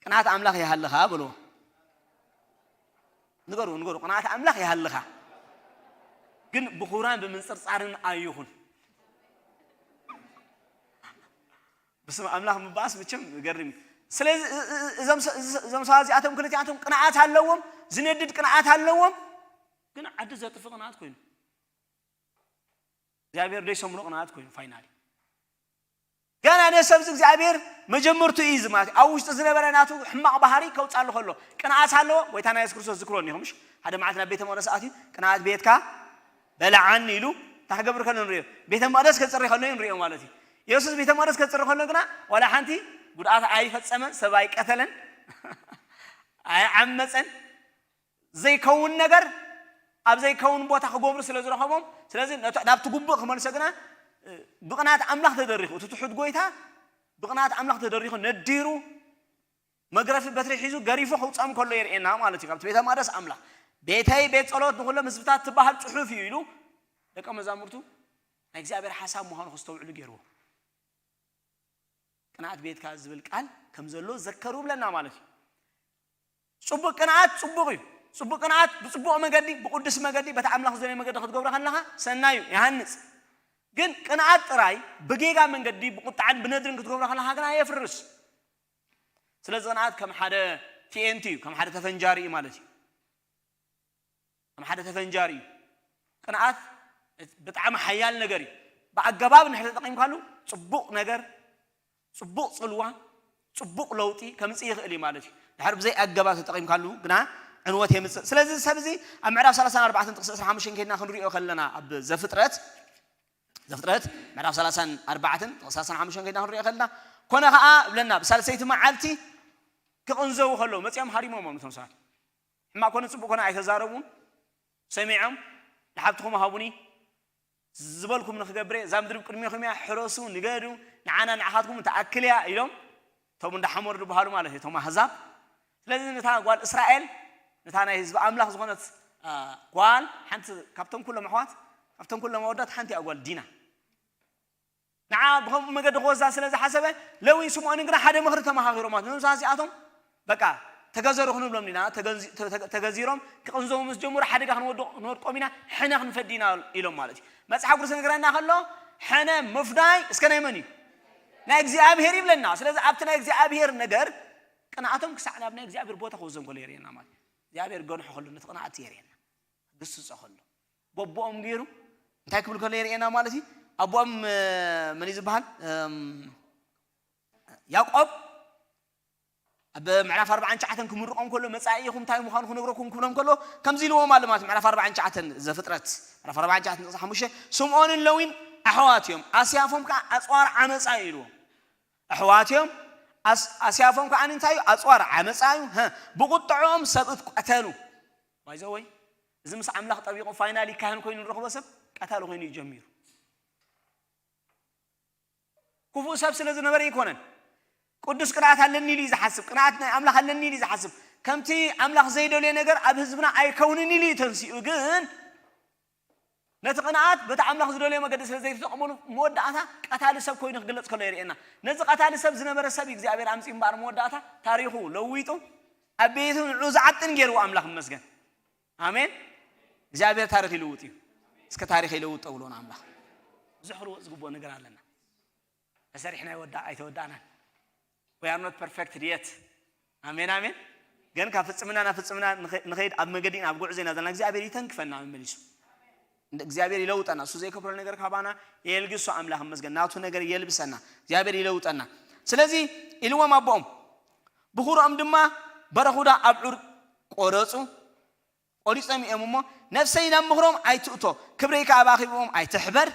ቅንኣት ኣምላኽ ይሃልኻ በልዎ። ንገሩ ንገሩ ቅንኣት ኣምላኽ ይሃልኻ። ግን ብኹራን ብምንፅርፃርን ኣይኹን። ብስም ኣምላኽ ምባኣስ መቸም ገርም እዩ። ስለዚ እዞም ሰባት እዚኣቶም ክልቲኣቶም ቅንዓት ኣለዎም፣ ዝነድድ ቅንዓት ኣለዎም፣ ግን ዓዲ ዘጥፍ ቅንዓት ኮይኑ እግዚኣብሔር ደይሰምሮ ቅንዓት ኮይኑ ፋይናሊ ገና ነሰብ እግዚኣብሔር መጀመርቱ እዩ ዝማት ኣብ ውሽጢ ዝነበረ ናቱ ሕማቕ ባህሪ ከውፃሉ ከሎ ቅንዓት ኣለዎ። ጎይታና የሱስ ክርስቶስ ዝክሮ እኒኹም ሓደ መዓልቲ ናብ ቤተ መቅደስ ኣትዩ ቅንዓት ቤትካ በላዓኒ ኢሉ እንታይ ክገብር ከሎ ንሪኦ? ቤተ መቕደስ ከፅሪ ከሎ እዩ ንሪኦ ማለት እዩ። የሱስ ቤተ መቕደስ ከፅሪ ከሎ ግና ዋላ ሓንቲ ጉድኣት ኣይፈፀመን፣ ሰብ ኣይቀተለን፣ ኣይዓመፀን። ዘይከውን ነገር ኣብ ዘይከውን ቦታ ክገብሩ ስለ ዝረኸቦም፣ ስለዚ ናብቲ ጉቡእ ክመልሶ ግና ብቕንኣት ኣምላኽ ተደሪኹ፣ እቲ ትሑት ጎይታ ብቕንኣት ኣምላኽ ተደሪኹ ነዲሩ መግረፊ በትሪ ሒዙ ገሪፉ ከውፅኦም ከሎ የርእየና ማለት እዩ። ካብቲ ቤተ መቅደስ ኣምላኽ ቤተይ ቤት ጸሎት ንኩሎም ህዝብታት ትበሃል ጽሑፍ እዩ ኢሉ ደቀ መዛሙርቱ ናይ እግዚኣብሔር ሓሳብ ምዃኑ ክስተውዕሉ ገይርዎ። ቅንኣት ቤትካ ዝብል ቃል ከም ዘሎ ዘከሩ ብለና ማለት እዩ። ጽቡቅ ቅንኣት ጽቡቅ እዩ። ጽቡቅ ቅንኣት ብጽቡቅ መገዲ ብቅዱስ መገዲ በቲ ኣምላኽ ዝደለየ መገዲ ክትገብሮ ከለኻ ሰናዩ ይሃንጽ። ግን ቅንኣት ጥራይ ብጌጋ መንገዲ ብቁጣዕን ብነድርን ክትገብሮ ከለኻ ግና የፍርስ። ስለዚ ቅንኣት ከም ሓደ ቲኤንቲ እዩ፣ ከም ሓደ ተፈንጃሪ እዩ ማለት እዩ። ከም ሓደ ተፈንጃሪ እዩ። ቅንኣት ብጣዕሚ ሓያል ነገር እዩ። ብኣገባብ እንድሕር ተጠቒምካሉ ጽቡቕ ነገር፣ ጽቡቕ ጽልዋ፣ ጽቡቕ ለውጢ ከምጽእ ይኽእል እዩ ማለት እዩ። ድሕር ብዘይ ኣገባብ ተጠቒምካሉ ግና ዕንወት የምጽእ። ስለዚ ሰብ እዚ ኣብ ምዕራፍ ሰላሳን ኣርባዕተን ጥቕሲ ዕስራን ሓሙሽተን ከይድና ክንሪኦ ከለና ኣብ ዘፍጥረት ዘፍጥረት ምዕራፍ ሰላሳን ኣርባዕተን ጥቕሲ ሰላሳን ሓሙሽተን ከይድና ክንሪኦ ከለና ኮነ ኸዓ እብለና ብሳልሰይቲ መዓልቲ ክቕንዘዉ ከለዉ መፂኦም ሃሪሞም እዮም እቶም ሰባት። ሕማቕ ኮነ ፅቡቕ ኮነ ኣይተዛረቡን። ሰሚዖም ንሓብትኹም ሃቡኒ ዝበልኩም ንክገብር እየ። እዛ ምድሪ ቅድሜኹም እያ፣ ሕረሱ፣ ንገዱ፣ ንዓና ንዓኻትኩም ትኣክል እያ ኢሎም እቶም እንዳ ሓሞር ዝበሃሉ ማለት እዩ፣ እቶም ኣህዛብ። ስለዚ ነታ ጓል እስራኤል ነታ ናይ ህዝቢ ኣምላኽ ዝኾነት ጓል ሓንቲ ካብቶም ኩሎም ኣሕዋት ካብቶም ኩሎም ኣወዳት ሓንቲ እያ ጓል ዲና። ንዓ ብኸምኡ መገዲ ክወስዳ ስለ ዝሓሰበ፣ ለዊን ስምዖንን ግና ሓደ ምኽሪ ተመኻኺሮም ማለት ነው። እዚኣቶም በቃ ተገዘሩ ክንብሎም ኢና። ተገዚ-፣ ተ-፣ ተ-፣ ተገዚሮም ክቕንዘቡ ምስ ጀመሩ ሓደጋ ክንወድቕ፣ ክንወድቆም ኢና፣ ሕነ ክንፈዲ ኢና ኢሎም ማለት እዩ። መጽሓፍ ቅዱስ ዝነግረና ከሎ ሕነ ምፍዳይ እስከ ናይ መን እዩ? ናይ እግዚኣብሔር ይብለና። ስለዚ ኣብቲ ናይ እግዚኣብሔር ነገር ቅንኣቶም ክሳዕ ናብ ናይ እግዚኣብሔር ቦታ ክወስዶም ከሎ የርእየና ማለት እዩ። እግዚኣብሔር ገንሖ ከሎ ነቲ ቅንኣት የርእየና። ክግስጾ ከሎ በቦኦም ገይሩ እንታይ ክብል ከሎ የርእየና ማለት እዩ። ኣቦኦም፣ እ፣ መን እዩ ዝበሃል? እም፣ ያዕቆብ ኣብ ምዕራፍ ኣርባዓን ትሽዓተን ክምርቖም ከሎ መጻኢኹም እንታይ ምዃኑ ክነግረኩም ክብሎም ከሎ ከምዚ ኢልዎም ኣሎ ማለት እዩ። ምዕራፍ ኣርባዓን ትሽዓተን ዘፍጥረት፣ ምዕራፍ ኣርባዓን ትሽዓተን ጥቕሲ ሓሙሽተ፣ ስምዖንን ለዊን ኣሕዋት እዮም፣ ኣስያፎም ከኣ ኣጽዋር ዓመጻ እዩ ኢልዎም። ኣሕዋት እዮም፣ ኣስ-፣ ኣስያፎም ከኣ እንታይ እዩ? ኣጽዋር ዓመጻ እዩ። ሀ፣ ብቁጥዕኦም ሰብ እት ቀተሉ። ባይዘወይ፣ እዚ ምስ ኣምላኽ ጠቢቑ ፋይናሊ ካህን ኮይኑ ንረኽቦ ሰብ ቀታሊ ኮይኑ እዩ ጀሚሩ። ክፉእ ሰብ ስለ ዝነበረ ኣይኮነን። ቅዱስ ቅንኣት ኣለኒ ኢሉ እዩ ዝሓስብ። ቅንኣት ናይ ኣምላኽ ኣለኒ ኢሉ እዩ ዝሓስብ። ከምቲ ኣምላኽ ዘይደልዮ ነገር ኣብ ህዝብና ኣይከውንን ኢሉ እዩ ተንሲኡ። ግን ነቲ ቅንኣት በቲ ኣምላኽ ዝደልዮ መገዲ ስለ ዘይተጠቕመሉ መወዳእታ ቀታሊ ሰብ ኮይኑ ክግለጽ ከሎ የርእየና። ነዚ ቀታሊ ሰብ ዝነበረ ሰብ እዩ እግዚኣብሔር ኣምጺኡ እምበኣር መወዳእታ ታሪኹ ለዊጡ ኣብ ቤቱ ንዑ ዝዓጥን ገይርዎ ኣምላኽ ይመስገን። ኣሜን። እግዚኣብሔር ታሪኽ ይልውጥ እዩ። እስከ ታሪኽ ይለውጥ ተብሎ ንኣምላኽ ብዙሕ ክልወጥ ዝግብኦ ነገር ኣለና። ተሰሪሕና ይወዳእ ኣይተወዳእናን። We are not perfect yet። ኣሜን፣ ኣሜን። ግን ካብ ፍጽምና ናብ ፍጽምና ንኸ-፣ ንኸይድ ኣብ መገዲ ኢና፣ ኣብ ጉዕዞ ኢና ዘለና። እግዚኣብሔር ይተንክፈና መመሊሱ። እንደ እግዚኣብሔር ይለውጠና። እሱ ዘይከፍሎ ነገር ካባና የልግሶ ኣምላኽ ይመስገን። ናቱ ነገር የልብሰና። እግዚኣብሔር ይለውጠና። ስለዚ ኢልዎም ኣቦኦም፣ ብኹርኦም ድማ በረኹዳ ኣብዑር ቆረጹ። ቆሪጾም እዮም እሞ፣ ነፍሰይ ናብ ምኽሮም ኣይትእቶ፣ ክብረይ ከኣ ኣብ ኣኼብኦም ኣይትሕበር።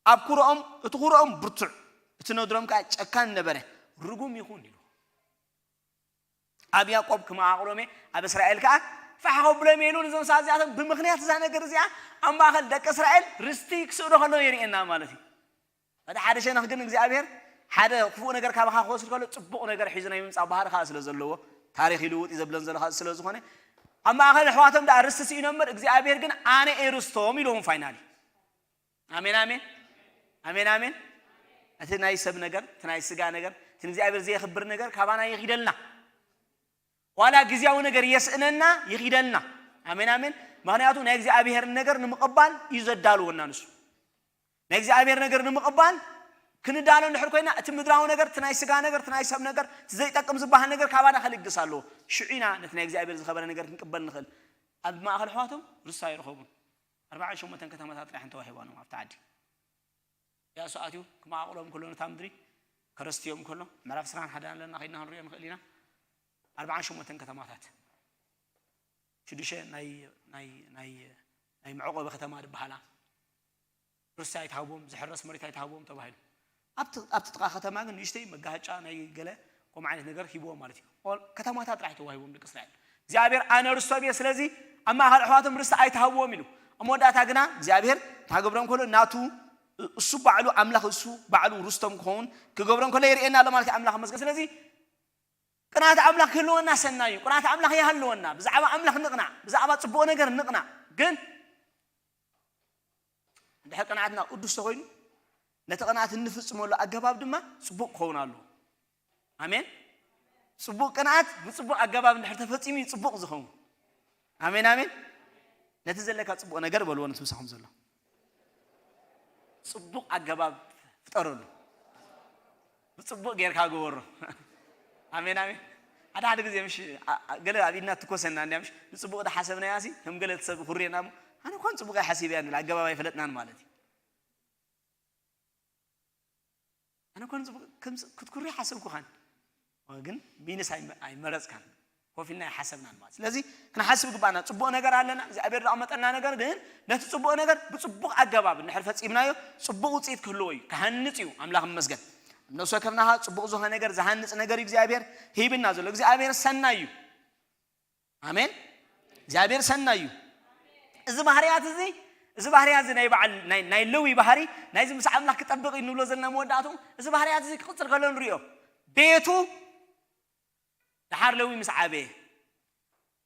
ኣብ ኩሮኦም፣ እቲ ኩሮኦም ብርቱዕ፣ እቲ ነድሮም ከኣ ጨካን ነበረ። ርጉም ይኹን ኢሉ። ኣብ ያዕቆብ ክመቓቕሎም እየ፣ ኣብ እስራኤል ከኣ ፋሕ ከብሎም እየ ኢሉ። ነዞም ሰባት እዚኣቶም ብምኽንያት እዛ ነገር እዚኣ ኣብ ማእከል ደቂ እስራኤል ርስቲ ክስእኑ ከለዉ የርእየና ማለት እዩ። እቲ ሓደ ሸነኽ ግን እግዚኣብሔር ሓደ ክፉእ ነገር ካባኻ ክወስድ ከሎ ጽቡቕ ነገር ሒዙ ናይ ምምጻእ ባህሪ ከኣ ስለ ዘለዎ፣ ታሪኽ ይልውጥ እዩ ዘብለን ዘሎ ከኣ ስለ ዝኾነ፣ ኣብ ማእከል ኣሕዋቶም ደኣ ርስቲ ስኢኖም እምበር እግዚኣብሔር ግን ኣነ እየ ርስቶም ኢልዎም ፋይናሊ። ኣሜን፣ ኣሜን። ኣሜን፣ ኣሜን። እቲ ናይ ሰብ ነገር፣ እቲ ናይ ስጋ ነገር፣ እቲ ንእግዚኣብሔር ዘየኽብር ነገር ካባና ይኺደልና። ዋላ ግዝያዊ ነገር የስእነና፣ ይኺደልና። ኣሜን፣ ኣሜን። ምኽንያቱ ናይ እግዚኣብሔር ነገር ንምቕባል እዩ ዘዳልወና ንሱ። ናይ እግዚኣብሔር ነገር ንምቕባል ክንዳሎ እንድሕር ኮይና፣ እቲ ምድራዊ ነገር፣ እቲ ናይ ስጋ ነገር፣ እቲ ናይ ሰብ ነገር፣ እቲ ዘይጠቅም ዝበሃል ነገር ካባና ከልግስ ኣለዎ። ሽዑ ኢና ነቲ ናይ እግዚኣብሔር ዝኸበረ ነገር ክንቅበል ንኽእል። ኣብ ማእከል ኣሕዋቶም ርሳ ኣይረኸቡን። ኣርባዓን ሸሞንተን ከተማታት ጥራሕ እንተዋሂባኖም ኣብቲ ዓዲ። ያሱ ኣትዩ ክመቓቕሎም ከሎ ነታ ምድሪ ከረስትዮም ከሎ፣ ምዕራፍ ዕስራን ሓደን ኣለና፣ ከይድና ክንሪኦ ንኽእል ኢና። ኣርባዓን ሸሞንተን ከተማታት። ሽዱሽተ ናይ፣ ናይ፣ ናይ፣ ናይ መዕቆቢ ከተማ ዝበሃላ። ርስቲ ኣይትሃብዎም፣ ዝሕረስ መሬት ኣይትሃብዎም ተባሂሉ። ኣብቲ፣ ኣብቲ ጥቓ ከተማ ግን ንእሽተይ መጋሃጫ ናይ ገለ ከምኡ ዓይነት ነገር ሂብዎም ማለት እዩ። ኦል-፣ ከተማታት ጥራሕ ተዋሂቦም ደቂ እስራኤል። እግዚኣብሔር ኣነ ርስቶም እየ፣ ስለዚ ኣብ ማእከል ኣሕዋቶም ርስቲ ኣይትሃብዎም ኢሉ። ኣብ መወዳእታ ግና እግዚኣብሔር እንታይ ክገብሮም ከሎ ናቱ፣ እሱ ባዕሉ ኣምላኽ፣ እሱ ባዕሉ ርስቶም ክኸውን ክገብሮም ከሎ የርእየና ኣሎ ማለት እዩ። ኣምላኽ ይመስገን። ስለዚ ቅንኣት ኣምላኽ ክህልወና ሰናይ እዩ። ቅንኣት ኣምላኽ ይሃልወና። ብዛዕባ ኣምላኽ ንቕናዕ፣ ብዛዕባ ጽቡቕ ነገር ንቕናዕ። ግን እንድሕር ቅንኣትና ቅዱስ ተኾይኑ፣ ነቲ ቅንኣት እንፍጽመሉ ኣገባብ ድማ ጽቡቕ ክኸውን ኣለዎ። ኣሜን። ጽቡቕ ቅንኣት ብጽቡቕ ኣገባብ እንድሕር ተፈጺሙ እዩ ጽቡቕ ዝኸውን። ኣሜን፣ ኣሜን። ነቲ ዘለካ ጽቡቕ ነገር በልዎ፣ ነቲ ምሳኹም ዘሎ ጽቡቕ ኣገባብ ፍጠረሉ። ብጽቡቕ ጌርካ ግበሮ። ኣሜን፣ ኣሜን። ሓደ ሓደ ግዜ ምሽ፣ ኣ-፣ ኣ-፣ ገለ ኣብ ኢድና ትኮሰና እንድያ ምሽ፣ ንጽቡቕ ዝሓሰብናያ ሲ፣ ከም ገለ እቲ ሰብ ይኹርየና እሞ፣ ኣነ እኳ ንጽቡቕ ኣይሓሲበያ ንብል፣ ኣገባብ ኣይፈለጥናን ማለት እዩ። ኣነ እኳ ንጽቡቕ ከም ስ-፣ ክትኩሪ ሓሰብኩኻን። ግን ሚንስ ኣይመ-፣ ኣይመረጽካን። ኮፍ ኢልና ኣይሓሰብናን ማለት። ስለዚ ክንሓስብ ይግባና። ጽቡቕ ነገር ኣለና፣ እግዚኣብሔር ዘቐመጠልና ነገር ግን ነቲ ጽቡቕ ነገር ብጽቡቕ ኣገባብ እንድሕር ፈጺምናዮ ጽቡቕ ውጽኢት ክህልዎ እዩ፣ ክሃንጽ እዩ። ኣምላኽ ይመስገን። ኣብ ነፍሲ ወከፍና ጽቡቕ ዝኾነ ነገር፣ ዝሃንጽ ነገር እዩ እግዚኣብሔር ሂብና ዘሎ። እግዚኣብሔር ሰናይ እዩ። ኣሜን። እግዚኣብሔር ሰናይ እዩ። እዚ ባህርያት እዚ፣ እዚ ባህርያት እዚ ናይ በዓል፣ ናይ፣ ናይ ለዊ ባህሪ፣ ናይዚ ምስ ኣምላኽ ክጠብቕ እዩ እንብሎ ዘለና መወዳእትኡ፣ እዚ ባህርያት እዚ ክቕጽል ከሎ ንሪኦ። ቤቱ ደሓር ለዊ ምስ ዓበየ፣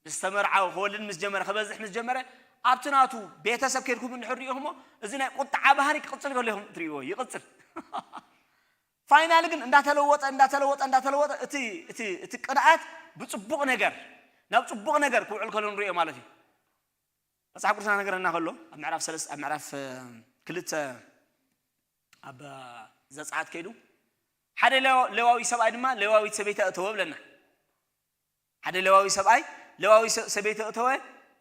ምስ ተመርዓወ፣ ክወልድ ምስ ጀመረ፣ ክበዝሕ ምስ ጀመረ፣ ኣብቲ ናቱ ቤተሰብ ከድኩም እንድሕር ሪኢኹሞ፣ እዚ ናይ ቁጥዓ ባህሪ ክቕጽል ከሎ ኢኹም ትርእይዎ። ይቕጽል። ፋይናል ግን እንዳተለወጠ እንዳተለወጠ እንዳተለወጠ እቲ እቲ እቲ ቅንኣት ብጽቡቕ ነገር ናብ ጽቡቕ ነገር ክውዕል ከሎ ንሪኦ ማለት እዩ። መጽሓፍ ቅዱስና ነገረና ከሎ ኣብ ምዕራፍ ሰለስተ ኣብ ምዕራፍ ክልተ ኣብ ዘጸኣት ከይዱ ሓደ ሌዋዊ ሰብኣይ ድማ ሌዋዊት ሰበይቲ ኣእተወ ብለና። ሓደ ሌዋዊ ሰብኣይ ሌዋዊ ሰበይቲ ኣእተወ።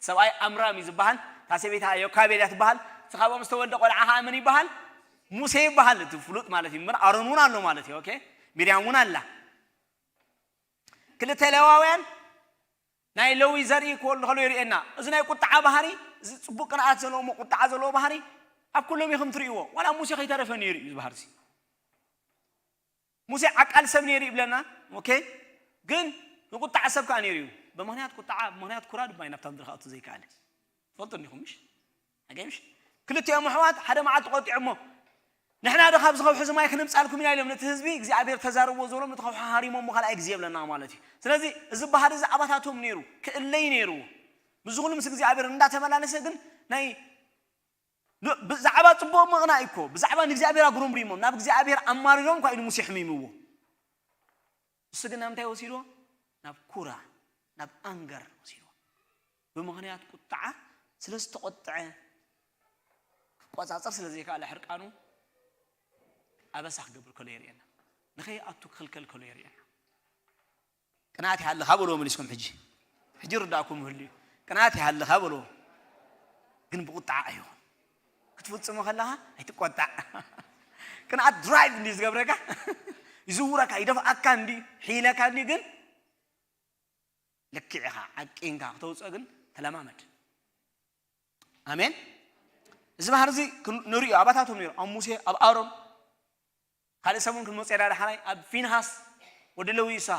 ሰብኣይ ኣምራም እዩ ዝበሃል። እታ ሰበይቲ ዮካቤድ እያ ትበሃል። እቲ ካብኦም ዝተወልደ ቆልዓ ከዓ መን ይበሃል? ሙሴ ይበሃል። እቲ ፍሉጥ ማለት እዩ። ኣሮን እውን ኣሎ ማለት እዩ። ኦኬ፣ ሚርያም እውን ኣላ። ክልተ ሌዋውያን ናይ ለዊ ዘርኢ ክወልዱ ከሎ ይርእየና። እዚ ናይ ቁጥዓ ባህሪ፣ እዚ ጽቡቕ ቅንኣት ዘለዎ እሞ ቁጥዓ ዘለዎ ባህሪ ኣብ ኩሎም ኢኹም ትርእይዎ። ዋላ ሙሴ ከይተረፈ ነይሩ እዩ እዚ ባህርሲ። ሙሴ ዓቃል ሰብ ነይሩ ይብለና። ኦኬ፣ ግን ንቁጥዓ ሰብ ከዓ ነይሩ እዩ። ብምኽንያት ቁጥዓ፣ ብምኽንያት ኩራ ድማ እዩ ናብታ ምድሪ ክኣቱ ዘይከኣለ። ትፈልጡ እንዲኹም ምሽ? ኣገምሽ ክልቲኦም ኣሕዋት ሓደ መዓልቲ ቆጢዖሞ፣ ንሕና ዶ ካብዚ ከውሒ እዚ ማይ ክነምጻልኩም ኢና ኢሎም ነቲ ህዝቢ እግዚኣብሔር ተዛረብዎ ዝበሎም ነቲ ከውሒ ሃሪሞሞ ካልኣይ ግዜ ይብለና ማለት እዩ። ስለዚ እዚ ባህሪ እዚ ኣባታቶም ነይሩ፣ ክእለይ ነይርዎ። ምስዚ ኩሉ ምስ እግዚኣብሔር እንዳተመላለሰ ግን ናይ ን- ብዛዕባ ጽቡቕ ምቕናእ እኮ ብዛዕባ ንእግዚኣብሔር ኣጉረምሪሞም ናብ እግዚኣብሔር ኣማሪሮም እኳ ኢሉ ሙሴ ሕሚምዎ። እሱ ግን ናብ እንታይ ወሲድዎ? ናብ ኩራ፣ ናብ ኣንገር ወሲድዎ። ብምኽንያት ቁጥዓ ስለ ዝተቆጥዐ ክቆጻጸር ስለ ዘይከኣለ ሕርቃኑ ኣበሳ ክገብር ከሎ የርእየና። ንኸይኣቱ ክኽልከል ከሎ የርእየና። ቅንኣት ይሃልኻ በልዎ መሊስኩም። ሕጂ ሕጂ ርዳእኩም ይህሉ እዩ። ቅንኣት ይሃልኻ በልዎ፣ ግን ብቁጣዕ ኣይኹን። ክትፍጽሞ ከለኻ ኣይትቆጣዕ። ቅንኣት ድራይቭ እንዲ ዝገብረካ፣ ይዝውረካ፣ ይደፍኣካ እንዲ፣ ሒለካ እንዲ፣ ግን ልክዕ ኢኻ ዓቂንካ ክተውፅኦ ግን ተለማመድ። ኣሜን። እዚ ባህር እዚ ክን- ንሪኦ ኣባታቶም ነይሩ ኣብ ሙሴ ኣብ ኣሮን ካልእ ሰሙን ክንመፅእ ኢና ዳሕራይ ኣብ ፊንሃስ ወዲ ለዊ ይስሃ።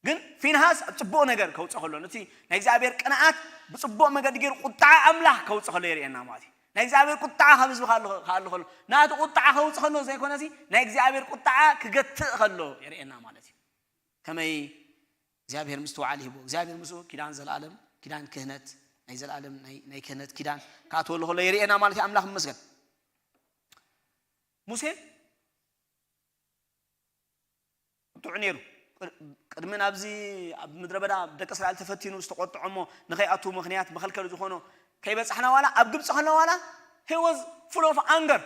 ግን ፊንሃስ ኣብ ፅቡቕ ነገር ከውፅእ ከሎ ነቲ ናይ እግዚኣብሔር ቅንዓት ብፅቡቕ መገዲ ገይሩ ቁጣዓ ኣምላኽ ከውፅእ ከሎ የርእየና ማለት እዩ። ናይ እግዚኣብሔር ቁጣዓ ካብ ህዝቢ ክኣሉ ክኣሉ ከሎ ናቲ ቁጣዓ ከውፅእ ከሎ ዘይኮነሲ ናይ እግዚኣብሔር ቁጣዓ ክገትእ ከሎ የርእየና ማለት እዩ። ከመይ እግዚኣብሔር ምስትውዓል ሂቡ እግዚኣብሔር ምስኡ ኪዳን ዘለኣለም ኪዳን ክህነት ናይ ዘለኣለም ናይ ክህነት ኪዳን ክኣትወሉ ከሎ የርእየና ማለት እዩ። ኣምላኽ ይመስገን። ሙሴ ቁጡዕ ነይሩ። ቅድሚ ናብዚ ኣብ ምድረ በዳ ደቂ እስራኤል ተፈቲኑ ዝተቆጥዖ እሞ ንኸይኣትዉ ምኽንያት መኸልከሊ ዝኾኖ ከይበፃሕና ዋላ ኣብ ግብፂ ከለና ዋላ he was full of anger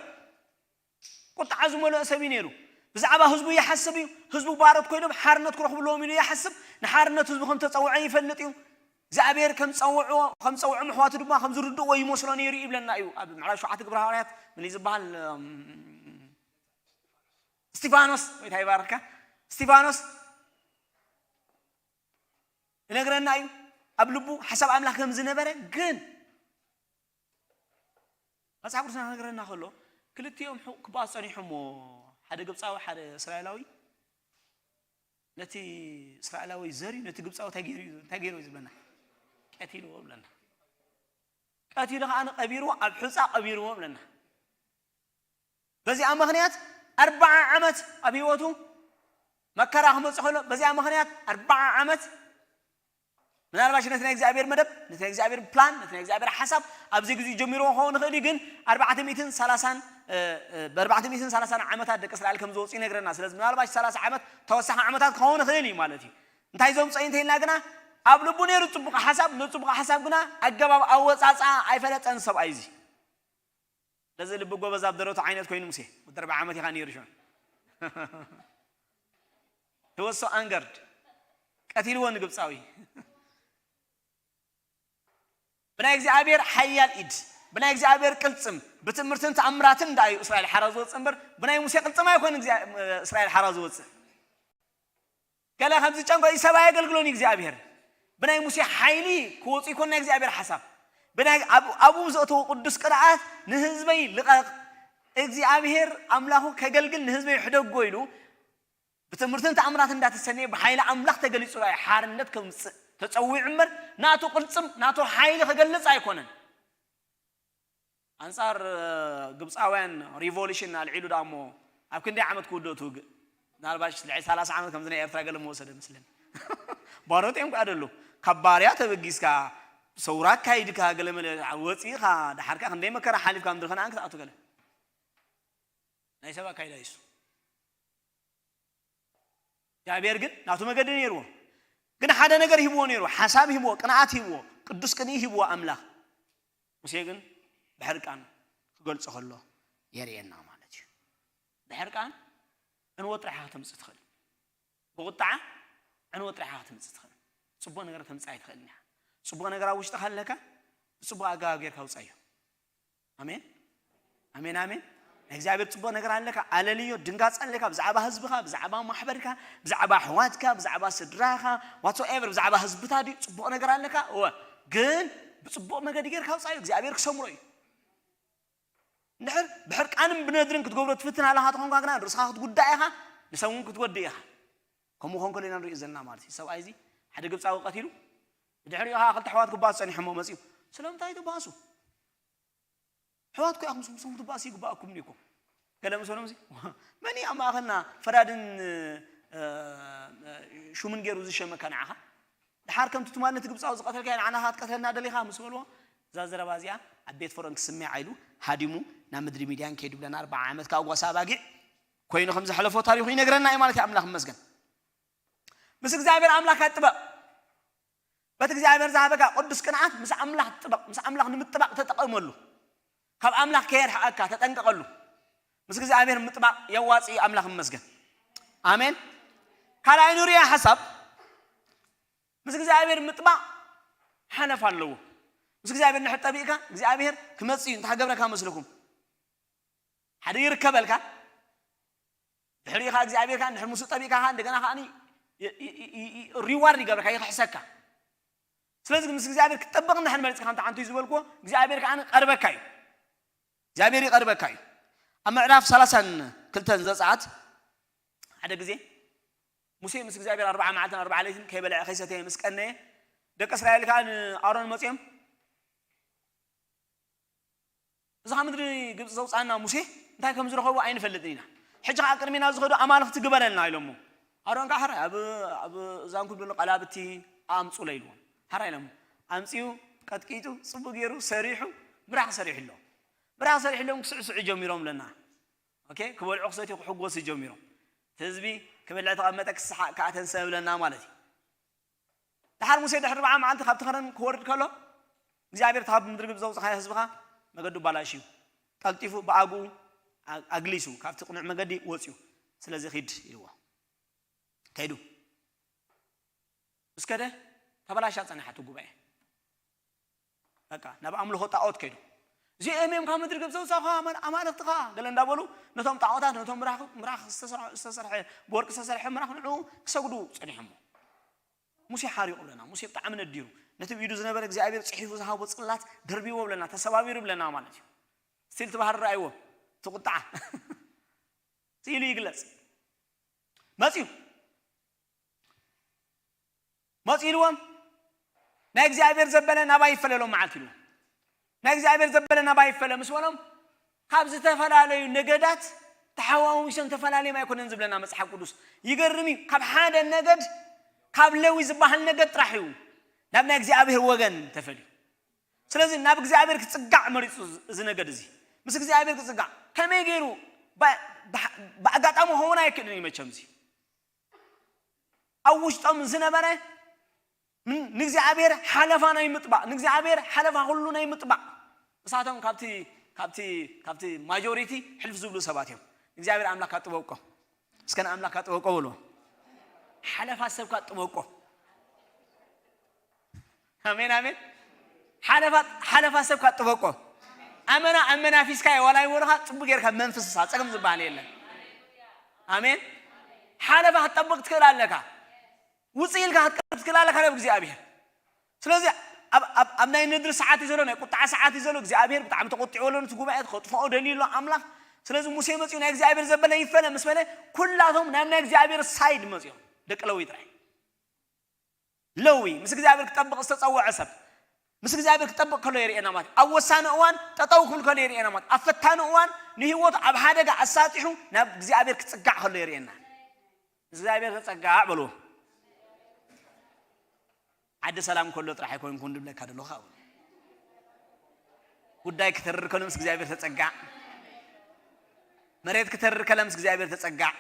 ቁጥዓ ዝመልኦ ሰብ እዩ ነይሩ። ብዛዕባ ህዝቡ ይሓስብ እዩ። ህዝቡ ባሮት ኮይኖም ሓርነት ክረኽብለዎም ኢሉ ይሓስብ። ንሓርነት ህዝቡ ከም ተፀውዐ ይፈልጥ እዩ። እግዚኣብሔር ከም ፀውዕዎ ከም ፀውዖም ኣሕዋቱ ድማ ከም ዝርድእዎ ይመስሎ ነይሩ ይብለና እዩ። ኣብ ምዕራፍ ሸውዓተ ግብረ ሃዋርያት ምን እዩ ዝበሃል? እስጢፋኖስ ወይ እንታይ ይባርካ እስጢፋኖስ ይነግረና እዩ። ኣብ ልቡ ሓሳብ ኣምላኽ ከም ዝነበረ ግን መጽሓፍ ቅዱስና ክነግረና ከሎ ክልቲኦም ሕቑ ክበኣሱ ጸኒሖሞ ሓደ ግብፃዊ ሓደ እስራኤላዊ ነቲ እስራኤላዊ ዘርዩ ነቲ ግብፃዊ እንታይ ገይሩ እዩ እንታይ ገይሩ እዩ ዝብለና ቀቲልዎ ብለና ቀቲሉ ከዓ ቀቢርዎ ኣብ ሑፃ ቀቢርዎ ብለና በዚኣ ምኽንያት ኣርባዓ ዓመት ኣብ ህይወቱ መከራ ክመፅእ ከሎ በዚኣ ምኽንያት ኣርባዓ ዓመት ምናልባሽ ነቲ ናይ እግዚኣብሔር መደብ ነቲ ናይ እግዚኣብሔር ፕላን ነቲ ናይ እግዚኣብሔር ሓሳብ ኣብዚ ግዜ ጀሚርዎ ክኸውን ይኽእል እዩ ግን ኣርባዕተ ሚእትን ሰላሳን ብኣርባዕተ ሚእትን ሰላሳን ዓመታት ደቂ እስራኤል ከም ዝወፁ ይነግረና ስለዚ ምናልባሽ ሰላሳ ዓመት ተወሳኺ ዓመታት ክኸውን ይኽእል እዩ ማለት እዩ እንታይ ዘምፀ እንተኢልና ግና ኣብ ልቡ ነይሩ ፅቡቕ ሓሳብ ነፅቡቕ ሓሳብ ግና ኣገባብ ኣወፃፃ ኣይፈለጠን ሰብኣይ እዚ ነዚ ልቢ ጎበዝ ኣብ ደረቱ ዓይነት ኮይኑ ሙሴ ወዲ ኣርብዓ ዓመት ኢኻ ነይሩ ሽዑ he was so angered ቀቲልዎ ንግብፃዊ ብናይ እግዚኣብሔር ሓያል ኢድ ብናይ እግዚኣብሔር ቅልፅም ብትምህርትን ተኣምራትን ዳእዩ እስራኤል ሓራ ዝወፅእ እምበር ብናይ ሙሴ ቅልፅም ኣይኮን እስራኤል ሓራ ዝወፅእ ገለ ከም ዝጨንቆ እዩ ሰብ ኣየገልግሎን እዩ እግዚኣብሔር ብናይ ሙሴ ሓይሊ ክወፁ ይኮን ናይ እግዚኣብሔር ሓሳብ ብናይ ኣብኡ ዘእተዎ ቅዱስ ቅርኣት ንህዝበይ ልቐቕ እግዚኣብሔር ኣምላኹ ከገልግል ንህዝበይ ሕደጎ ኢሉ ብትምህርትን ተኣምራት እንዳተሰነየ ብሓይሊ ኣምላኽ ተገሊጹ ራእይ ሓርነት ከምጽእ ተጸዊዑ እምበር ናቱ ቅልጽም ናቱ ሓይሊ ክገልጽ ኣይኮነን ኣንጻር ግብፃውያን ሪቮሉሽን ኣልዒሉ ዳሞ ኣብ ክንደይ ዓመት ክውድኦ ትውግእ ምናልባሽ ልዕሊ ሰላሳ ዓመት ከምዚ ናይ ኤርትራ ገለ መወሰደ ምስልን ባሮት እዮም ከዓ ደሉ ካብ ባርያ ተበጊስካ ሰውራ ኣካይድካ ገለ መለ ወፂእኻ ደሓርካ ክንደይ መከራ ሓሊፍካ ምድሪ ከነኣን ክትኣቱ ገለ ናይ ሰብ ኣካይዳ እዩ እሱ። እግዚኣብሔር ግን ናቱ መገዲ ነይርዎ። ግን ሓደ ነገር ሂብዎ ነይሩ፣ ሓሳብ ሂብዎ፣ ቅንኣት ሂብዎ፣ ቅዱስ ቅንኢ ሂብዎ ኣምላኽ። ሙሴ ግን ብሕርቃን ክገልጾ ከሎ የርእየና ማለት እዩ። ብሕርቃን ዕንወት ጥራሕ ኢኻ ተምጽእ ትኽእል። ብቁጥዓ ዕንወት ጥራሕ ኢኻ ተምጽእ ትኽእል። ጽቡቕ ነገር ተምጽእ ኣይትኽእልን ኢኻ። ጽቡቕ ነገር ኣብ ውሽጥኻ ኣለካ፣ ብጽቡቕ ኣገባብ ጌርካ ውጻዮ። ኣሜን፣ ኣሜን፣ ኣሜን። ናይ እግዚኣብሔር ጽቡቕ ነገር ኣለካ፣ ኣለልዮ። ድንጋጽ ኣለካ ብዛዕባ ህዝብኻ፣ ብዛዕባ ማሕበርካ፣ ብዛዕባ ኣሕዋትካ፣ ብዛዕባ ስድራኻ፣ ዋትሶኤቨር፣ ብዛዕባ ህዝብታ ድዩ ጽቡቕ ነገር ኣለካ? እወ፣ ግን ብጽቡቕ መገዲ ጌርካ ውጻዮ፣ እግዚኣብሔር ክሰምሮ እዩ። እንድሕር ብሕርቃንን ብነድርን ክትገብሮ ትፍትን ኣለኻ ተኾንካ ግና፣ ርእስኻ ክትጉዳእ ኢኻ፣ ንሰብ እውን ክትጎድእ ኢኻ። ከምኡ ኾንከሎ ኢና ንሪኦ ዘለና ማለት እዩ። ሰብኣይ እዚ ሓደ ግብፃዊ ቀቲሉ፣ ብድሕሪኡ ኸዓ ክልተ ኣሕዋት ክባሱ ጸኒሖሞ መፂኡ። ስለምንታይ ትባሱ? ኣሕዋት እኮ ኢኹም፣ ንስኹም ትባሱ ይግባኣኩም እዩ እኮ። ገለ ምስ በሎም እዚ፣ መን እዩ ኣብ ማእኸልና ፈራድን፣ እ፣ እ፣ ሹምን ገይሩ ዝሸመካ ንዓኻ? ደሓር ከምቲ ትማሊ ነቲ ግብፃዊ ዝቐተልካዮ ንዓና ኸዓ ትቀትለና ደሊኻ ምስ በልዎ፣ እዛ ዘረባ እዚኣ ኣብ ቤት ፈርኦን ክስመዕ ኢሉ ሃዲሙ ናብ ምድሪ ሚድያን ከይዱ ብለና። ኣርብዓ ዓመት ካብ ጓሳ ኣባጊዕ ኮይኑ ከም ዘሕለፎ ታሪኹ ይነግረና እዩ ማለት እዩ። ኣምላኽ ይመስገን። ምስ እግዚኣብሔር ኣምላኽካ ጥበቕ። በቲ እግዚኣብሔር ዝሃበካ ቅዱስ ቅንዓት ምስ ኣምላኽ ጥበቕ። ምስ ኣምላኽ ንምጥባቕ ተጠቐመሉ። ካብ ኣምላኽ ከየርሕቐካ ተጠንቀቐሉ። ምስ እግዚኣብሔር ምጥባቕ የዋጽእ እዩ። ኣምላኽ ይመስገን። ኣሜን። ካልኣይ ንሪኦ ሓሳብ፣ ምስ እግዚኣብሔር ምጥባቕ ሓለፋ ኣለዎ። ምስ እግዚኣብሔር እንድሕር ጠቢቕካ፣ እግዚኣብሔር ክመጽእ እዩ። እንታይ ክገብረካ መስለኩም? ሓደ ይርከበልካ፣ ድሕሪኡ ኸዓ እግዚኣብሔር ከኣ እንድሕር ምስኡ ጠቢቕካ ኸዓ እንደገና ኸዓ ሪዋርድ ይገብረካ፣ ይኽሕሰካ። ስለዚ ምስ እግዚኣብሔር ክትጠብቕ እንድሕር መሪጽካ፣ ከምቲ ዓንቱ ዝበልክዎ፣ እግዚኣብሔር ከኣ ቀርበካ እዩ። እግዚኣብሔር ይቐርበካ እዩ። ኣብ ምዕራፍ ሰላሳን ክልተን ዘጸኣት ሓደ ግዜ ሙሴ ምስ እግዚኣብሔር ኣርብዓ መዓልትን ኣርብዓ ለይትን ከይበልዐ ከይሰተየ ምስ ቀነየ፣ ደቂ እስራኤል ከኣ ንኣሮን መጺኦም፣ "እዚ ካብ ምድሪ ግብጺ ዘውጻና ሙሴ እንታይ ከም ዝረኸቦ ኣይንፈልጥን ኢና። ሕጂ ከኣ ቅድሚና ዝኸዱ ኣማልኽቲ ግበረልና" ኢሎሞ። ኣሮን ከኣ፣ "ሕራይ፣ ኣብ፣ ኣብ እዛንኩም ዘሎ ቀላብቲ ኣምጹለ" ኢልዎም። ሕራይ ኢሎሞ። ኣምጺኡ፣ ቀጥቂጡ፣ ጽቡቕ ገይሩ ሰሪሑ፣ ብራኽ ሰሪሕሎም። ብራኽ ሰሪሕሎም ክስዕስዑ ጀሚሮም ኣለና። ኦኬ፣ ክበልዑ ክሰትዩ ክሕጎሱ ጀሚሮም። እቲ ህዝቢ ክበልዕ ተቐመጠ፣ ክስሓቕ ከኣ ተንሰእ ብለና ማለት እዩ። ደሓር ሙሴ ድሕሪ ኣርብዓ መዓልቲ ካብቲ ከረን ክወርድ ከሎ፣ እግዚኣብሔር እቲ ካብ ምድሪ ግብጺ ዘውጽኻዮ ህዝብኻ መገዱ ኣባላሽዩ፣ ቀልጢፉ ብኣግኡ ኣ-፣ ኣግሊሱ፣ ካብቲ ቅኑዕ መገዲ ወጺኡ፣ ስለዚ ኺድ ኢልዎ። ከይዱ። ምስ ከደ፣ ተበላሻ ጸኒሓ እቲ ጉባኤ። በቃ፣ ናብ ኣምልኾ ጣዖት ከይዱ። "እዚኦም እዮም ካብ ምድሪ ግብጺ ዘውጻኻ ኣማል-፣ ኣማልኽትኻ" ገለ እንዳበሉ፣ ነቶም ጣዖታት፣ ነቶም ምራኽ፣ ምራኽ ዝተሰርሐ፣ ዝተሰርሐ፣ ብወርቂ ዝተሰርሐ ምራኽ ንዕኡ ክሰግዱ ጸኒሖሞ። ሙሴ ሓሪቑ ብለና። ሙሴ ብጣዕሚ ነዲሩ። ነቲ ብኢዱ ዝነበረ እግዚኣብሔር ጽሒፉ ዝሃቦ ጽላት ደርቢዎ ብለና፣ ተሰባቢሩ ብለና ማለት እዩ። ስቲል እቲ ባህሪ ረኣይዎ፣ እቲ ቁጥዓ። ስኢሉ ይግለጽ። መጺኡ። መጺኡ ኢልዎም፣ "ናይ እግዚኣብሔር ዘበለ ናባይ ይፈለ" ኢሎም መዓልቲ ኢልዎም። "ናይ እግዚኣብሔር ዘበለ ናባይ ይፈለ" ምስ በሎም፣ ካብ ዝተፈላለዩ ነገዳት ተሓዋዊሶም ተፈላለዮም ኣይኮነን ዝብለና መጽሓፍ ቅዱስ። ይገርም እዩ። ካብ ሓደ ነገድ፣ ካብ ሌዊ ዝበሃል ነገድ ጥራሕ እዩ ናብ ናይ እግዚኣብሔር ወገን ተፈልዩ። ስለዚ ናብ እግዚኣብሔር ክጽጋዕ መሪጹ እዚ ነገድ እዚ። ምስ እግዚኣብሔር ክጽጋዕ ከመይ ገይሩ? ባ-፣ ባ-፣ ብኣጋጣሚ ክኸውን ኣይክእልን እዩ መቸም እዚ። ኣብ ውሽጦም ዝነበረ ን-፣ ንእግዚኣብሔር ሓለፋ ናይ ምጥባቕ፣ ንእግዚኣብሔር ሓለፋ ኩሉ ናይ ምጥባቕ፣ ንሳቶም ካብቲ፣ ካብቲ፣ ካብቲ ማጆሪቲ ሕልፍ ዝብሉ ሰባት እዮም። እግዚኣብሔር ኣምላኽካ ጥበቆ። እስከ ንኣምላኽካ ጥበቆ በልዎ። ሓለፋ ሰብካ ጥበቆ። ኣሜን፣ ኣሜን። ሓለፋ፣ ሓለፋ ሰብካ ጥበቆ። ኣመና፣ ኣመና ፊስካ ዋላ ይበሉኻ፣ ጽቡቅ ጌርካ መንፈስሳ ጸገም ዝበሃል የለን። ኣሜን። ሓለፋ ክትጠብቅ ትክእል ኣለካ። ውጽእ ኢልካ ክትቀርብ ትክእል ኣለካ ናብ እግዚኣብሔር። ስለዚ ኣብ፣ ኣብ፣ ኣብ ናይ ነድሪ ሰዓት እዩ ዘሎ፣ ናይ ቁጥዓ ሰዓት እዩ ዘሎ። እግዚኣብሔር ብጣዕሚ ተቆጢዑ ኣሎ፣ ነቲ ጉባኤ ክጥፍኦ ደልዩ ኣሎ ኣምላኽ። ስለዚ ሙሴ መጺኡ ናይ እግዚኣብሔር ዘበለ ይፈለ ምስ በለ፣ ኩላቶም ናብ ናይ እግዚኣብሔር ሳይድ መጺኦም፣ ደቂ ለዊ ጥራይ። ለዊ ምስ እግዚኣብሔር ክጠብቕ ዝተጸውዐ ሰብ፣ ምስ እግዚኣብሔር ክጠብቕ ከሎ የርእየና ማለት እዩ። ኣብ ወሳኒ እዋን ጠጠው ክብል ከሎ የርእየና ማለት እዩ። ኣብ ፈታኒ እዋን ንህይወቱ ኣብ ሓደጋ ኣሳጢሑ ናብ እግዚኣብሔር ክጽጋዕ ከሎ የርእየና። ምስ እግዚኣብሔር ተጸጋዕ በልዎ። ዓዲ ሰላም ከሎ ጥራሕ ኣይኮንኩን ድብለካ ደለኹ። ጉዳይ ክተርር ከሎ ምስ እግዚኣብሔር ተጸጋዕ። መሬት ክተርር ከሎ ምስ እግዚኣብሔር ተጸጋዕ።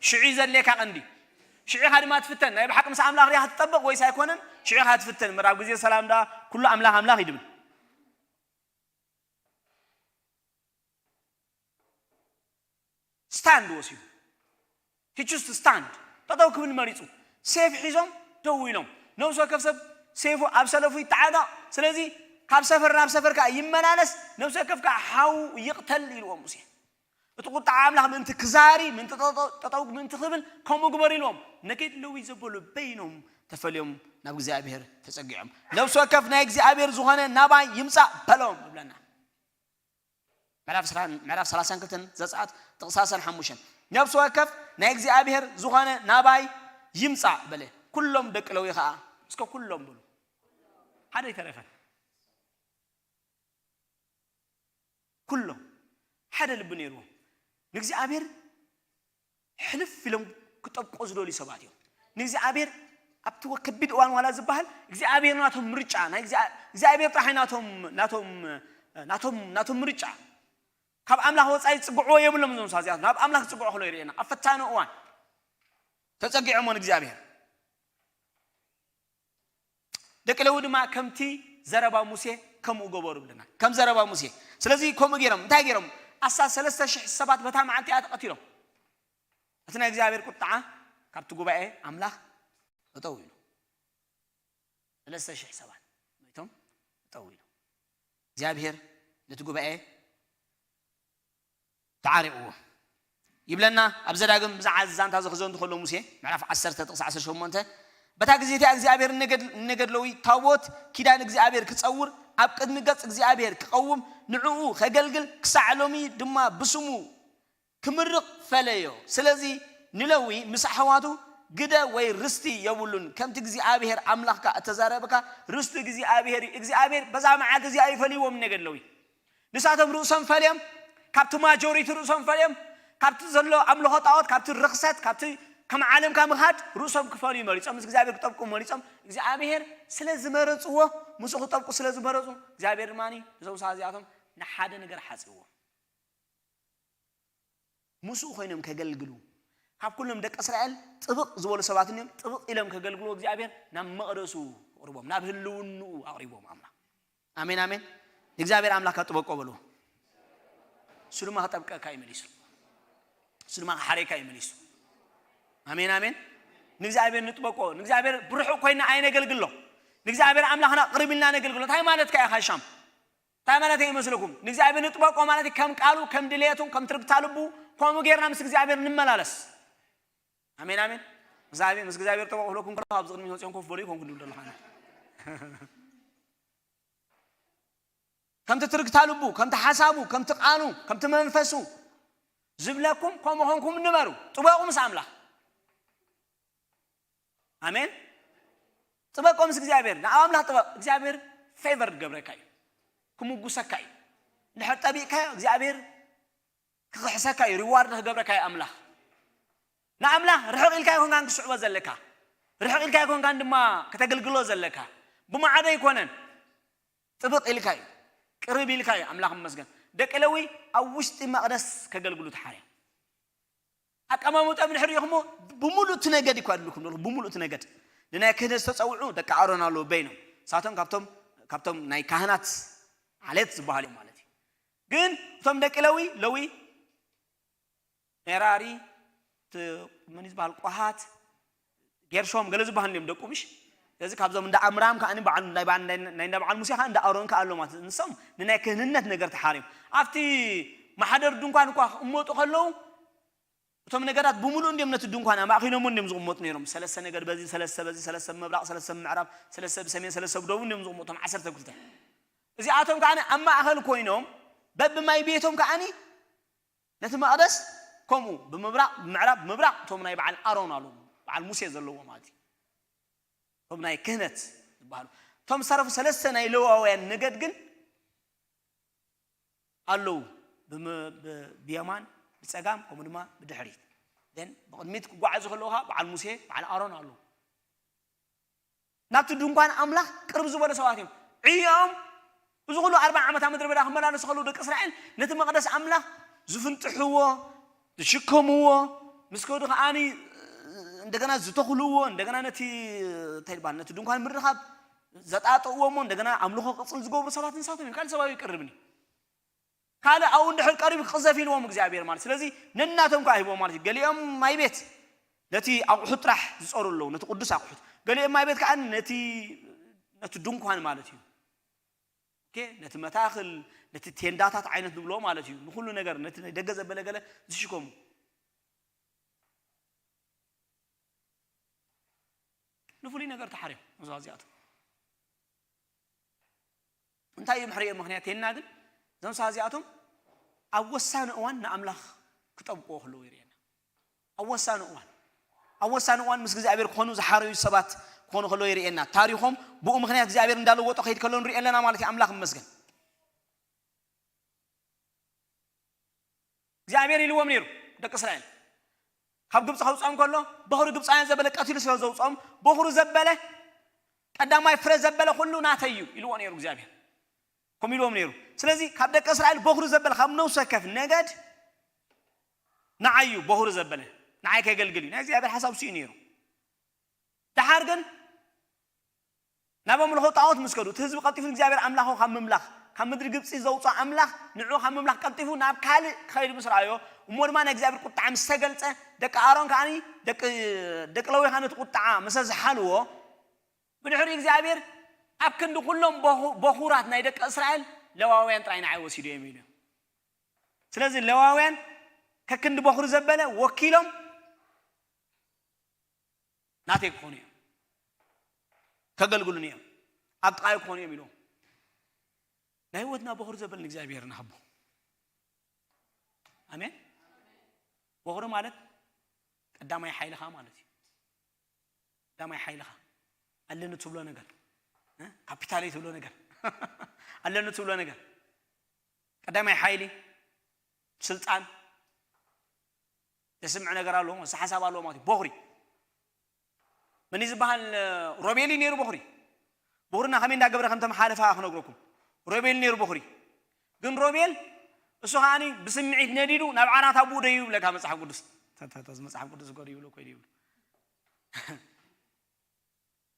ሽዑ እዩ ዘድልየካ ቀንዲ። ሽዑ ኢኻ ድማ ትፍተን። ናይ ብሓቂ ምስ ኣምላኽ ዲኻ ትጠብቕ ወይስ ኣይኮነን? ሽዑ ኢኻ ትፍተን። እምበር ኣብ ግዜ ሰላም ደኣ ኩሉ ኣምላኽ ኣምላኽ እዩ ድብል። ስታንድ ወሲዱ። He choose to stand። ጠጠው ክብል መሪጹ። ሴፍ ሒዞም ደው ኢሎም። ነብሲ ወከፍ ሰብ ሴፉ ኣብ ሰለፉ ይተዓጠቕ። ስለዚ ካብ ሰፈር ናብ ሰፈር ከኣ ይመላለስ፣ ነብሲ ወከፍ ከኣ ሓው ይቕተል ኢልዎም ሙሴ። እቲ ቁጥዓ ኣምላኽ ምእንቲ ክዛሪ፣ ምእንቲ ጠጠው፣ ጠጠው ምእንቲ ክብል ከምኡ ግበር ኢልዎም። ነገድ ለዊ ዘበሉ በይኖም ተፈልዮም ናብ እግዚኣብሔር ተጸጊዖም። ነብሲ ወከፍ ናይ እግዚኣብሔር ዝኾነ ናባይ ይምጻእ በሎም ይብለና። ምዕራፍ ዕስራን፣ ምዕራፍ ሰላሳን ክልተን ዘጸኣት ጥቕሲ ሰላሳን ሓሙሽተን። ነብሲ ወከፍ ናይ እግዚኣብሔር ዝኾነ ናባይ ይምጻእ በለ። ኩሎም ደቂ ለዊ ኸኣ እስከ ኩሎም በሉ። ሓደ ኣይተረፈን። ኩሎም ሓደ ልቢ ነይርዎም። ንእግዚኣብሔር ሕልፍ ኢሎም ክጠብቆ ዝደልዩ ሰባት እዮም። ንእግዚኣብሔር ኣብቲ ወ-፣ ከቢድ እዋን ዋላ ዝበሃል እግዚኣብሔር ናቶም ምርጫ፣ ናይ እግዚኣብ-፣ እግዚኣብሔር ጥራሕ ናቶም፣ ናቶም፣ ናቶም፣ ናቶም ምርጫ። ካብ ኣምላኽ ወጻኢ ዝጽግዕዎ የብሎም እዞም ሰባት እዚኣቶም። ናብ ኣምላኽ ዝጽግዑ ከሎ ይርእየና። ኣብ ፈታኒ እዋን ተጸጊዖሞ ንእግዚኣብሔር። ደቂ ሌዊ ድማ ከምቲ ዘረባ ሙሴ ከምኡ ገበሩ ብለና። ከም ዘረባ ሙሴ። ስለዚ ከምኡ ገይሮም፣ እንታይ ገይሮም? ኣስታት ሰለስተ ሽሕ ሰባት በታ መዓልቲ እያ ተቐቲሎም። እቲ ናይ እግዚኣብሔር ቁጥዓ ካብቲ ጉባኤ ኣምላኽ ጠጠው ኢሉ። ሰለስተ ሽሕ ሰባት ሞይቶም ጠጠው ኢሉ። እግዚኣብሔር ነቲ ጉባኤ ተዓሪቕዎ ይብለና። ኣብ ዘዳግም ብዛዕባ እዚ ዛንታ እዚ ክዘንቱ ከሎ ሙሴ፣ ምዕራፍ ዓሰርተ ጥቕሲ ዓሰርተ ሸሞንተ፣ በታ ግዜ እቲኣ እግዚኣብሔር ንነገድ፣ ንነገድ ሌዊ ታቦት ኪዳን እግዚኣብሔር ክጸውር፣ ኣብ ቅድሚ ገጽ እግዚኣብሔር ክቐውም፣ ንዕኡ ከገልግል፣ ክሳዕ ሎሚ ድማ ብስሙ ክምርቕ ፈለዮ። ስለዚ ንሌዊ ምስ ኣሕዋቱ ግደ ወይ ርስቲ የብሉን፣ ከምቲ እግዚኣብሔር ኣምላኽካ እተዛረበካ ርስቲ እግዚኣብሔር እዩ። እግዚኣብሔር በዛ መዓልቲ እዚኣ እዩ ፈልይዎም ንነገድ ሌዊ። ንሳቶም ርእሶም ፈልዮም፣ ካብቲ ማጆሪቲ ርእሶም ፈልዮም፣ ካብቲ ዘሎ ኣምልኾ ጣዖት፣ ካብቲ ርኽሰት፣ ካብቲ ከም ዓለምካ ምኻድ ርእሶም ክፈልዩ መሪጾም፣ ምስ እግዚኣብሔር ክጠብቁ መሪጾም። እግዚኣብሔር ስለ ዝመረጽዎ፣ ምስኡ ክጠብቁ ስለ ዝመረጹ፣ እግዚኣብሔር ድማ ነዞም ሰባት እዚኣቶም ንሓደ ነገር ሓጽይዎም። ምስኡ ኮይኖም ከገልግሉ፣ ካብ ኩሎም ደቂ እስራኤል ጥብቕ ዝበሉ ሰባት እዮም። ጥብቕ ኢሎም ከገልግሉ እግዚኣብሔር ናብ መቕደሱ ኣቕርቦም፣ ናብ ህልውንኡ ኣቕሪቦም ኣምላኽ። ኣሜን፣ ኣሜን። ንእግዚኣብሔር ኣምላኽ ከጥበቆ በሉ። እሱ ድማ ክጠብቀካ እዩ መሊሱ። እሱ ድማ ክሓረየካ እዩ መሊሱ። ኣሜን፣ ኣሜን። ንእግዚኣብሔር ንጥበቆ። ንእግዚኣብሔር ብርሑቕ ኮይና ኣይነገልግሎ። ንእግዚኣብሔር ኣምላኽና ቅርብ ኢልና ነገልግሎ። እንታይ ማለትካ ኢኻ ሻም? እንታይ ማለት እዩ ይመስለኩም? ንእግዚኣብሔር ንጥበቆ ማለት እዩ ከም ቃሉ፣ ከም ድሌቱ፣ ከም ትርግታ ልቡ፣ ከምኡ ጌርና ምስ እግዚኣብሔር ንመላለስ። ኣሜን፣ ኣሜን። እግዚኣብሔር፣ ምስ እግዚኣብሔር ጥበቆ ክብለኩም ከለኹ ኣብዚ ቅድሚ መፅኦም ኮፍ በሉ ይኮንኩ ድብል ዘለኹ ኣነ። ከምቲ ትርግታ ልቡ፣ ከምቲ ሓሳቡ፣ ከምቲ ቃሉ፣ ከምቲ መንፈሱ ዝብለኩም ከምኡ ኾንኩም ንበሩ። ጥበቁ ምስ ኣምላኽ። ኣሜን። ጥበቆ ምስ እግዚኣብሔር፣ ንኣብ ኣምላኽ ጥበቅ። እግዚኣብሔር ፌቨር ክገብረካ እዩ። ክምጉሰካ እዩ። እንድሕር ጠቢቅካዮ እግዚኣብሔር ክኽሕሰካ እዩ። ሪዋርድ ክገብረካ እዩ ኣምላኽ። ንኣምላኽ ርሕቕ ኢልካ ኣይኮንካን ክስዕቦ ዘለካ። ርሕቕ ኢልካ ኣይኮንካን ድማ ከተገልግሎ ዘለካ። ብማዕዶ ኣይኮነን። ጥብቕ ኢልካ እዩ። ቅርብ ኢልካ እዩ። ኣምላኽ ይመስገን። ደቂ ሌዊ ኣብ ውሽጢ መቕደስ ከገልግሉ ተሓርዮም። ኣቀማምጦም እንድሕር ሪኢኹሞ፣ ብምሉእ እቲ ነገድ እኳ ድልኩም ዘለኹ፣ ብምሉእ እቲ ነገድ ንናይ ክህነት ዝተጸውዑ ደቂ ኣሮን ኣለዉ በይኖም። ንሳቶም ካብቶም፣ ካብቶም ናይ ካህናት ዓሌት ዝበሃሉ እዮም ማለት እዩ። ግን እቶም ደቂ ሌዊ፣ ሌዊ፣ ሜራሪ፣ እቲ መን እዩ ዝበሃል? ቆሃት፣ ጌርሾም፣ ገለ ዝበሃሉ እዮም ደቁ፣ ምሽ? ስለዚ ካብዞም እንዳ ኣምራም ከኣ በዓል፣ ናይ በዓል፣ ናይ፣ ናይ እንዳ በዓል ሙሴ ከኣ እንዳ ኣሮን ከኣ ኣሎ ማለት እዩ። ንሶም ንናይ ክህንነት ነገር ተሓርዮም። ኣብቲ ማሕደር ድንኳን እኳ ክቕመጡ ከለዉ፣ እቶም ነገዳት ብምሉእ እንዲዮም ነቲ ድንኳን ኣማእኪሎሞ እንዲዮም ዝቕመጡ ነይሮም። ሰለስተ ነገድ በዚ፣ ሰለስተ በዚ፣ ሰለስተ ብምብራቕ፣ ሰለስተ ብምዕራብ፣ ሰለስተ ብሰሜን፣ ሰለስተ ብደቡብ እንዲዮም ዝቕመጡ፣ እቶም ዓሰርተ ክልተ። እዚኣቶም ከኣ ኣብ ማእከል ኮይኖም፣ በብማይ ቤቶም ከኣ ነቲ መቕደስ ከምኡ ብምብራቕ፣ ብምዕራብ፣ ብምብራቕ እቶም ናይ በዓል ኣሮን ኣለዉ፣ በዓል ሙሴ ዘለዎ ማለት እዩ። እቶም ናይ ክህነት ዝበሃሉ። እቶም ዝተረፉ ሰለስተ ናይ ሌዋውያን ነገድ ግን ኣለዉ። ብም-፣ ብ-፣ ብየማን፣ ብጸጋም፣ ከምኡ ድማ ብድሕሪት። Then ብቕድሚት ክጓዓዙ ከለዉ ኸኣ በዓል ሙሴ፣ በዓል ኣሮን ኣለዉ። ናብቲ ድንኳን ኣምላኽ ቅርብ ዝበሉ ሰባት እዮም። ዕዮም እዚ ኩሉ ኣርብዓ ዓመት ኣብ ምድሪ በዳ ክመላለሱ ከለዉ ደቂ እስራኤል ነቲ መቕደስ ኣምላኽ ዝፍንጥሕዎ፣ ዝሽከምዎ፣ ምስ ከዱ ከዓኒ እንደገና ዝተኽልዎ፣ እንደገና ነቲ እንታይ ይበሃል፣ ነቲ ድንኳን ምርኻብ ዘጣጥእዎ እሞ እንደገና ኣምልኾ ክቕጽል ዝገብሩ ሰባት ንሳቶም እዮም። ካልእ ሰብ ኣይቀርብን እዩ። ካልእ ኣብኡ እንድሕር ቀሪቡ ክቕዘፍ ኢልዎም እግዚኣብሔር ማለት። ስለዚ ነናቶም ከኣ ሂቦም ማለት እዩ። ገሊኦም ማይ ቤት ነቲ ኣቑሑት ጥራሕ ዝጸሩ ኣለዉ፣ ነቲ ቅዱስ ኣቑሑት። ገሊኦም ማይ ቤት ከኣ ነቲ፣ ነቲ ድንኳን ማለት እዩ። ኦኬ፣ ነቲ መታኽል፣ ነቲ ቴንዳታት ዓይነት ንብሎ ማለት እዩ። ንኹሉ ነገር፣ ነቲ ናይ ደገ ዘበለ ገለ ዝሽከሙ። ንፍሉይ ነገር ተሓርዮም እዛ እዚኣቶም። እንታይ እዩ ምሕርዮ ምኽንያት የና ግን፣ እዞም ሰባት እዚኣቶም ኣብ ወሳኒ እዋን ንኣምላኽ ክጠብቅዎ ከለዉ ይርእየና። ኣብ ወሳኒ እዋን፣ ኣብ ወሳኒ እዋን ምስ እግዚኣብሔር ክኾኑ ዝሓረዩ ሰባት ክኾኑ ከለዉ ይርእየና። ታሪኾም ብኡ ምኽንያት እግዚኣብሔር እንዳለወጦ ከይድ ከሎ ንርኢ ኣለና ማለት እዩ። ኣምላኽ ይመስገን። እግዚኣብሔር ኢልዎም ነይሩ፣ ደቂ እስራኤል ካብ ግብፂ ከውፅኦም ከሎ፣ በኹሪ ግብፃውያን ዘበለ ቀቲሉ ስለ ዘውፅኦም፣ በኹሪ ዘበለ፣ ቀዳማይ ፍረ ዘበለ ኩሉ ናተይ እዩ ኢልዎ ነይሩ እግዚኣብሔር። ከምኡ ኢልዎም ነይሩ። ስለዚ ካብ ደቂ እስራኤል በኹሪ ዘበለ፣ ካብ ነፍሲ ወከፍ ነገድ ንዓይ እዩ በኹሪ ዘበለ፣ ንዓይ ከገልግል እዩ። ናይ እግዚኣብሔር ሓሳብ እሱ እዩ ነይሩ። ደሓር ግን ናብ ኣምልኾ ጣዖት ምስ ከዱ፣ እቲ ህዝቢ ቀልጢፉ ንእግዚኣብሔር ኣምላኹ ካብ ምምላኽ፣ ካብ ምድሪ ግብጺ ዘውፅኦ ኣምላኽ ንዕኡ ካብ ምምላኽ ቀልጢፉ ናብ ካልእ ክኸይድ ምስ ረኣዮ፣ እሞ ድማ ናይ እግዚኣብሔር ቁጥዓ ምስ ተገልጸ፣ ደቂ ኣሮን ከዓኒ፣ ደቂ፣ ደቂ ለዊ ከዓኒ እቲ ቁጥዓ ምስ ኣዝሓልዎ፣ ብድሕሪ እግዚኣብሔር ኣብ ክንዲ ኩሎም በኹ-፣ በኹራት ናይ ደቂ እስራኤል ለዋውያን ጥራይ ንዓይ ወሲዱ እዮም ኢሉ። ስለዚ ለዋውያን ከክንዲ በኹሪ ዘበለ ወኪሎም ናተይ ክኾኑ እዮም፣ ከገልግሉኒ እዮም፣ ኣብ ጥቓይ ክኾኑ እዮም ኢልዎም። ናይ ህይወትና በኹሪ ዘበለ ንእግዚኣብሔር ንሃቦ። ኣሜን። በኹሪ ማለት ቀዳማይ ሓይልኻ ማለት እዩ። ቀዳማይ ሓይልኻ ኣለኒ ትብሎ ነገር፣ እ? ካፒታለይ ትብሎ ነገር፣ ኣለኒ ትብሎ ነገር፣ ቀዳማይ ሓይሊ፣ ስልጣን፣ ዘስምዕ ነገር ኣለዎ፣ እዚ ሓሳብ ኣለዎ ማለት እዩ። በኹሪ መን እዩ ዝበሃል? ሮቤል እዩ ነይሩ በኹሪ። በኹርና ከመይ እንዳገበረ ከም ተመሓለፈ ክነግረኩም። ሮቤል ነይሩ በኹሪ። ግን ሮቤል እሱ ከዓኒ ብስምዒት ነዲዱ ናብ ዓራት ኣቦኡ ደይቡ ይብለካ መጽሓፍ ቅዱስ። ተ-፣ ተ-፣ ተ-፣ መጽሓፍ ቅዱስ እኮ ደይብሎ እኮ ደይብሎ።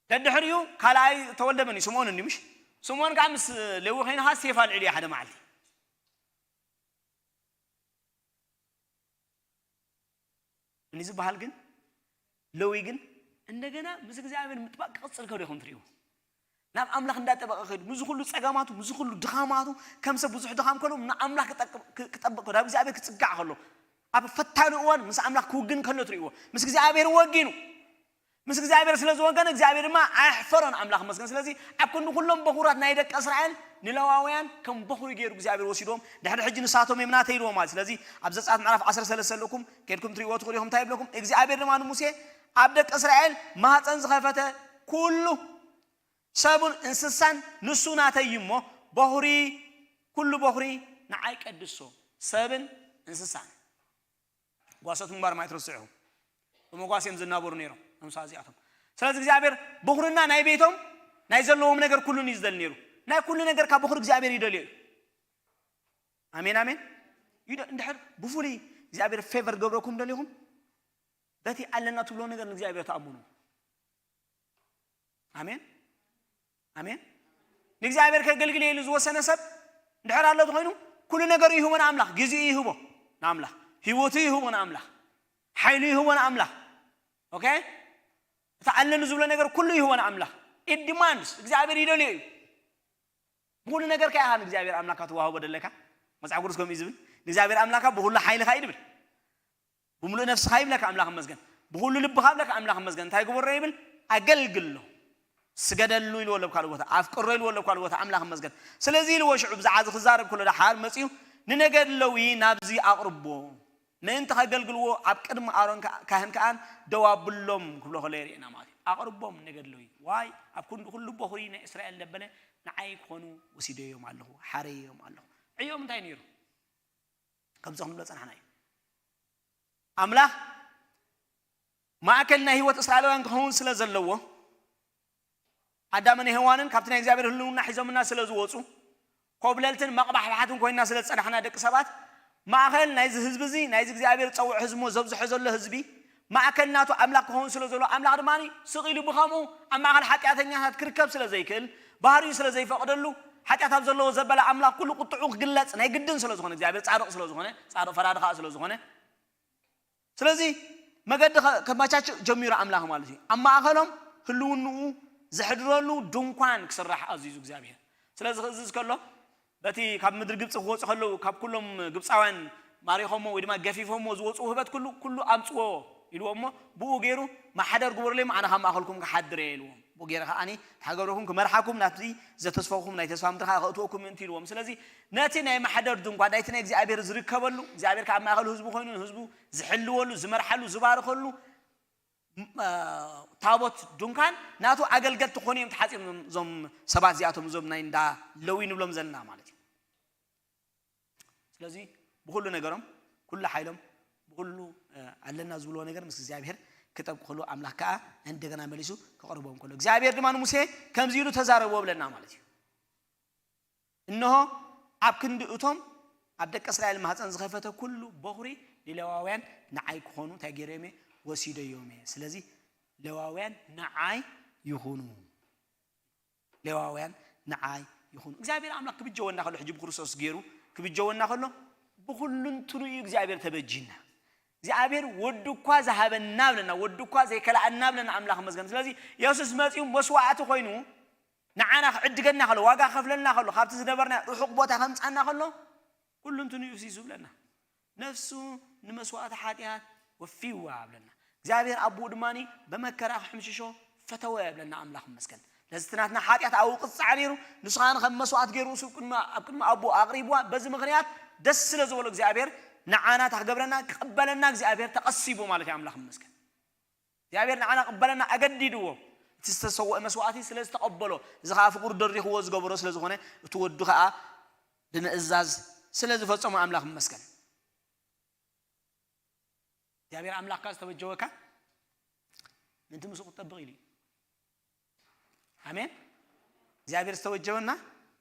ደድሕሪኡ ካልኣይ ተወልደ መን እዩ? ስምዖን እንዲ ምሽ? ስምዖን ከዓ ምስ ሌዊ ኮይንካ ሴፍ ኣልዒሉ እዩ ሓደ መዓልቲ። እኒ ዝበሃል ግን ለዊ ግን እንደገና ምስ እግዚኣብሔር ምጥባቅ ክቕጽል ከሎ ኢኹም ትርእይዎ። ናብ ኣምላኽ እንዳጠበቐ ከይዱ፣ ምስዚ ኩሉ ጸገማቱ፣ ምስዚ ኩሉ ድኻማቱ፣ ከም ሰብ ብዙሕ ድኻም ከሎ፣ ንኣምላኽ ክጠቅ-፣ ክ-፣ ክጠብቕ ከሎ፣ ናብ እግዚኣብሔር ክጽጋዕ ከሎ፣ ኣብ ፈታኒ እዋን ምስ ኣምላኽ ክውግን ከሎ ትርእይዎ። ምስ እግዚኣብሔር ወጊኑ። ምስ እግዚኣብሔር ስለ ዝወገነ፣ እግዚኣብሔር ድማ ኣየሕፈሮን፣ ኣምላኽ ይመስገን። ስለዚ፣ ኣብ ክንዲ ኩሎም በኹራት ናይ ደቂ እስራኤል፣ ንለዋውያን ከም በኹሪ ገይሩ እግዚኣብሔር ወሲድዎም። ድሕሪ ሕጂ ንሳቶም እዮም ናተይ ኢልዎም ማለት። ስለዚ፣ ኣብ ዘጸኣት ምዕራፍ ዓሰርተ ሰለስተ ኣለኩም፣ ከድኩም ትርእይዎ ትኽእሉ ኢኹም። እንታይ ይብለኩም? እግዚኣብሔር ድማ ንሙሴ፣ ኣብ ደቂ እስራኤል ማህፀን ዝኸፈተ ኩሉ ሰብን እንስሳን ንሱ ናተይ እዩ እሞ፣ በኹሪ፣ ኩሉ በኹሪ ንዓይ ቀድሶ፣ ሰብን እንስሳን። ጓሶት ምንባር ማይ ትርስዑ። ብመጓስ እዮም ዝናበሩ ነይሮም፣ እምሳ እዚኣቶም። ስለዚ እግዚኣብሔር በኹርና ናይ ቤቶም፣ ናይ ዘለዎም ነገር ኩሉን እዩ ዝደሊ ነይሩ። ናይ ኩሉ ነገር ካብ በኹር እግዚኣብሔር ይደልዮ እዩ። ኣሜን፣ ኣሜን። ይደ-፣ እንድሕር ብፍሉይ እግዚኣብሔር ፌቨር ገብረኩም ደሊኹም፣ በቲ ኣለና ትብሎ ነገር ንእግዚኣብሔር ተኣምኑ። ኣሜን፣ ኣሜን። ንእግዚኣብሔር ከገልግል ኢሉ ዝወሰነ ሰብ እንድሕር ኣሎ ተኾይኑ፣ ኩሉ ነገሩ ይህቦ ንኣምላኽ፣ ግዜኡ ይህቦ ንኣምላኽ፣ ህይወቱ ይህቦ ንኣምላኽ፣ ሓይሉ ይህቦ ንኣምላኽ። ኦኬ? እቲ ኣለኒ ዝብሎ ነገር ኩሉ ይህቦ ንኣምላኽ። It demands፣ እግዚኣብሔር ይደልዮ እዩ። ብኹሉ ነገር ከ ኢኻ ንእግዚኣብሔር ኣምላኽካ ትዋህቦ ደለካ? መጽሓፍ ቅዱስ ከምኡ እዩ ዝብል። ንእግዚኣብሔር ኣምላኽካ ብኹሉ ሓይልኻ እዩ ድብል። ብምሉእ ነፍስኻ ይብለካ ኣምላኽ ይመስገን። ብኹሉ ልብኻ ይብለካ ኣምላኽ ይመስገን። እንታይ ግበሮ ይብል? ኣገልግሎ። ስገደሉ ኢልዎ ኣሎ ኣብ ካልእ ቦታ። ኣፍቅሮ ኢልዎ ኣሎ ኣብ ካልእ ቦታ። ኣምላኽ ይመስገን። ስለዚ ኢልዎ ሽዑ ብዛዕባ እዚ ክዛረብ ከሎ ደሓር መጺኡ ንነገድ ለዊ ናብዚ ኣቕርቦ። ምእንቲ ከገልግልዎ ኣብ ቅድሚ ኣሮን ከ-፣ ካህን ከኣን ደው ኣብሎም ክብሎ ከሎ የርእየና ማለት እዩ። ኣቕርቦም ነገድ ለዊ። ዋይ፣ ኣብ ክንዲ ኩሉ በኹሪ ናይ እስራኤል ደበለ ንዓይ ክኾኑ ወሲደዮም ኣለኹ፣ ሓረዮም ኣለኹ። ዕዮም እንታይ ነይሩ? ከምዚ ክንብሎ ጸናሕና እዩ። ኣምላኽ ማእከል ናይ ህይወት እስራኤላውያን ክኸውን ስለ ዘለዎ፣ ኣዳምን ሄዋንን ካብቲ ናይ እግዚኣብሔር ህልውና ሒዞምና ስለ ዝወፁ፣ ኮብለልትን መቕባሕባሓትን ኮይና ስለ ዝጸናሕና፣ ደቂ ሰባት፣ ማእኸል ናይዚ ህዝቢ እዚ፣ ናይዚ እግዚኣብሔር ዝጸውዖ ህዝቢ እሞ፣ ዘብዝሖ ዘሎ ህዝቢ፣ ማእከል ናቱ ኣምላኽ ክኸውን ስለ ዘሎ፣ ኣምላኽ ድማ ስቕ ኢሉ ብኸምኡ ኣብ ማእከል ሓጢኣተኛታት ክርከብ ስለ ዘይክእል፣ ባህሪኡ ስለ ዘይፈቕደሉ፣ ሓጢኣት ኣብ ዘለዎ ዘበለ ኣምላኽ ኩሉ ቁጥዑ ክግለጽ ናይ ግድን ስለ ዝኾነ፣ እግዚኣብሔር ጻድቕ ስለ ዝኾነ፣ ጻድቕ ፈራዲ ኸኣ ስለ ዝኾነ፣ ስለዚ መገዲ ከ-፣ ከመቻችእ ጀሚሩ ኣምላኽ ማለት እዩ። ኣብ ማእከሎም ህልውንኡ ዘሕድረሉ ድንኳን ክስራሕ ኣዚዙ እግዚኣብሔር። ስለዚ ክእዝዝ ከሎ፣ በቲ ካብ ምድሪ ግብጺ ክወጹ ከለዉ፣ ካብ ኩሎም ግብጻውያን ማሪኾሞ ወይ ድማ ገፊፎሞ ዝወጹ ውህበት ኩሉ፣ ኩሉ ኣምጽዎ ኢልዎ እሞ፣ ብኡ ገይሩ ማሕደር ግበሩለይ፣ ኣነ ካብ ማእከልኩም ክሓድር እየ ኢልዎም። ብኡ ገይረ ከኣ፣ ኣነ ሃገርኩም ክመርሓኩም፣ ናብቲ ዘተስፈኹም ናይ ተስፋ ምድሪ ከኣ ከእትወኩም ምእንቲ ኢልዎም። ስለዚ ነቲ ናይ ማሕደር ድንኳን፣ ናይቲ ናይ እግዚኣብሔር ዝርከበሉ፣ እግዚኣብሔር ከኣ ኣብ ማእከል ህዝቡ ኮይኑ፣ ንህዝቡ ዝሕልወሉ፣ ዝመርሓሉ፣ ዝባርኸሉ፣ ም-፣ እ፣ ታቦት ድንኳን ናቱ ኣገልገልቲ ክኾኑ እዮም ተሓጺሮም፣ እዞም ሰባት እዚኣቶም፣ እዞም ናይ እንዳ ለዊ ንብሎም ዘለና ማለት እዩ። ስለዚ ብኹሉ ነገሮም፣ ኩሉ ሓይሎም፣ ብኹሉ፣ እ፣ ኣለና ዝብልዎ ነገር ምስ እግዚኣብሔር ክጠብቁ ከለዉ፣ ኣምላኽ ከኣ እንደገና መሊሱ ክቕርቦም ከሎ፣ እግዚኣብሔር ድማ ንሙሴ ከምዚ ኢሉ ተዛረብዎ ብለና ማለት እዩ። እንሆ፣ ኣብ ክንዲ እቶም ኣብ ደቂ እስራኤል ማህፀን ዝኸፈተ ኩሉ በኹሪ ንሌዋውያን ንዓይ ክኾኑ እንታይ ገይረዮም እየ? ወሲደዮም እየ። ስለዚ ሌዋውያን ንዓይ ይኹኑ። ሌዋውያን ንዓይ ይኹኑ። እግዚኣብሔር ኣምላኽ ክብጀወና ከሎ፣ ሕጂ ብክርስቶስ ገይሩ ክብጀወና ከሎ፣ ብኹሉ እንትኑ እዩ እግዚኣብሔር ተበጂና። እግዚኣብሔር ወዱ እኳ ዝሃበና ብለና፣ ወዱ እኳ ዘይከልኣና ብለና ኣምላኽ ይመስገን። ስለዚ የሱስ መጺኡ መስዋዕቲ ኮይኑ ንዓና ክዕድገና ከሎ፣ ዋጋ ከፍለልና ከሎ፣ ካብቲ ዝነበርና ርሑቕ ቦታ ከምጻና ከሎ፣ ኩሉ እንትኑ እዩ ሲሱ ብለና። ነፍሱ ንመስዋዕቲ ሓጢኣት ወፊዋ ብለና። እግዚኣብሔር ኣቦኡ ድማ ብመከራ ክሕምሽሾ ፈተወ ብለና ኣምላኽ ይመስገን። ነዚ እቲ ናትና ሓጢኣት ኣብኡ ቅጻዕ ነይሩ፣ ንሱ ኸኣ ከም መስዋዕቲ ገይሩ ርእሱ ቅድሚ፣ ኣብ ቅድሚ ኣቦኡ ኣቕሪብዋ። በዚ ምኽንያት ደስ ስለ ዝበሎ እግዚኣብሔር ንዓና እንታይ ክገብረና? ክቕበለና እግዚኣብሔር ተቐሲቡ ማለት እዩ። ኣምላኽ ይመስገን። እግዚኣብሔር ንዓና ክቕበለና ኣገዲድዎ። እቲ ዝተሰውአ መስዋዕቲ ስለ ዝተቐበሎ፣ እዚ ኸኣ ፍቕሩ ደሪኽዎ ዝገበሮ ስለ ዝኾነ፣ እቲ ወዱ ኸኣ ብምእዛዝ ስለ ዝፈጸሞ ኣምላኽ ይመስገን። እግዚኣብሔር ኣምላኽካ ዝተበጀወካ ምእንቲ ምስኡ ክትጠብቕ ኢሉ እዩ። ኣሜን። እግዚኣብሔር ዝተበጀወና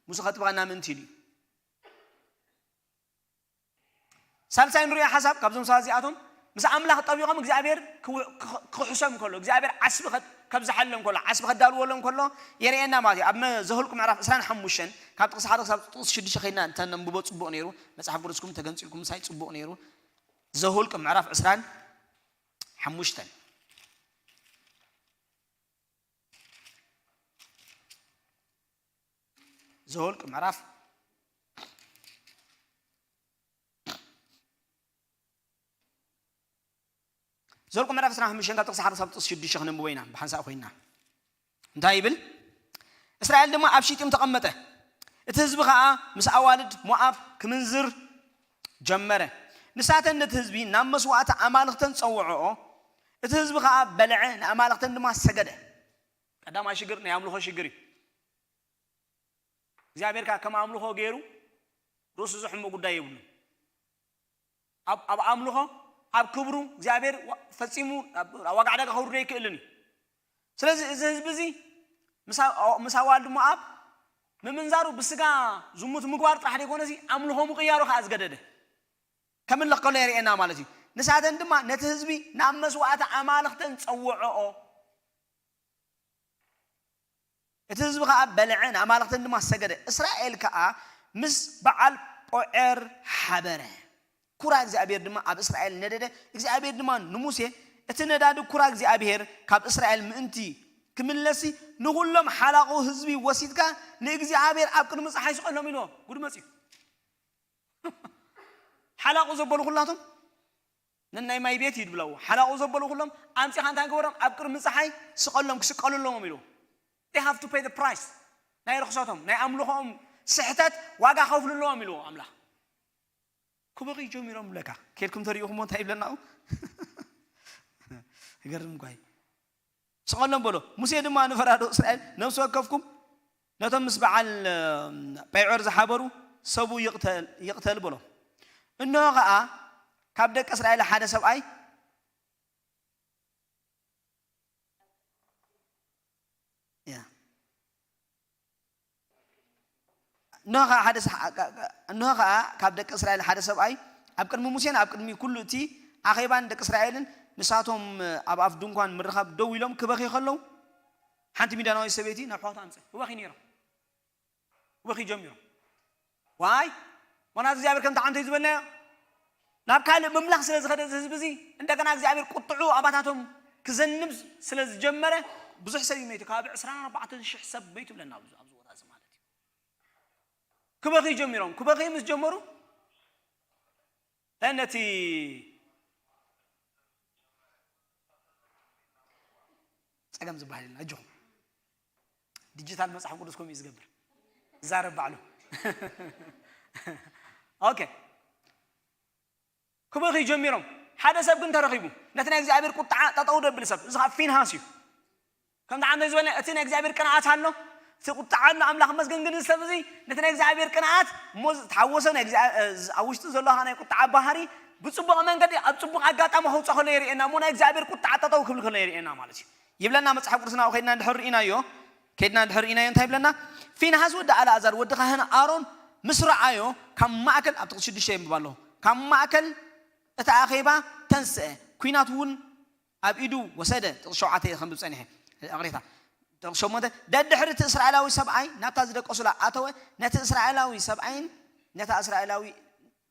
ምስኡ ከጥብቐና ምእንቲ ኢሉ እዩ። ሳልሳይ ንሪኦ ሓሳብ ካብዞም ሰባት እዚኣቶም፣ ምስ ኣምላኽ ጠቢቖም እግዚኣብሔር ክው-፣ ክኽ-፣ ክኽሕሶም ከሎ፣ እግዚኣብሔር ዓስቢ ከ-፣ ከብዝሓሎም ከሎ፣ ዓስቢ ከዳልወሎም ከሎ የርእየና ማለት እዩ። ኣብ መ-፣ ዘኍልቁ ምዕራፍ ዕስራን ሓሙሽተን ካብ ጥቕሲ ሓደ ክሳብ ጥቕሲ ሽዱሽተ ኸይድና እንተነንብቦ ጽቡቕ ነይሩ። መጽሓፍ ቅዱስኩም ተገንጺልኩም ምሳይ ጽቡቕ ነይሩ። ዘኍልቁ ምዕራፍ ዕስራን ሓሙሽተን። ዘኍልቁ ምዕራፍ፣ ዘኍልቁ ምዕራፍ ዕስራን ሓሙሽተን ካብ ጥቕሲ ሓደ ክሳብ ጥቕሲ ሽዱሽተ ክነንብቦ ኢና ብሓንሳእ ኮይንና። እንታይ ይብል? እስራኤል ድማ ኣብ ሺጢም ተቐመጠ። እቲ ህዝቢ ኸኣ ምስ ኣዋልድ ሞኣብ ክምንዝር ጀመረ። ንሳተን ነቲ ህዝቢ ናብ መስዋእቲ ኣማልኽተን ጸውዖኦ። እቲ ህዝቢ ኸኣ በልዐ፣ ንኣማልኽተን ድማ ሰገደ። ቀዳማይ ሽግር ናይ ኣምልኾ ሽግር እዩ። እግዚኣብሔር ከኣ ከም ኣምልኾ ገይሩ ርእሱ ዘሕሞ ጉዳይ የብሉን። ኣብ፣ ኣብ ኣምልኾ፣ ኣብ ክብሩ እግዚኣብሔር ዋ-፣ ፈጺሙ ኣብ፣ ኣብ ዋጋ ዕዳጋ ከውርዶ ኣይክእልን እዩ። ስለዚ እዚ ህዝቢ እዚ ምስ ኣ-፣ ምስ ኣዋልድ ሞኣብ ምምንዛሩ ብስጋ ዝሙት ምግባር ጥራሕ ዘይኮነሲ ኣምልኾ ምቕያሩ ከኣ ዝገደደ። ከምልኽ ከሎ የርእየና ማለት እዩ። ንሳተን ድማ ነቲ ህዝቢ ናብ መስዋእቲ ኣማልኽተን ጸውዖኦ። እቲ ህዝቢ ኸኣ በልዐ፣ ንኣማልኽተን ድማ ሰገደ። እስራኤል ከኣ ምስ በዓል ጶዔር ሓበረ። ኩራ እግዚኣብሔር ድማ ኣብ እስራኤል ነደደ። እግዚኣብሔር ድማ ንሙሴ፣ "እቲ ነዳዲ ኩራ እግዚኣብሔር ካብ እስራኤል ምእንቲ ክምለሲ፣ ንኹሎም ሓላቑ ህዝቢ ወሲድካ ንእግዚኣብሔር ኣብ ቅድሚ ጸሓይ ስቐሎም" ኢልዎ። ጉድ መጺኡ። ሓላቑ ዘበሉ ኩላቶም ነናይ ማይ ቤት እዩ ድብለዎ። ሓላቑ ዘበሉ ኩሎም ኣምጺኻ እንታይ ግበሮም? ኣብ ቅድሚ ጸሓይ ስቐሎም፣ ክስቀሉ ኣለዎም ኢሉ። They have to pay the price። ናይ ርኽሰቶም፣ ናይ ኣምልኾኦም ስሕተት ዋጋ ከፍሉ ኣለዎም ኢልዎ ኣምላኽ። ክበኺ ጀሚሮም ብለካ። ኬድኩም ተሪእኹሞ እንታይ ይብለና? ይገርም እኳ እዩ። ስቐሎም በሎ። ሙሴ ድማ ንፈራዶ እስራኤል፣ ነፍሲ ወከፍኩም ነቶም ምስ በዓል፣ እ፣ ጴዖር ዝሓበሩ ሰቡ ይቕተል፣ ይቕተል በሎ። እንሆ ኸኣ ካብ ደቂ እስራኤል ሓደ ሰብኣይ፣ ያ፣ እንሆ ኸዓ ሓደ ስ-፣ እንሆ ኸዓ ካብ ደቂ እስራኤል ሓደ ሰብኣይ ኣብ ቅድሚ ሙሴን ኣብ ቅድሚ ኩሉ እቲ ኣኼባን ደቂ እስራኤልን ንሳቶም ኣብ ኣፍ ድንኳን ምርኻብ ደው ኢሎም ክበኽዩ ከለዉ፣ ሓንቲ ሚዳናዊት ሰበይቲ ናብ ኣሕዋቱ ኣምፀ። ክበኽዩ ነይሮም። ክበኽዩ ጀሚሮም። ዋይ፣ ዋና እግዚኣብሔር ከምቲ ዓንተይ ዝበልናዮ ናብ ካልእ ምምላኽ ስለ ዝኸደ እዚ ህዝቢ እዚ፣ እንደገና እግዚኣብሔር ቁጥዑ ኣባታቶም ክዘንብ ስለ ዝጀመረ ብዙሕ ሰብ እዩ መይቱ። ከባቢ ዕስራን ኣርባዕተን ሽሕ ሰብ መይቱ ብለና ኣብዚ ኣብዚ ቦታ እዚ ማለት እዩ። ክበኽዩ ጀሚሮም። ክበኽዩ ምስ ጀመሩ ነቲ ጸገም ዝበሃል የለን። ኣጆኹም። ዲጂታል መጽሓፍ ቅዱስ ከምኡ እዩ ዝገብር። ዛረብ ባዕሉ። ኦኬ። ክበኽዩ ጀሚሮም። ሓደ ሰብ ግን ተረኺቡ። ነቲ ናይ እግዚኣብሔር ቁጥዓ ጠጠው ደብል ሰብ። እዚ ኸዓ ፊንሃስ እዩ። ከምቲ ዓንተይ ዝበለ እቲ ናይ እግዚኣብሔር ቅንዓት ኣሎ። እቲ ቁጥዓ ኣሎ። ኣምላኽ መስገን ግን እዚ ሰብ እዚ ነቲ ናይ እግዚኣብሔር ቅንዓት እሞ ዝተሓወሰ ናይ እግዚኣብሔር፣ ኣብ ውሽጢ ዘሎ ናይ ቁጥዓ ባህሪ ብጽቡቕ መንገዲ ኣብ ጽቡቕ ኣጋጣሚ ከውፅኦ ከሎ የርእየና እሞ ናይ እግዚኣብሔር ቁጥዓ ጠጠው ክብል ከሎ የርእየና ማለት እዩ። ይብለና መጽሓፍ ቅዱስና ከይድና እንድሕር ርኢናዮ፣ ከይድና እንድሕር ርኢናዮ እንታይ ይብለና? ፊንሃስ ወዲ ኣልኣዛር ወዲ ካህን ኣሮን ምስ ረኣዮ ካብ ማእከል፣ ኣብ ጥቕሲ ሽዱሽተ የንብብ ኣለኹ፣ ካብ ማእከል እቲ ኣኼባ ተንስአ፣ ኲናት እውን ኣብ ኢዱ ወሰደ። ጥቕሲ ሸውዓተ እየ ከንብብ ጸኒሐ፣ ይቕሬታ። ጥቕሲ ሸሞንተ፣ ደድሕሪ እቲ እስራኤላዊ ሰብኣይ ናብታ ዝደቀሱላ ኣተወ፣ ነቲ እስራኤላዊ ሰብኣይን ነታ እስራኤላዊ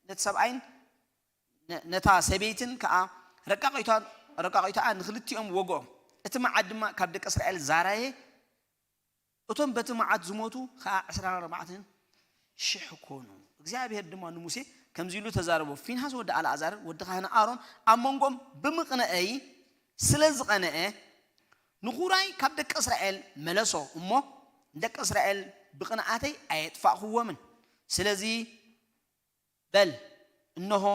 ነቲ ሰብኣይን ነ-፣ ነታ ሰበይትን ከኣ ረቃቒቷ-፣ ረቃቒቶኣ ንኽልቲኦም ወግኦም። እቲ መዓት ድማ ካብ ደቂ እስራኤል ዛራየ፣ እቶም በቲ መዓት ዝሞቱ ኸኣ ዕስራን ኣርባዕተን ሽሕ ኮኑ። እግዚኣብሔር ድማ ንሙሴ ከምዚ ኢሉ ተዛረቦ፣ ፊንሃስ ወዲ ኣልኣዛር ወዲ ካህን ኣሮን ኣብ መንጎኦም ብምቕንአይ ስለ ዝቐንአ፣ ንኹራይ ካብ ደቂ እስራኤል መለሶ እሞ፣ ንደቂ እስራኤል ብቕንኣተይ ኣየጥፋእኽዎምን። ስለዚ በል፣ እንሆ፣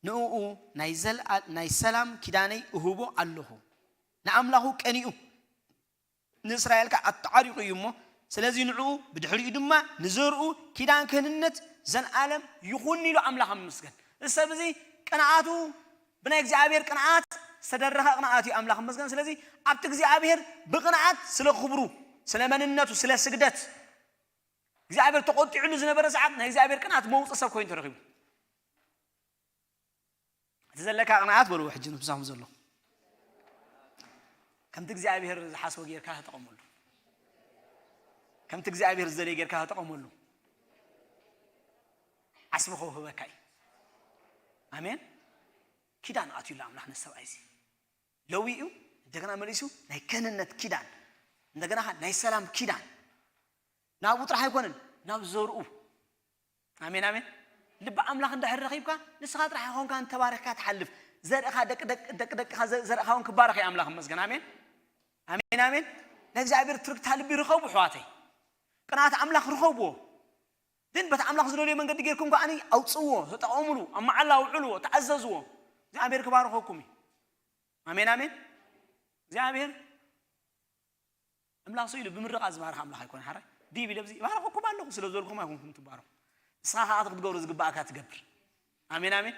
ንእኡ ናይ ዘልኣ-፣ ናይ ሰላም ኪዳነይ እህቦ ኣለኹ። ንኣምላኹ ቀኒኡ፣ ንእስራኤል ከኣ ኣተዓሪቑ እዩ እሞ፣ ስለዚ ንዕኡ፣ ብድሕሪኡ ድማ ንዘርኡ ኪዳን ክህንነት ዘልኣለም ይኹን ኢሉ ኣምላኽ ኣመስገን። እዚ ሰብ እዚ ቅንኣቱ ብናይ እግዚኣብሔር ቅንኣት ዝተደረኸ ቅንኣት እዩ፣ ኣምላኽ ይመስገን። ስለዚ ኣብቲ እግዚኣብሔር ብቅንኣት ስለ ክብሩ፣ ስለ መንነቱ፣ ስለ ስግደት፣ እግዚኣብሔር ተቆጢዕሉ ዝነበረ ሰዓት ናይ እግዚኣብሔር ቅንኣት መውፅእ ሰብ ኮይኑ ተረኺቡ። እቲ ዘለካ ቅንኣት በልዎ ሕጂ ንብዛኹም ዘሎ። ከምቲ እግዚኣብሔር ዝሓስቦ ጌርካ ተጠቐመሉ። ከምቲ እግዚኣብሔር ዝደልዮ ጌርካ ተጠቐመሉ። ዓስቢ ከውህበካ እዩ። ኣሜን። ኪዳን ኣትዩላ ኣምላኽ ነቲ ሰብኣይ እዚ። ለዊኡ እንደገና መሊሱ ናይ ክህንነት ኪዳን፣ እንደገና ናይ ሰላም ኪዳን ናብኡ ጥራሕ ኣይኮነን፣ ናብ ዘርኡ። ኣሜን፣ ኣሜን። ልቢ ኣምላኽ እንድሕር ረኺብካ፣ ንስኻ ጥራሕ ኣይኮንካን ተባረኽካ ትሓልፍ። ዘርእኻ፣ ደቂ፣ ደቂ፣ ደቂ ደቅኻ ዘ-፣ ዘርእኻ እውን ክባረኽ እዩ። ኣምላኽ ይመስገን። ኣሜን፣ ኣሜን፣ ኣሜን። ናይ እግዚኣብሔር ትርግታ ልቢ ርኸቡ፣ ኣሕዋተይ። ቅንኣት ኣምላኽ ርኸብዎ። ግን በቲ ኣምላኽ ዝደልዮ መንገዲ ጌርኩም ከኣ ኣውጽእዎ፣ ተጠቐሙሉ፣ ኣብ መዓላ ኣውዕልዎ፣ ተኣዘዝዎ። እግዚኣብሔር ክባርኸኩም እዩ። ኣሜን፣ ኣሜን። እግዚኣብሔር ኣምላኽ ስኢሉ ብምርቓ ዝባርኽ ኣምላኽ ኣይኮነ። ሓራይ ዲብ ኢለ ብዚ ይባርኸኩም ኣለኹ ስለ ዝበልኩም ኣይኮንኩም ትባረኹ። ንስኻ ከኣ እቲ ክትገብሮ ዝግባእካ ትገብር። ኣሜን፣ ኣሜን።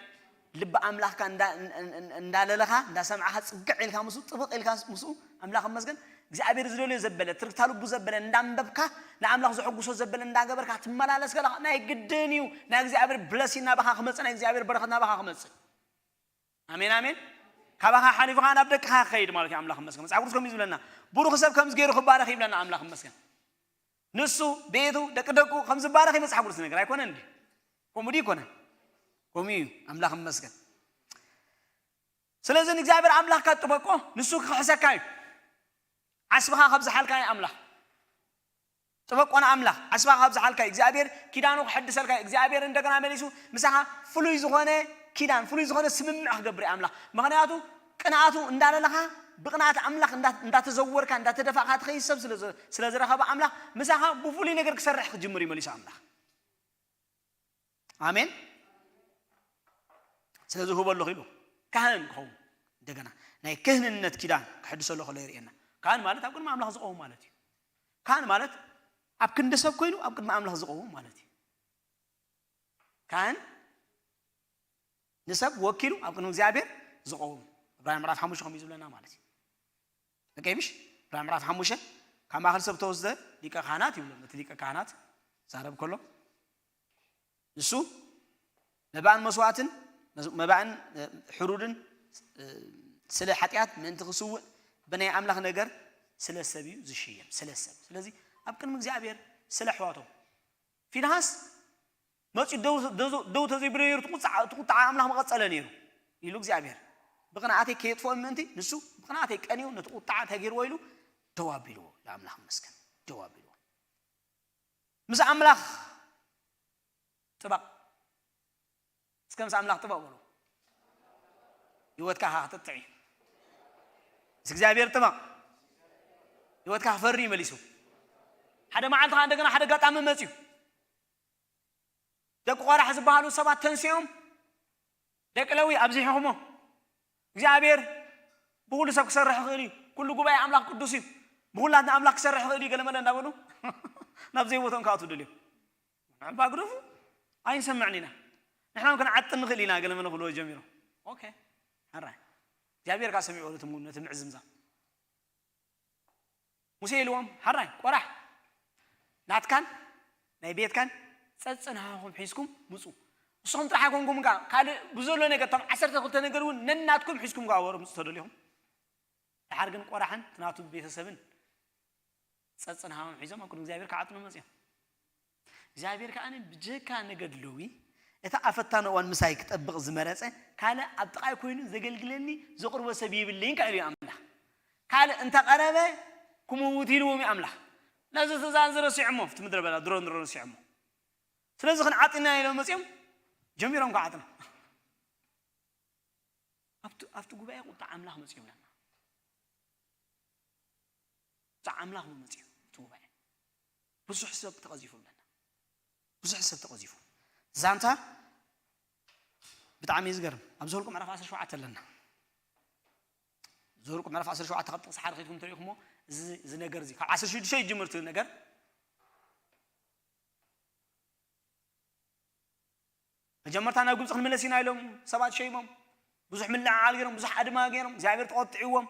ልቢ ኣምላኽካ እንዳ-፣ እን-፣ እን-፣ እን-፣ እንዳለለኻ፣ እንዳሰምዓኻ፣ ጽግዕ ኢልካ ምስኡ፣ ጥብቕ ኢልካ ምስኡ፣ ኣምላኽ ይመስገን፣ እግዚኣብሔር ዝደልዮ ዘበለ፣ ትርግታ ልቡ ዘበለ እንዳንበብካ፣ ንኣምላኽ ዘሐጉሶ ዘበለ እንዳገበርካ ትመላለስ ከለኻ፣ ናይ ግድን እዩ ናይ እግዚኣብሔር ብለሲን ናባኻ ክመጽእ፣ ናይ እግዚኣብሔር በረኸት ናባኻ ክመጽእ። ኣሜን፣ ኣሜን። ካባኻ ሓሊፉ ኸዓ ናብ ደቅኻ ክኸይድ ማለት እዩ። ኣምላኽ ይመስገን። መጽሓፍ ቅዱስ ከምኡ እዩ ዝብለና። ብሩኽ ሰብ ከምዚ ገይሩ ክባረኽ ይብለና ኣምላኽ ይመስገን። ንሱ፣ ቤቱ፣ ደቂ ደቁ ከም ዝባረኽ እዩ መጽሓፍ ቅዱስ ዝነግር። ኣይኮነን ድዩ? ከምኡ ድዩ ይኮነን? ከምኡ እዩ። ኣምላኽ ይመስገን። ስለዚ ንእግዚኣብሔር ኣምላኽካ ጥበቆ፣ ንሱ ክኽሕሰካ እዩ። ዓስብኻ ከብዝሓልካ እዩ ኣምላኽ። ጥበቆ ንኣምላኽ፣ ዓስብኻ ከብዝሓልካ እዩ። እግዚኣብሔር ኪዳኑ ክሕድሰልካ እዩ። እግዚኣብሔር እንደገና መሊሱ ምሳኻ ፍሉይ ዝኾነ ኪዳን፣ ፍሉይ ዝኾነ ስምምዕ ክገብር እዩ ኣምላኽ። ምኽንያቱ ቅንኣቱ እንዳለለኻ፣ ብቅንኣት ኣምላኽ እንዳ-፣ እንዳተዘወርካ፣ እንዳተደፋእካ ትኸይድ ሰብ ስለ ዝ-፣ ስለ ዝረኸበ ኣምላኽ ምሳኻ ብፍሉይ ነገር ክሰርሕ ክጅምር እዩ መሊሱ ኣምላኽ። ኣሜን። ስለዚ ህቦ ኣለኹ ኢሉ ካህን ክኸውን እንደገና ናይ ክህንነት ኪዳን ክሕድሰሉ ከሎ የርእየና። ካህን ማለት ኣብ ቅድሚ ኣምላኽ ዝቐውም ማለት እዩ። ካህን ማለት ኣብ ክንዲ ሰብ ኮይኑ ኣብ ቅድሚ ኣምላኽ ዝቐውም ማለት እዩ። ካህን ንሰብ ወኪሉ ኣብ ቅድሚ እግዚኣብሔር ዝቐውም። ዕብራውያን ምዕራፍ ሓሙሽተ ከምኡ እዩ ዝብለና ማለት እዩ። ደቂ ምሽ ዕብራውያን ምዕራፍ ሓሙሽተ ካብ ማእከል ሰብ ተወስደ ሊቀ ካህናት ይብሎም። እቲ ሊቀ ካህናት ዛረብ ከሎ ንሱ መባእን መስዋእትን መባእን ሕሩድን ስለ ሓጢኣት ምእንቲ ክስውእ ብናይ ኣምላኽ ነገር ስለ ሰብ እዩ ዝሽየም፣ ስለ ሰብ። ስለዚ ኣብ ቅድሚ እግዚኣብሔር ስለ ኣሕዋቶም ፊንሃስ መፂኡ ደው ተዘይብሎ ነይሩ፣ ትቁጣዕ ኣምላኽ መቐፀለ ነይሩ ኢሉ እግዚኣብሔር ብቕንኣተይ ከየጥፍኦም ምእንቲ ንሱ ብቕንኣተይ ቀንዩ ነቲ ቁጣዓ እንታይ ገይርዎ ኢሉ ደው ኣቢልዎ። ለኣምላኽ መስገን ደው ኣቢልዎ። ምስ ኣምላኽ ጥበቕ። እስከ ምስ ኣምላኽ ጥበቕ በሉ። ህይወትካ ኸዓ ክትጥዕ እዩ። ምስ እግዚኣብሔር ጥበቕ። ህይወትካ ክፈሪ እዩ መሊሱ። ሓደ መዓልቲ ኸዓ እንደገና ሓደ ኣጋጣሚ መፅዩ። ደቂ ቆራሕ ዝበሃሉ ሰባት ተንሲኦም ደቂ ለዊ ኣብዚሕኹሞ እግዚኣብሔር ብኹሉ ሰብ ክሰርሕ ይኽእል እዩ። ኩሉ ጉባኤ ኣምላኽ ቅዱስ እዩ። ብኹላትና ኣምላኽ ክሰርሕ ይኽእል እዩ ገለመለ እንዳበሉ ናብ ዘይቦቶም ክኣትዉ ደልዮም። ንዕባ ግደፉ ኣይንሰምዕን ኢና። ንሕና እውን ክንዓጥን ንኽእል ኢና ገለመለ ክብልዎ ጀሚሮም። ኦኬ ሓራይ እግዚኣብሔር ከዓ ሰሚዕዎ ነቲ ምዕዝምዛም። ሙሴ ኢልዎም ሓራይ ቆራሕ ናትካን ናይ ቤትካን ጸጽን ሃኹም ሒዝኩም ምጹ። ንስኹም ጥራሕ ኣይኮንኩም ካ ካልእ ብዘሎ ነገር እቶም ዓሰርተ ክልተ ነገር እውን ነናትኩም ሒዝኩም ካ ወሩ ምጹ ተደሊኹም። ድሓር ግን ቆራሕን ትናቱ ቤተሰብን ጸጽን ሃኹም ሒዞም ኣብ ቅድሚ እግዚኣብሔር ክዓጥኑ መጽዮም። እግዚኣብሔር ከኣ ብጀካ ነገድ ለዊ እቲ ኣብ ፈታኒ እዋን ምሳይ ክጠብቕ ዝመረጸ ካልእ ኣብ ጥቓይ ኮይኑ ዘገልግለኒ ዘቕርቦ ሰብ የብለይን ከኣ ኢሉ ኣምላኽ። ካልእ እንተቐረበ ክምውት ኢልዎም እዩ ኣምላኽ። ነዚ ትእዛዝ ረሲዖሞ ኣብቲ ምድረ በዳ ድሮ ንድሮ ረሲዖሞ። ስለዚ ክንዓጥና ኢሎም መፅዮም ጀሚሮም ክዓጥና ኣብቲ ጉባኤ ቁጣ ኣምላኽ መፅዮም ኣለና። ቁጣ ኣምላኽ መፅዩ እቲ ጉባኤ ብዙሕ ሰብ ተቐዚፉ ኣለና። ብዙሕ ሰብ ተቐዚፉ ዛንታ ብጣዕሚ እዩ ዝገርም። ኣብ ዘውልቁ ምዕራፍ ዓሰርተ ሸውዓተ ኣለና። ዘውልቁ ምዕራፍ ዓሰርተ ሸውዓተ ካብ ጥቕሲ ሓደ ኸይድኩም ተሪእኹሞ እዚ ነገር እዚ ካብ ዓሰርተ ሽዱሽተ ይጅምር እቲ ነገር። መጀመርታ ናብ ግብፂ ክንምለስ ኢና ኢሎም ሰባት ሸይሞም ብዙሕ ምልዕዓል ገይሮም ብዙሕ ኣድማ ገይሮም እግዚኣብሔር ተቆጥዕዎም።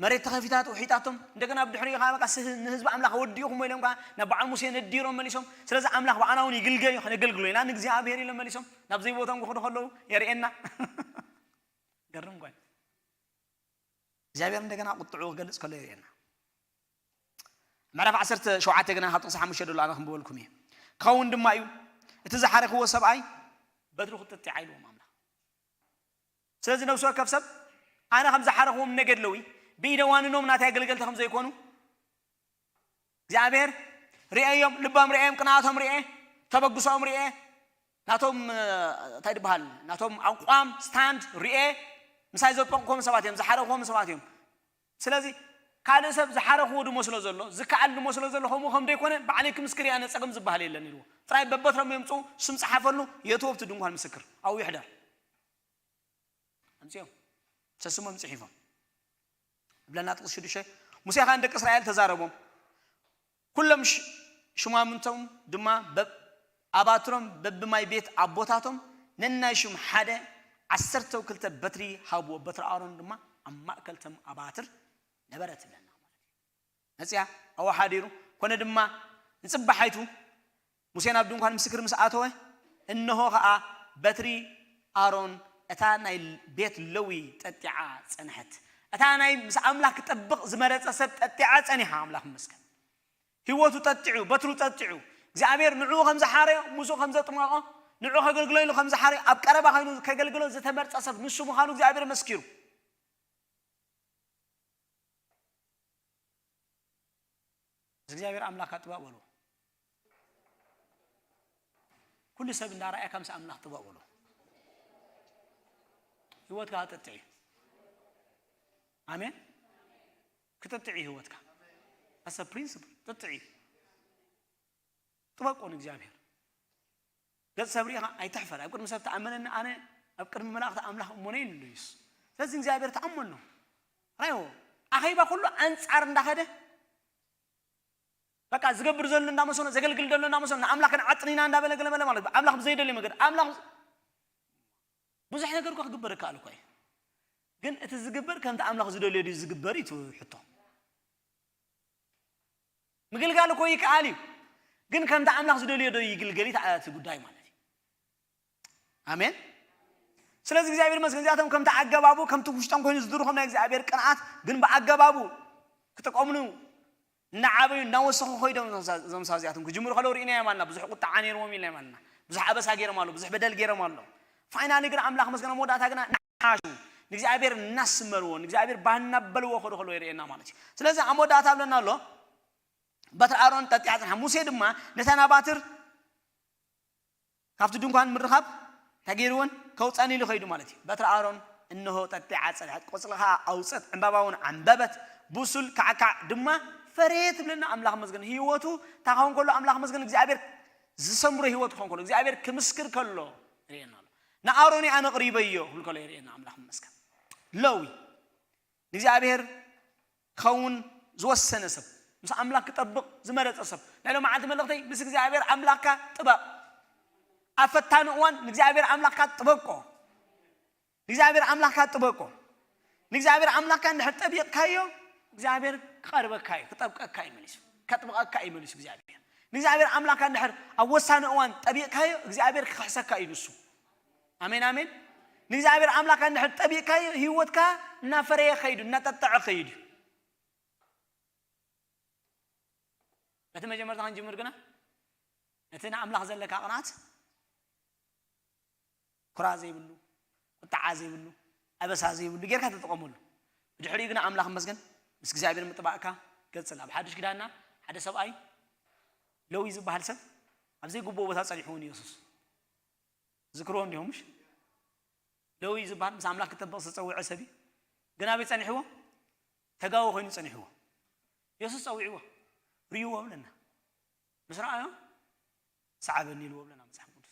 መሬት ተኸፊታት ውሒጣቶም እንደገና ብድሕሪኡ ከዓ በቃ ንህዝቢ ኣምላኽ ወዲእኹሞ ኢሎም ከዓ ናብ በዓል ሙሴ ነዲሮም መሊሶም። ስለዚ ኣምላኽ ብኣና እውን ይግልገል እዩ ከነገልግሎ ኢና ንእግዚኣብሔር ኢሎም መሊሶም ናብ ዘይቦቶም ክኽዱ ከለዉ የርእየና። ገርም ጓይ እግዚኣብሔር እንደገና ቁጥዑ ክገልፅ ከሎ የርእየና። ምዕራፍ ዓሰርተ ሸውዓተ ግና ካብ ጥቕሲ ሓሙሽተ ደሎ ኣነ ክንብበልኩም እየ። ክኸውን ድማ እዩ እቲ ዝሓረኽዎ ሰብኣይ በትሩ ክትጥዕ ኢልዎም ኣምላኽ። ስለዚ ነብሲ ወከፍ ሰብ ኣነ ከም ዝሓረኽዎም ነገድ ለዊ ብኢደ ዋንኖም ናተይ ኣገልገልቲ ከም ዘይኮኑ እግዚኣብሔር ርእዮም፣ ልቦም ርእዮም፣ ቅንኣቶም ርኤ፣ ተበግሶኦም ርኤ፣ ናቶም እንታይ ዝበሃል ናቶም ኣቋም ስታንድ ርኤ። ምሳይ ዘጥበቕኩም ሰባት እዮም፣ ዝሓረኽዎም ሰባት እዮም። ስለዚ ካልእ ሰብ ዝሓረኽዎ ድሞ ስለ ዘሎ ዝከኣል ድሞ ስለ ዘሎ ከምኡ ከም ደይኮነ ባዕለይ ክምስክር እየ፣ ኣነ ጸገም ዝበሃል የለን ኢልዎ። ጥራይ በበትሮም የምፅኡ፣ ስም ጸሓፈሉ፣ የእትዎ ኣብቲ ድንኳን ምስክር ኣብኡ ይሕደር። ኣምፅኦም ሰስሞም ፅሒፎም እብለና ጥቕስ ሽዱሽተ። ሙሴ ኸዓ ንደቂ እስራኤል ተዛረቦም። ኩሎም ሽማምንቶም ድማ ኣባትሮም በብማይ ቤት ኣቦታቶም ነናይ ሽም ሓደ ዓሰርተው ክልተ በትሪ ሃብዎ። በትሪ ኣሮን ድማ ኣብ ማእከል ቶም ኣባትር ነበረ ትብለና ማለት እዩ። መፅያ ኣወሓዲሩ ኮነ ድማ ንፅባሓይቱ ሙሴ ናብ ድንኳን ምስክር ምስ ኣተወ እንሆ ኸዓ በትሪ ኣሮን እታ ናይ ቤት ለዊ ጠጢዓ ጸንሐት። እታ ናይ ምስ ኣምላኽ ክጠብቕ ዝመረጸ ሰብ ጠጢዓ ጸኒሓ። ኣምላኽ ይመስገን። ህይወቱ ጠጢዑ፣ በትሩ ጠጢዑ። እግዚኣብሔር ንዕኡ ከም ዝሓረዮ፣ ምስኡ ከም ዘጥመቖ፣ ንዕኡ ከገልግሎ ኢሉ ከም ዝሓረዮ፣ ኣብ ቀረባ ኮይኑ ከገልግሎ ዝተመርጸ ሰብ ንሱ ምዃኑ እግዚኣብሔር መስኪሩ። እግዚኣብሔር ኣምላኽ ኣጥባእ በሉ። ኩሉ ሰብ እንዳረኣየካ ምስ ኣምላኽ ጥበቕ በሎ። ህይወትካ ክጥጥዕ እዩ። ኣሜን። ክጥጥዕ እዩ ህይወትካ። ኣሰ ፕሪንስፕል ጥጥዕ እዩ። ጥበቆ ንእግዚኣብሔር። ገጽ ሰብ ርኢኻ ኣይትሕፈር። ኣብ ቅድሚ ሰብ ተኣመነኒ ኣነ ኣብ ቅድሚ መላእኽቲ ኣምላኽ እሞነ ኢሉ ኢየሱስ። ስለዚ እግዚኣብሔር ተኣመኖ። ራዮ ኣኼባ ኩሉ ኣንጻር እንዳኸደ በቃ ዝገብር ዘሎ እንዳመሰሎ ዘገልግል ዘሎ እንዳመሰሎ ንኣምላኽ ክንዓጥን ኢና እንዳበለ ገለመለ ማለት ኣምላኽ ብዘይደልዩ መገዲ ኣምላኽ ብዙሕ ነገር እኮ ክግበር ይከኣል እኮ እዩ። ግን እቲ ዝግበር ከምቲ ኣምላኽ ዝደልዮ ድዩ ዝግበር እዩ እቲ ሕቶ። ምግልጋል እኮ ይከኣል እዩ። ግን ከምቲ ኣምላኽ ዝደልዮ ዶ ይግልገል እዩ እቲ ጉዳይ ማለት እዩ። ኣሜን። ስለዚ እግዚኣብሔር ይመስገን፣ እዚኣቶም ከምቲ ኣገባቡ፣ ከምቲ ውሽጦም ኮይኑ ዝድርኾም ናይ እግዚኣብሔር ቅንኣት፣ ግን ብኣገባቡ ክጥቀምሉ እናዓበዩ እናወሰኹ ኮይዶም። እዞም ሰብ እዚኣቶም ክጅምሩ ከለዉ ርኢናዮም ኣለና። ብዙሕ ቁጣዓ ነይርዎም ኢልና ኣለና። ብዙሕ ኣበሳ ገይሮም ኣለዉ፣ ብዙሕ በደል ገይሮም ኣለዉ። ፋይናሊ ግን ኣምላኽ መስገን ኣብ መወዳእታ ግና እናሓሹ ንእግዚኣብሔር እናስመርዎ፣ ንእግዚኣብሔር ባህ እናበልዎ ከዱ ከለዉ የርእየና ማለት እዩ። ስለዚ ኣብ መወዳእታ ኣብለና ኣሎ፣ በትሪ ኣሮን ጠጢዓ ጽንሓ። ሙሴ ድማ ነታ ናባትር ካብቲ ድንኳን ምርኻብ እንታይ ገይርወን? ከውፀን ኢሉ ከይዱ ማለት እዩ። በትሪ ኣሮን እንሆ ጠጢዓ ጸንሐት፣ ቆጽሊ ኸዓ ኣውጸት፣ ዕምባባ እውን ዓምበበት፣ ብሱል ካዕካዕ ድማ ፈረየ ትብለና። ኣምላኽ መስገን። ህይወቱ እንታይ ክኸውን ከሎ? ኣምላኽ መስገን። እግዚኣብሔር ዝሰምሮ ህይወት ክኸውን ከሎ፣ እግዚኣብሔር ክምስክር ከሎ ይርእየና ኣሎ። ንኣሮን ኣነ ኣቕሪበዮ ክብል ከሎ ይርእየና ኣምላኽ መስገን። ለዊ ንእግዚኣብሔር ክኸውን ዝወሰነ ሰብ፣ ምስ ኣምላኽ ክጠብቕ ዝመረጸ ሰብ። ናይ ሎማዓንቲ መልእኽተይ፣ ምስ እግዚኣብሔር ኣምላኽካ ጥበቕ። ኣብ ፈታኒ እዋን ንእግዚኣብሔር ኣምላኽካ ጥበቆ። ንእግዚኣብሔር ኣምላኽካ ጥበቆ። ንእግዚኣብሔር ኣምላኽካ እንድሕር ጠቢቕካዮ፣ እግዚኣብሔር ክቐርበካ እዩ፣ ክጠብቀካ እዩ መሊሱ፣ ከጥብቐካ እዩ መሊሱ እግዚኣብሔር። ንእግዚኣብሔር ኣምላኽካ እንድሕር ኣብ ወሳኒ እዋን ጠቢቕካዮ፣ እግዚኣብሔር ክኽሕሰካ እዩ ንሱ። ኣሜን፣ ኣሜን። ንእግዚኣብሔር ኣምላኽካ እንድሕር ጠቢቕካዮ፣ ህይወትካ እናፈረየ ከይዱ፣ እናጠጠዐ ከይዱ እዩ። በቲ መጀመርታ ክንጅምር ግና፣ ነቲ ንኣምላኽ ዘለካ ቅንኣት፣ ኩራ ዘይብሉ፣ ቁጥዓ ዘይብሉ፣ ኣበሳ ዘይብሉ ጌርካ ተጠቐመሉ። ብድሕሪኡ ግና ኣምላኽ መስገን፣ ምስ እግዚኣብሔር ምጥባቕካ ገጽል። ኣብ ሓድሽ ኪዳንና ሓደ ሰብኣይ፣ ለዊ ዝበሃል ሰብ፣ ኣብ ዘይግቡእ ቦታ ጸኒሕዎ ንየሱስ። ዝክርዎ እንዲኹም፣ ምሽ? ለዊ ዝበሃል ምስ ኣምላኽ ክጠበቕ ዝተጸውዐ ሰብ እዩ። ግን ኣበይ ጸኒሕዎ? ተጋዊ ኮይኑ ጸኒሕዎ። የሱስ ጸዊዕዎ፣ ርእይዎ ብለና። ምስ ረኣዮ፣ ሰዓበኒ ኢልዎ ብለና መጽሓፍ ቅዱስ።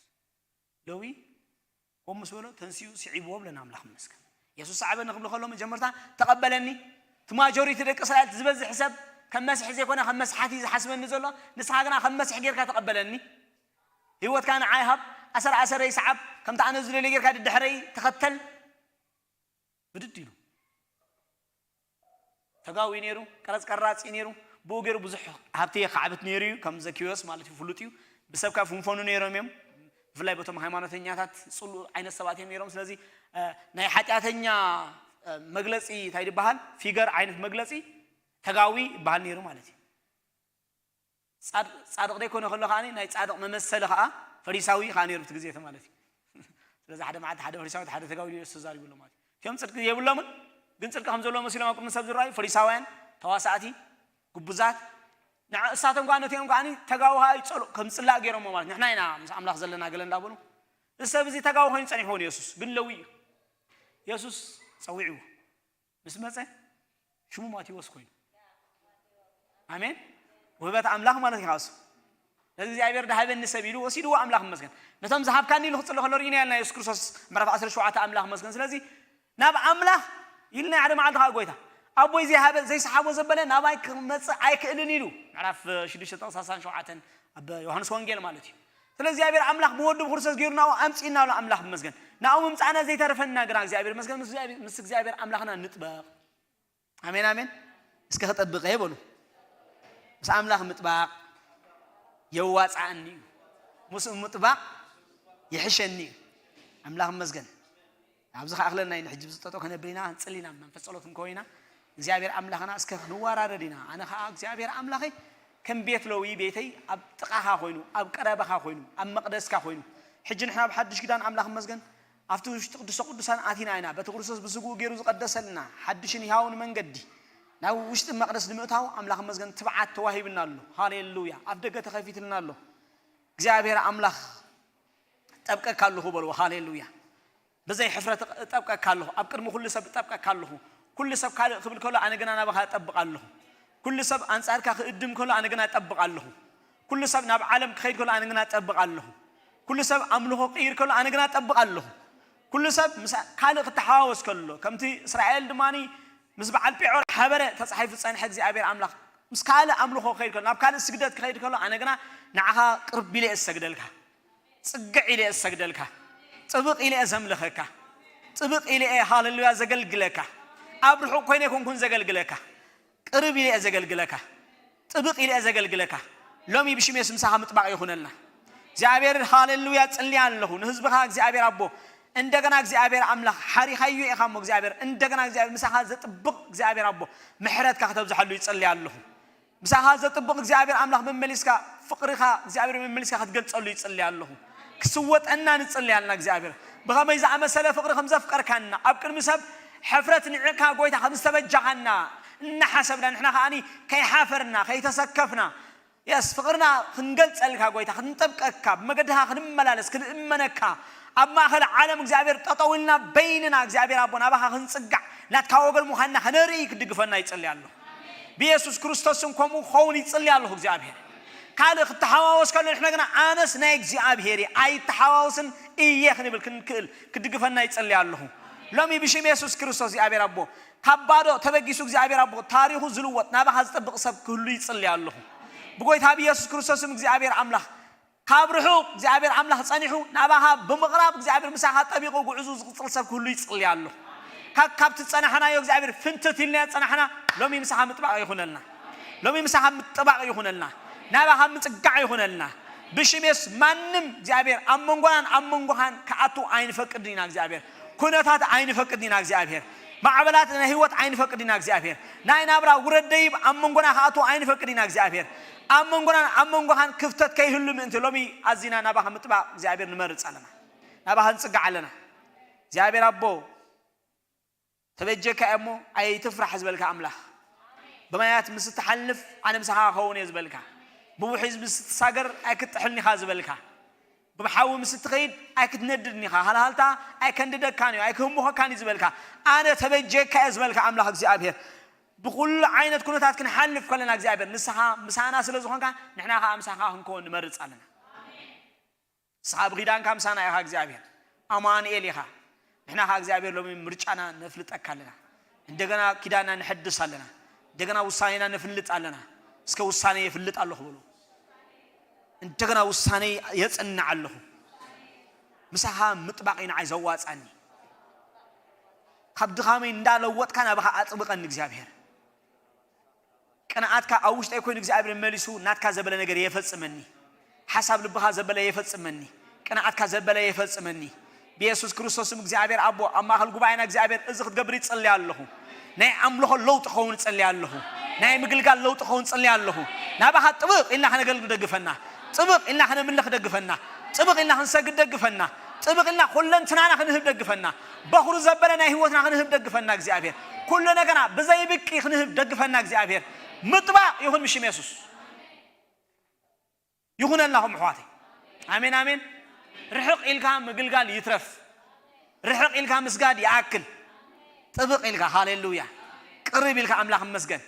ለዊ ከምኡ ምስ በሎ፣ ተንሲኡ ስዒብዎ ብለና። ኣምላኽ ይመስገን። የሱስ ሰዓበኒ ክብሎ ከሎ፣ መጀመርታ ተቐበለኒ። እቲ ማጆሪቲ ደቂ እስራኤል፣ እቲ ዝበዝሕ ሰብ ከም መስሒ ዘይኮነ ከም መስሓት እዩ ዝሓስበኒ ዘሎ። ንስኻ ግና ከም መስሒ ጌርካ ተቐበለኒ። ህይወትካ ንዓይ ሃብ፣ ኣሰር ኣሰረይ ሰዓብ፣ ከምቲ ኣነ ዝደልዮ ጌርካ ድድሕረይ ተኸተል። ብድድ ኢሉ። ተጋዊ ነይሩ፣ ቀረጽ ቀራጺ ነይሩ። ብኡ ገይሩ ብዙሕ ሃብቲ የኻዕብት ነይሩ እዩ፣ ከም ዘኪዮስ ማለት እዩ፣ ፍሉጥ እዩ። ብሰብካ ፍንፈኑ ነይሮም እዮም። ብፍላይ በቶም ሃይማኖተኛታት ጽሉእ ዓይነት ሰባት እዮም ነይሮም። ስለዚ፣ እ፣ ናይ ሓጢኣተኛ፣ እ፣ መግለጺ እንታይ ይበሃል? ፊገር ዓይነት መግለጺ ተጋዊ ይበሃል ነይሩ ማለት እዩ። ጻድ-፣ ጻድቕ ዘይኮነ ከሎ ከኣ ናይ ጻድቕ መመሰሊ ከኣ ፈሪሳዊ ከኣ ነይሩ፣ እቲ ግዜ እቲ ማለት እዩ። ስለዚ ሓደ መዓልቲ ሓደ ፈሪሳዊ ሓደ ተጋዊ ኢሉ የሱስ ተዛሪቡ ኣሎ ማለት እዩ። እቲኦም ጽድቂ የብሎምን፣ ግን ጽድቂ ከም ዘለዎ መሲሎም ኣብ ቅድሚ ሰብ ዝረኣዩ ፈሪሳውያን፣ ተዋሳእቲ፣ ግቡዛት፣ ንዓ-፣ እሳቶም ከኣ ነቲኦም ከኣ ተጋዊ ከኣ ይጸልኡ፣ ከም ጽላእ ገይሮሞ ማለት። ንሕና ኢና ምስ ኣምላኽ ዘለና ገለ እንዳበሉ፣ እዚ ሰብ እዚ ተጋዊ ኮይኑ ጸኒሕዎ ንየሱስ፣ ግን ለዊ እዩ። የሱስ ጸዊዕዎ። ምስ መጸ ሽሙ ማቴዎስ ኮይኑ። ኣሜን። ውህበት ኣምላኽ ማለት እዩ። ካሱ ነዚ እግዚኣብሔር ድሃበኒ ሰብ ኢሉ ወሲድዎ፣ ኣምላኽ ይመስገን። ነቶም ዝሃብካኒ ኢሉ ክጽሊ ከሎ ርኢና ያልና። የሱስ ክርስቶስ ምዕራፍ ዓሰርተ ሸውዓተ ኣምላኽ ይመስገን። ስለዚ ናብ ኣምላኽ ኢልና ሓደ መዓልቲ ከዓ ጎይታ ኣቦይ ዘይሃበ ዘይሰሓቦ ዘበለ ናባይ ክመጽእ ኣይክእልን ኢሉ። ምዕራፍ ሽዱሽተ ጥቕሲ ሰላሳን ሸውዓተን ኣብ ዮሃንስ ወንጌል ማለት እዩ። ስለ እግዚኣብሔር ኣምላኽ ብወዱ ብክርስቶስ ገይሩ ናብኡ ኣምጺእና ኣሎ። ኣምላኽ ይመስገን። ናብኡ ምምጻእና ዘይተርፈና ግና እግዚኣብሔር ይመስገን፣ ምስ እግዚኣብሔር፣ ምስ እግዚኣብሔር ኣምላኽና ንጥበቕ። ኣሜን፣ ኣሜን። እስከ ክጠብቐ በሉ። ምስ ኣምላኽ ምጥባቕ የዋጽኣኒ እዩ። ምስኡ ምጥባቕ ይሕሸኒ እዩ። ኣምላኽ ይመስገን። ኣብዚ ከኣኽለና ኢና። ሕጂ ብዝጠጦ ከነብል ኢና፣ ክንጽሊ ኢና፣ መንፈስ ጸሎት ክንከውን ኢና። እግዚኣብሔር ኣምላኽና እስከ ክንወራረድ ኢና። ኣነ ኸኣ እግዚኣብሔር ኣምላኸይ ከም ቤት ለዊ ቤተይ ኣብ ጥቓኻ ኮይኑ፣ ኣብ ቀረባኻ ኮይኑ፣ ኣብ መቕደስካ ኮይኑ። ሕጂ ንሕና ኣብ ሓድሽ ኪዳን ኣምላኽ ይመስገን ኣብቲ ውሽጢ ቅዱሰ ቅዱሳን ኣቲና ኢና። በቲ ክርስቶስ ብስግኡ ገይሩ ዝቐደሰልና ሓድሽን ህያውን መንገዲ ናብ ውሽጢ መቕደስ ንምእታው ኣምላኽ ይመስገን ትብዓት ተዋሂብና ኣሎ። ሃሌሉያ። ኣፍ ደገ ተኸፊትልና ኣሎ። እግዚኣብሔር ኣምላኽ ጠብቀካ ኣለኹ በልዎ። ሃሌሉያ። ብዘይ ሕፍረት እጠብቀካ ኣለኹ። ኣብ ቅድሚ ኩሉ ሰብ እጠብቀካ ኣለኹ። ኩሉ ሰብ ካልእ ክብል ከሎ ኣነ ግና ናባኻ እጠብቕ ኣለኹ። ኩሉ ሰብ ኣንጻርካ ክእድም ከሎ ኣነ ግና እጠብቕ ኣለኹ። ኩሉ ሰብ ናብ ዓለም ክኸይድ ከሎ ኣነ ግና እጠብቕ ኣለኹ። ኩሉ ሰብ ኣምልኾ ክቕይር ከሎ ኣነ ግና እጠብቕ ኣለኹ። ኩሉ ሰብ ምስ ካልእ ክተሓዋወስ ከሎ፣ ከምቲ እስራኤል ድማ ምስ በዓል ጴዖር ሓበረ ተጻሒፉ ዝጸንሐ እግዚኣብሔር ኣምላኽ ምስ ካልእ ኣምልኾ ክኸይድ ከሎ፣ ናብ ካልእ ስግደት ክኸይድ ከሎ ኣነ ግና ንዓኻ ቅርብ ኢለ እየ ዝሰግደልካ። ጽግዕ ኢለ እየ ዝሰግደልካ። ጥብቕ ኢለ እየ ዘምልኸካ። ጥብቕ ኢለ እየ ሃሌሉያ ዘገልግለካ። ኣብ ርሑቕ ኮይነ ኣይኮንኩን ዘገልግለካ። ቅርብ ኢለ እየ ዘገልግለካ። ጥብቕ ኢለ እየ ዘገልግለካ። ሎሚ ብሽም የሱስ ምሳኻ ምጥባቕ ይኹነልና እግዚኣብሔር። ሃሌሉያ። ጽልያ ኣለኹ ንህዝብኻ እግዚኣብሔር ኣቦ። እንደገና እግዚኣብሔር ኣምላኽ ሓሪኻዮ ኢኻ እሞ እግዚኣብሔር እንደገና እግዚኣብሔር ምሳኻ ዘጥብቕ እግዚኣብሔር ኣቦ፣ ምሕረትካ ክተብዝሓሉ ይጽልያ ኣለኹ። ምሳኻ ዘጥብቕ እግዚኣብሔር ኣምላኽ መመሊስካ፣ ፍቕርኻ እግዚኣብሔር መመሊስካ ክትገልጸሉ ይጽልያ ኣለኹ። ክስወጠና ንጽልያ ኣለና እግዚኣብሔር። ብኸመይ ዝኣመሰለ ፍቕሪ ከም ዘፍቀርካና፣ ኣብ ቅድሚ ሰብ ሕፍረት ንዕካ ጎይታ ከም ዝተበጃኻና እናሓሰብና፣ ንሕና ከኣኒ ከይሓፈርና ከይተሰከፍና፣ የስ ፍቕርና ክንገልጸልካ ጎይታ፣ ክንጠብቀካ፣ ብመገድኻ ክንመላለስ፣ ክንእመነካ፣ ኣብ ማእኸል ዓለም እግዚኣብሔር ጠጠው ኢልና በይንና እግዚኣብሔር ኣቦ ናባኻ ክንጽጋዕ፣ ናትካ ወገን ምዃንና ከነርኢ ክድግፈና ይጽልያ ኣለኹ። ብየሱስ ክርስቶስን ከምኡ ክኸውን ይጽልያ ኣለኹ እግዚኣብሔር። ካልእ ክተሓዋወስ ከሎ ንሕና ግና ኣነስ ናይ እግዚኣብሔር እየ ኣይተሓዋወስን እየ ክንብል ክንክእል ክድግፈና ይጽልያ ኣለኹ። ሎሚ ብሽም የሱስ ክርስቶስ እግዚኣብሔር ኣቦ ካብ ባዶ ተበጊሱ እግዚኣብሔር ኣቦ ታሪኹ ዝልወጥ ናባኻ ዝጠብቕ ሰብ ክህሉ ይጽልያ ኣለኹ። ብጎይታ ብየሱስ ክርስቶስም እግዚኣብሔር ኣምላኽ ካብ ርሑቕ እግዚኣብሔር ኣምላኽ ጸኒሑ ናባኻ ብምቕራብ እግዚኣብሔር ምሳኻ ጠቢቑ ጉዕዙ ዝቕጽል ሰብ ክህሉ ይጽልያ ኣለኹ። ካብ ካብቲ ጸናሕናዮ እግዚኣብሔር ፍንትት ኢልናዮ ጸናሕና ሎሚ ምሳኻ ምጥባቕ ይኹነልና። ሎሚ ምሳኻ ምጥባቕ ይኹነልና። ናባኻ ምጽጋዕ ይኹነልና። ብሽም የሱስ ማንም እግዚኣብሔር ኣብ መንጎናን ኣብ መንጎኻን ክኣቱ ኣይንፈቅድ ኢና እግዚኣብሔር። ኩነታት ኣይንፈቅድ ኢና እግዚኣብሔር። ማዕበላት ናይ ህይወት ኣይንፈቅድ ኢና እግዚኣብሔር። ናይ ናብራ ውረድ ደይብ ኣብ መንጎና ክኣቱ ኣይንፈቅድ ኢና እግዚኣብሔር። ኣብ መንጎናን ኣብ መንጎኻን ክፍተት ከይህሉ ምእንቲ ሎሚ ኣዚና ናባኻ ምጥባቕ እግዚኣብሔር ንመርጽ ኣለና። ናባኻ ንጽጋዕ ኣለና። እግዚኣብሔር ኣቦ ተበጀካ እሞ ኣይትፍራሕ ዝበልካ ኣምላኽ፣ ብማያት ምስ እትሓልፍ ኣነ ምሳኻ ክኸውን እየ ዝበልካ፣ ብውሒዝ ምስ እትሳገር ኣይክትጥሕልኒ ኢኻ ዝበልካ፣ ብሓዊ ምስ እትኸይድ ኣይክትነድድን ኢኻ፣ ሃልሃልታ ኣይከንድደካን እዩ ኣይክህምኾካን እዩ ዝበልካ፣ ኣነ ተበጀካ እየ ዝበልካ ኣምላኽ እግዚኣብሔር፣ ብኩሉ ዓይነት ኩነታት ክንሓልፍ ከለና እግዚኣብሔር ንስኻ ምሳና ስለ ዝኾንካ ንሕና ከዓ ምሳኻ ክንከውን ንመርፅ ኣለና። ንስኻ ብኪዳንካ ምሳና ኢኻ እግዚኣብሔር፣ ኣማኑኤል ኢኻ። ንሕና ኸዓ እግዚኣብሔር ሎሚ ምርጫና ነፍልጠካ ኣለና። እንደገና ኪዳንና ነሐድስ ኣለና። እንደገና ውሳኔና ነፍልጥ ኣለና። እስከ ውሳኔ የፍልጥ ኣለኹ በሉ። እንደገና ውሳኔ የጽንዕ ኣለኹ። ምሳኻ ምጥባቕ እዩ ንዓይ ዘዋጻኒ። ካብ ድኻመይ እንዳለወጥካ ናባኻ ኣጥብቐኒ እግዚኣብሔር። ቅንዓትካ ኣብ ውሽጠይ ኮይኑ እግዚኣብሔር መሊሱ ናትካ ዘበለ ነገር የፈጽመኒ። ሓሳብ ልብኻ ዘበለ የፈጽመኒ። ቅንዓትካ ዘበለ የፈጽመኒ። ብየሱስ ክርስቶስም እግዚኣብሔር ኣቦ ኣብ ማእኸል ጉባኤና እግዚኣብሔር እዚ ክትገብር ይጽልያ ኣለኹ። ናይ ኣምልኾ ለውጢ ክኸውን እጽልያ ኣለኹ። ናይ ምግልጋል ለውጢ ክኸውን እጽልያ ኣለኹ። ናባኻ ጥብቕ ኢልና ከነገልግል ደግፈና። ጥብቕ ኢልና ከነምልኽ ደግፈና። ጥብቕ ኢልና ክንሰግድ ደግፈና። ጥብቕ ኢልና ኩለንትናና ክንህብ ደግፈና። በኹሪ ዘበለ ናይ ህይወትና ክንህብ ደግፈና እግዚኣብሔር። ኩሉ ነገርና ብዘይ ብቂ ክንህብ ደግፈና እግዚኣብሔር። ምጥባቕ ይኹን ብሽም የሱስ። ይኹነልናኹም ኣሕዋተይ። ኣሜን፣ ኣሜን። ርሕቕ ኢልካ ምግልጋል ይትረፍ። ርሕቕ ኢልካ ምስጋድ ይኣክል። ጥብቕ ኢልካ፣ ሃሌሉያ። ቅርብ ኢልካ ኣምላኽ እመስገን።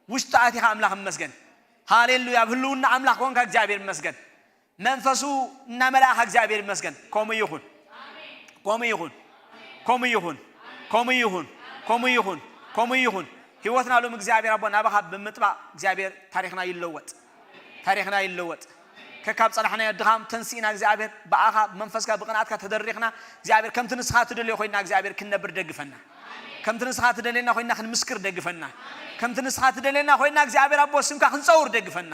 ውሽጢ ኣቲኻ ኣምላኽ እመስገን። ሃሌሉያ። ኣብ ህልውና ኣምላኽ ኮንካ እግዚኣብሔር ይመስገን። መንፈሱ እናመልኣኻ እግዚኣብሔር ይመስገን። ከምኡ ይኹን። ከምኡ ይኹን። ከምኡ ይኹን። ከምኡ ይኹን። ከምኡ ይኹን። ከምኡ ይኹን። ህይወትና ሎም እግዚኣብሔር ኣቦ ናባኻ ብምጥባቕ እግዚኣብሔር ታሪኽና ይለወጥ። ታሪኽና ይለወጥ። ከካብ ጸናሕናዮ ድኻም ተንሲእና እግዚኣብሔር ብኣኻ ብመንፈስካ ብቕንኣትካ ተደሪኽና እግዚኣብሔር ከምቲ ንስኻ ትደልዮ ኮይና እግዚኣብሔር ክንነብር ደግፈና። ከምቲ ንስኻ ትደልየና ኮይና ክንምስክር ደግፈና። ከምቲ ንስኻ ትደልየና ኮይና እግዚኣብሔር ኣቦ ስምካ ክንጸውር ደግፈና።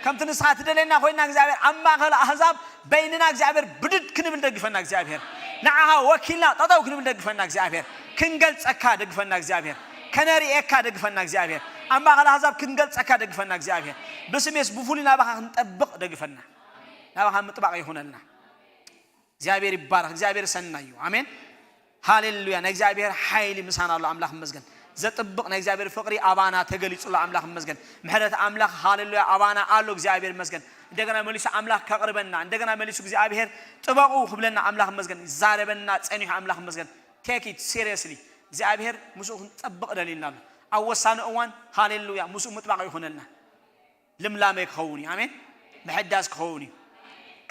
ከምቲ ንስኻ ትደልየና ኮይና እግዚኣብሔር ኣብ ማእከል ኣህዛብ በይንና እግዚኣብሔር ብድድ ክንብል ደግፈና እግዚኣብሔር። ንዓኻ ወኪልና ጠጠው ክንብል ደግፈና እግዚኣብሔር። ክንገልጸካ ደግፈና እግዚኣብሔር። ከነርእየካ ደግፈና እግዚኣብሔር። ኣብ ማእከል ኣህዛብ ክንገልጸካ ደግፈና እግዚኣብሔር። ብስሜስ ብፍሉይ ናባኻ ክንጠብቕ ደግፈና። ናባኻ ምጥባቕ ይኹነልና። እግዚኣብሔር ይባረኽ። እግዚኣብሔር ሰናይ እዩ። ኣሜን። ሃሌሉያ። ናይ እግዚኣብሔር ሓይሊ ምሳና ኣሎ። ኣምላኽ ይመስገን። ዘጥብቕ ናይ እግዚኣብሔር ፍቕሪ ኣባና ተገሊጹ ኣሎ። ኣምላኽ ይመስገን። ምሕረት ኣምላኽ ሃሌሉያ ኣባና ኣሎ። እግዚኣብሔር ይመስገን። እንደገና መሊሱ ኣምላኽ ከቕርበና፣ እንደገና መሊሱ እግዚኣብሔር ጥበቑ ክብለና ኣምላኽ ይመስገን። ይዛረበና ጸኒሑ ኣምላኽ ይመስገን። Take it seriously። እግዚኣብሔር ምስኡ ክንጠብቕ ደሊልና ኣሎ። ኣብ ወሳኒ እዋን ሃሌሉያ ምስኡ ምጥባቕ ይኹነልና። ልምላመ ክኸውን እዩ። ኣሜን። ምሕዳስ ክኸውን እዩ።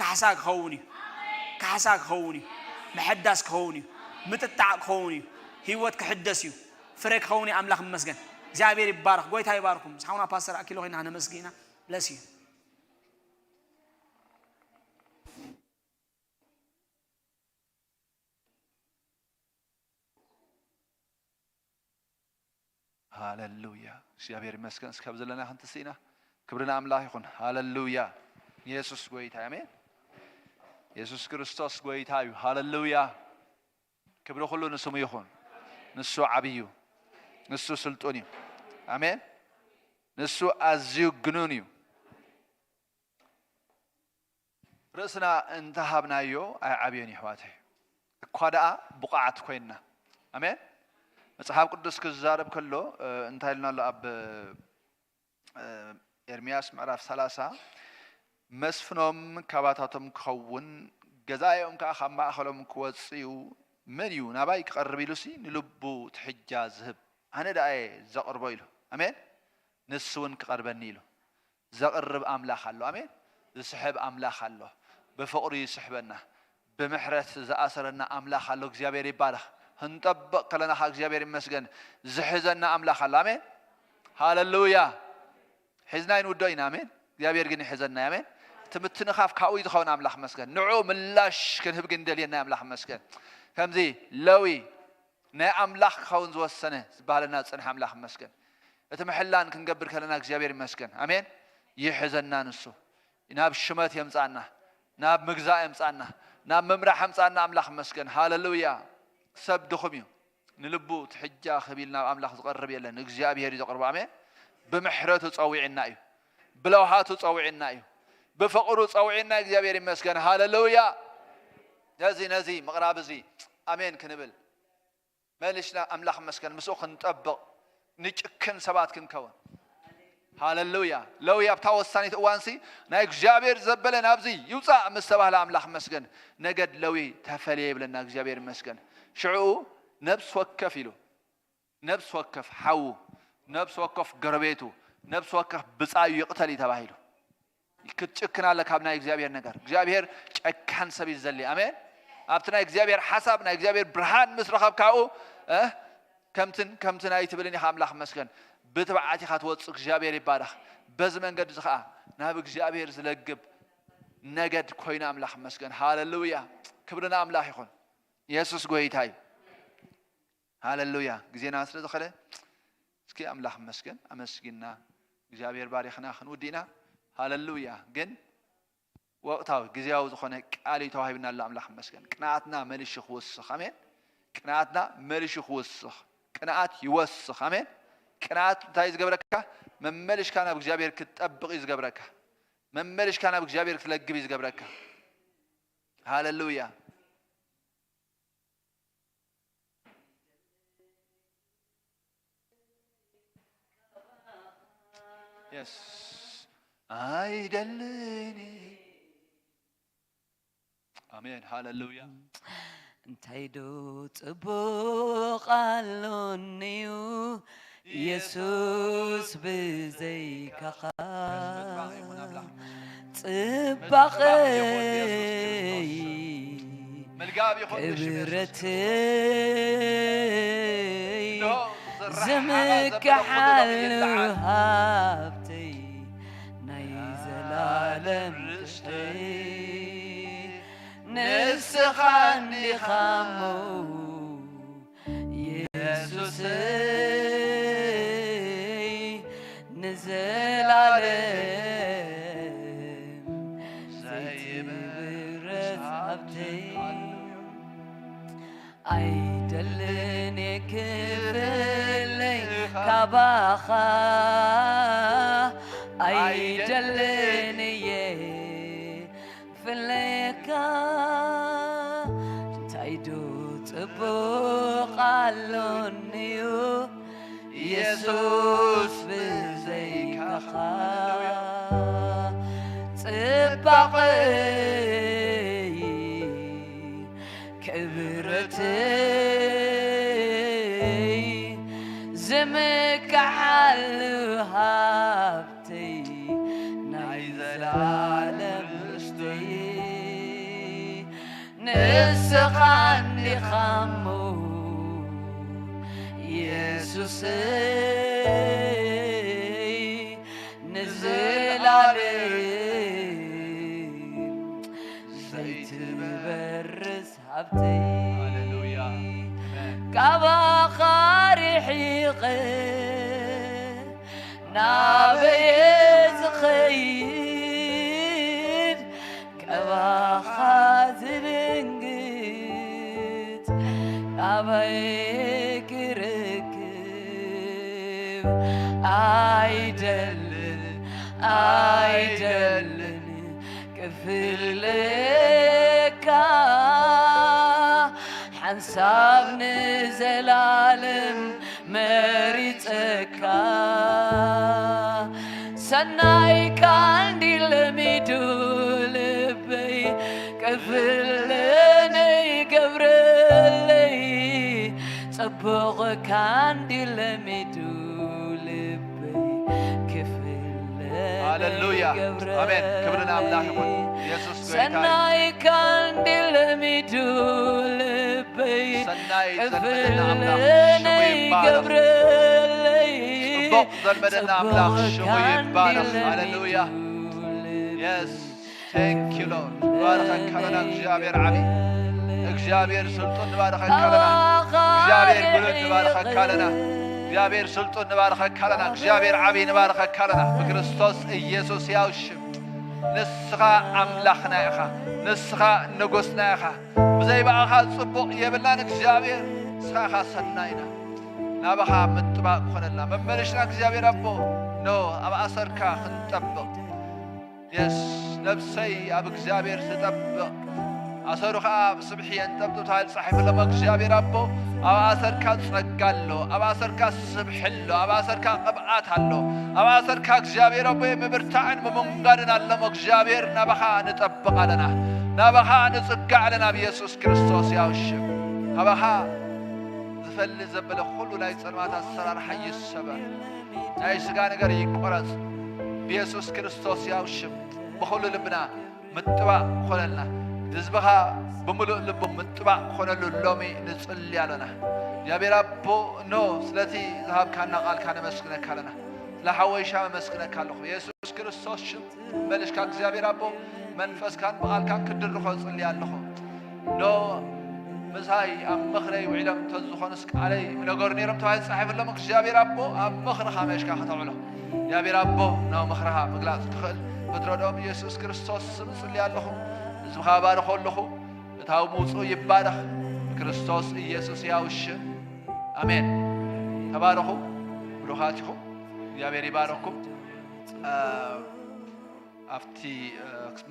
ካሕሳ ክኸውን እዩ። ካሕሳ ክኸውን እዩ። ምሕዳስ ክኸውን እዩ። ምጥጣዕ ክኸውን እዩ። ህይወት ክሕደስ እዩ። ፍረ ክኸውን እዩ። ኣምላኽ ይመስገን። እግዚኣብሔር ይባረኽ። ጎይታ ይባርኩም። ምስ ሓውና ፓስተር ኣኪሎ ኮይና ነመስግና። ብለስ እዩ። ሃሌሉያ እግዚኣብሔር ይመስገን። እስካብ ዘለና ክንትስኢና ክብሪ ንኣምላኽ ይኹን። ሃለሉያ። ኢየሱስ ጎይታ እዩ። ኣሜን። ኢየሱስ ክርስቶስ ጎይታ እዩ። ሃለሉያ። ክብሪ ኩሉ ንስሙ ይኹን። ንሱ ዓብይ እዩ። ንሱ ስልጡን እዩ። ኣሜን። ንሱ ኣዝዩ ግኑን እዩ። ርእስና እንተሃብናዮ ኣይዓብዮን እዩ፣ ኣሕዋተይ። እኳ ደኣ ብቑዓት ኮይንና። ኣሜን። መጽሓፍ ቅዱስ ክዛረብ ከሎ፣ እ፣ እንታይ ኢልና ኣሎ? ኣብ፣ እ፣ ኤርምያስ ምዕራፍ ሰላሳ፣ "መስፍኖም ካባታቶም ክኸውን፣ ገዛኢኦም ከኣ ካብ ማእከሎም ክወጽእ እዩ። መን እዩ ናባይ ክቐርብ?" ኢሉሲ ንልቡ ትሕጃ ዝህብ፣ "ኣነ ደኣ እየ ዘቕርቦ" ኢሉ። ኣሜን። "ንሱ እውን ክቐርበኒ" ኢሉ። ዘቕርብ ኣምላኽ ኣሎ። ኣሜን። ዝስሕብ ኣምላኽ ኣሎ። ብፍቕሩ ይስሕበና። ብምሕረት ዝኣሰረና ኣምላኽ ኣሎ። እግዚኣብሔር ይባረኽ። ክንጠብቕ ከለና ኸዓ እግዚኣብሔር ይመስገን። ዝሕዘና ኣምላኽ ኣሎ። ኣሜን። ሃለሉያ። ሒዝና ይንውዶ ኢና። ኣሜን። እግዚኣብሔር ግን ይሕዘና እዩ። ኣሜን። እቲ ምትንኻፍ ካብኡ እዩ ዝኸውን። ኣምላኽ ይመስገን። ንዕኡ ምላሽ ክንህብ ግን ደልየና እዩ። ኣምላኽ ይመስገን። ከምዚ ለዊ ናይ ኣምላኽ ክኸውን ዝወሰነ ዝበሃለና ዝጸንሐ ኣምላኽ ይመስገን። እቲ ምሕላን ክንገብር ከለና እግዚኣብሔር ይመስገን። ኣሜን። ይሕዘና ንሱ። ናብ ሽመት የምጻና፣ ናብ ምግዛእ የምጻና፣ ናብ ምምራሕ የምጻና ኣምላኽ ይመስገን። ሃለሉያ። ሰብ ድኹም እዩ። ንልቡ ትሕጃ ክብል ናብ ኣምላኽ ዝቐርብ የለን። እግዚኣብሔር እዩ ዘቕርቦ። ኣሜን። ብምሕረቱ ጸዊዕና እዩ። ብለውሃቱ ጸዊዕና እዩ። ብፍቕሩ ጸዊዕና እግዚኣብሔር ይመስገን። ሃለሉያ። ነዚ፣ ነዚ ምቕራብ እዚ ኣሜን ክንብል መሊስና ኣምላኽ መስገን ምስኡ ክንጠብቕ ንጭክን ሰባት ክንከውን። ሃለሉያ። ለዊ ኣብታ ወሳኒት እዋንሲ ናይ እግዚኣብሔር ዘበለ ናብዚ ይውፃእ ምስ ተባህለ ኣምላኽ መስገን ነገድ ለዊ ተፈልየ ይብለና እግዚኣብሔር መስገን። ሽዕኡ ነብስ ወከፍ ኢሉ፣ ነብስ ወከፍ ሓዉ፣ ነብስ ወከፍ ገረቤቱ፣ ነብስ ወከፍ ብፃዩ ይቕተል እዩ ተባሂሉ። ክትጭክን ኣለካ ኣብ ናይ እግዚኣብሔር ነገር። እግዚኣብሔር ጨካን ሰብ እዩ ዝደሊ። ኣሜን። ኣብቲ ናይ እግዚኣብሔር ሓሳብ፣ ናይ እግዚኣብሔር ብርሃን ምስ ረኸብካኡ፣ እ፣ ከምትን ከምትን ኣይትብልን ኢኻ። ኣምላኽ መስገን። ብትብዓት ኢኻ ትወጽእ። እግዚኣብሔር ይባረኽ። በዚ መንገዲ እዚ ኸዓ ናብ እግዚኣብሔር ዝለግብ ነገድ ኮይኑ ኣምላኽ መስገን። ሃለሉያ። ክብሪ ንኣምላኽ ይኹን። ኢየሱስ ጎይታ እዩ። ሃለሉያ። ግዜና ስለ ዝኸደ እስኪ ኣምላኽ መስገን ኣመስጊና እግዚኣብሔር ባሪኽና ክንውድእ ኢና። ሃለሉያ። ግን ወቕታዊ ግዜያዊ ዝኾነ ቃል እዩ ተዋሂብና ኣሎ። ኣምላኽ መስገን። ቅንኣትና መሊሹ ክውስኽ። ኣሜን። ቅንኣትና መሊሹ ክውስኽ። ቅንኣት ይወስኽ። ኣሜን። ቅንኣት እንታይ እዩ ዝገብረካ? መመሊሽካ ናብ እግዚኣብሔር ክትጠብቕ እዩ ዝገብረካ። መመሊሽካ ናብ እግዚኣብሔር ክትለግብ እዩ ዝገብረካ። ሃለሉያ። የስ። ኣይደልን። ኣሜን። ሃለሉያ። እንታይ ዶ ጽቡቕ ኣሎኒዩ የሱስ ብዘይካኻ። ጽባቐይ ክብረተይ ዝምክሓሉ ሃብተይ ናይ ዘላለም ርስተይ ንስኻ እንዲኻ እሞ የሱሰይ ንዘላለም ዘይትብረዝ ሃብተይ ኣይደልን ክፍለይ ካባኻ ኣይደልን እየ ፍለካ እንታይ ዶ ጽቡቕ ኣሎኒዩ የሱስ ብዘይካኻ ጽባቐይ ክብረተይ ዝምክሓሉ ሃብ ሃብተይ ናይ ዘላለም ርስተይ ንስኻ እንዲኻ እሞ የሱሰይ ንዘላለም ዘይትበርስ ሃብተይ ሃሌሉያ። ካባኻ ርሒቐ ናበየ ኣይደልን ኣይደልን ክፍለካ ሓንሳብ ንዘላለም መሪጸካ ሰናይካ እንዲ ለሚዱ ልበይ ክፍለነይ ገብረለይ ጽቡቕካ እንዲ ለሚዱ ልበይ ክፍለነይ ሃሌሉያ። ገብረለይ ኣሜን። ክብሪ ንኣምላኽ ይኹን። ኢየሱስ ጎይታ እዩ። ሰናይካ እንዲ ለሚዱ ልበይ ሰናይ ዘልመደና ኣምላኽ ሽሙ ክፍለነይ ይባረኽ። ገብረለይ ጽቡቕ ዘልመደና ኣምላኽ ሽሙ ጽቡቕካ እንዲ ይባረኽ። ለሚዱ ሃሌሉያ። ልበይ Yes. Thank you, Lord. ንባርኸካ ኣለና እግዚኣብሔር ዓቢ። እግዚኣብሔር ስልጡን ንባርኸካ ኣለና። እግዚኣብሔር ብሉጽ ንባርኸካ ኣለና። እግዚኣብሔር ስልጡን ንባርኸካ ኣለና። እግዚኣብሔር ዓቢ ንባርኸካ ኣለና። ብክርስቶስ ኢየሱስ ያው ሽም ንስኻ ኣምላኽና ኢኻ። ንስኻ ንጉስና ኢኻ። ብዘይ ብኣኻ ጽቡቕ የብልናን እግዚኣብሔር። ንስኻ ኢኻ ሰናይና። ናባኻ ምጥባቕ ክኾነልና መመለሽና እግዚኣብሔር ኣቦ ኖ ኣብ ኣሰርካ ክንጠብቕ የስ ነብሰይ ኣብ እግዚኣብሔር ትጠብቕ ኣሰሩ ኸዓ ኣብ ስብሒ የንጠብጥብ ተባሂሉ ጻሒፉ ኣለሞ እግዚኣብሔር ኣቦ ኣብ ኣሰርካ ጸጋ ኣሎ ኣብ ኣሰርካ ስብሒ ኣሎ ኣብ ኣሰርካ ቅብኣት ኣሎ ኣብ ኣሰርካ እግዚኣብሔር ኣቦ ምብርታዕን ምምንጋድን ኣለሞ እግዚኣብሔር ናባኻ ንጠብቕ ኣለና ናባኻ ንጽጋዕ ኣለና ኣብ የሱስ ክርስቶስ ያው ሽም ናባኻ ዝፈሊ ዘበለ ኩሉ ናይ ጸልማት ኣሰራርሓ ይሰበር ናይ ስጋ ነገር ይቆረጽ ብየሱስ ክርስቶስ ያው ሽም ብኹሉ ልብና ምጥባቕ ክኾነልና ህዝብኻ ብምሉእ ልቡ ምጥባቕ ክኾነሉ ሎሚ ንጽሊ ኣለና እግዚኣብሔር ኣቦ ኖ ስለቲ ዝሃብካና ቃልካ ነመስግነካ ኣለና ስለ ሓወይሻ መመስግነካ ኣለኹ የሱስ ክርስቶስ ሽም መልሽካ እግዚኣብሔር ኣቦ መንፈስካን ብቓልካን ክድርኾ ጽሊ ኣለኹ ኖ ምሳይ ኣብ ምኽረይ ውዒሎም እንተዝኾኑስ ቃለይ ምነገሩ ነይሮም ተባሂሉ ጻሒፉሎም እግዚኣብሔር ኣቦ ኣብ ምኽርኻ መሽካ ከተውዕሎ እግዚኣብሔር ኣቦ ናብ ምኽርኻ ምግላጽ ክኽእል ክትረድኦም ኢየሱስ ክርስቶስ ስም ጽሊ ኣለኹ ህዝብኻ ባርኾ ኣለኹ እታዊ ምውፅኡ ይባረኽ ብክርስቶስ ኢየሱስ ያው ሽም ኣሜን ተባረኹ ብሩኻት ኢኹም እግዚኣብሔር ይባረኩም ኣብቲ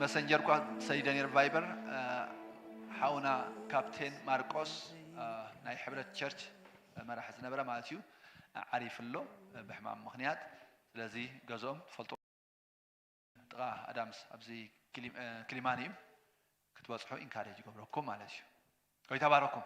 መሰንጀር ኳ ሰይደ ነይር ቫይበር ሓውና ካፕቴን ማርቆስ ናይ ሕብረት ቸርች መራሒ ዝነበረ ማለት እዩ ዓሪፍ ኣሎ ብሕማም ምክንያት ስለዚ ገዝኦም ትፈልጡ ጥቓ ኣዳምስ ኣብዚ ክሊማን እዩ ክትበፅሑ ኢንካሬጅ ይገብረኩም ማለት እዩ ጎይታ ባረኩም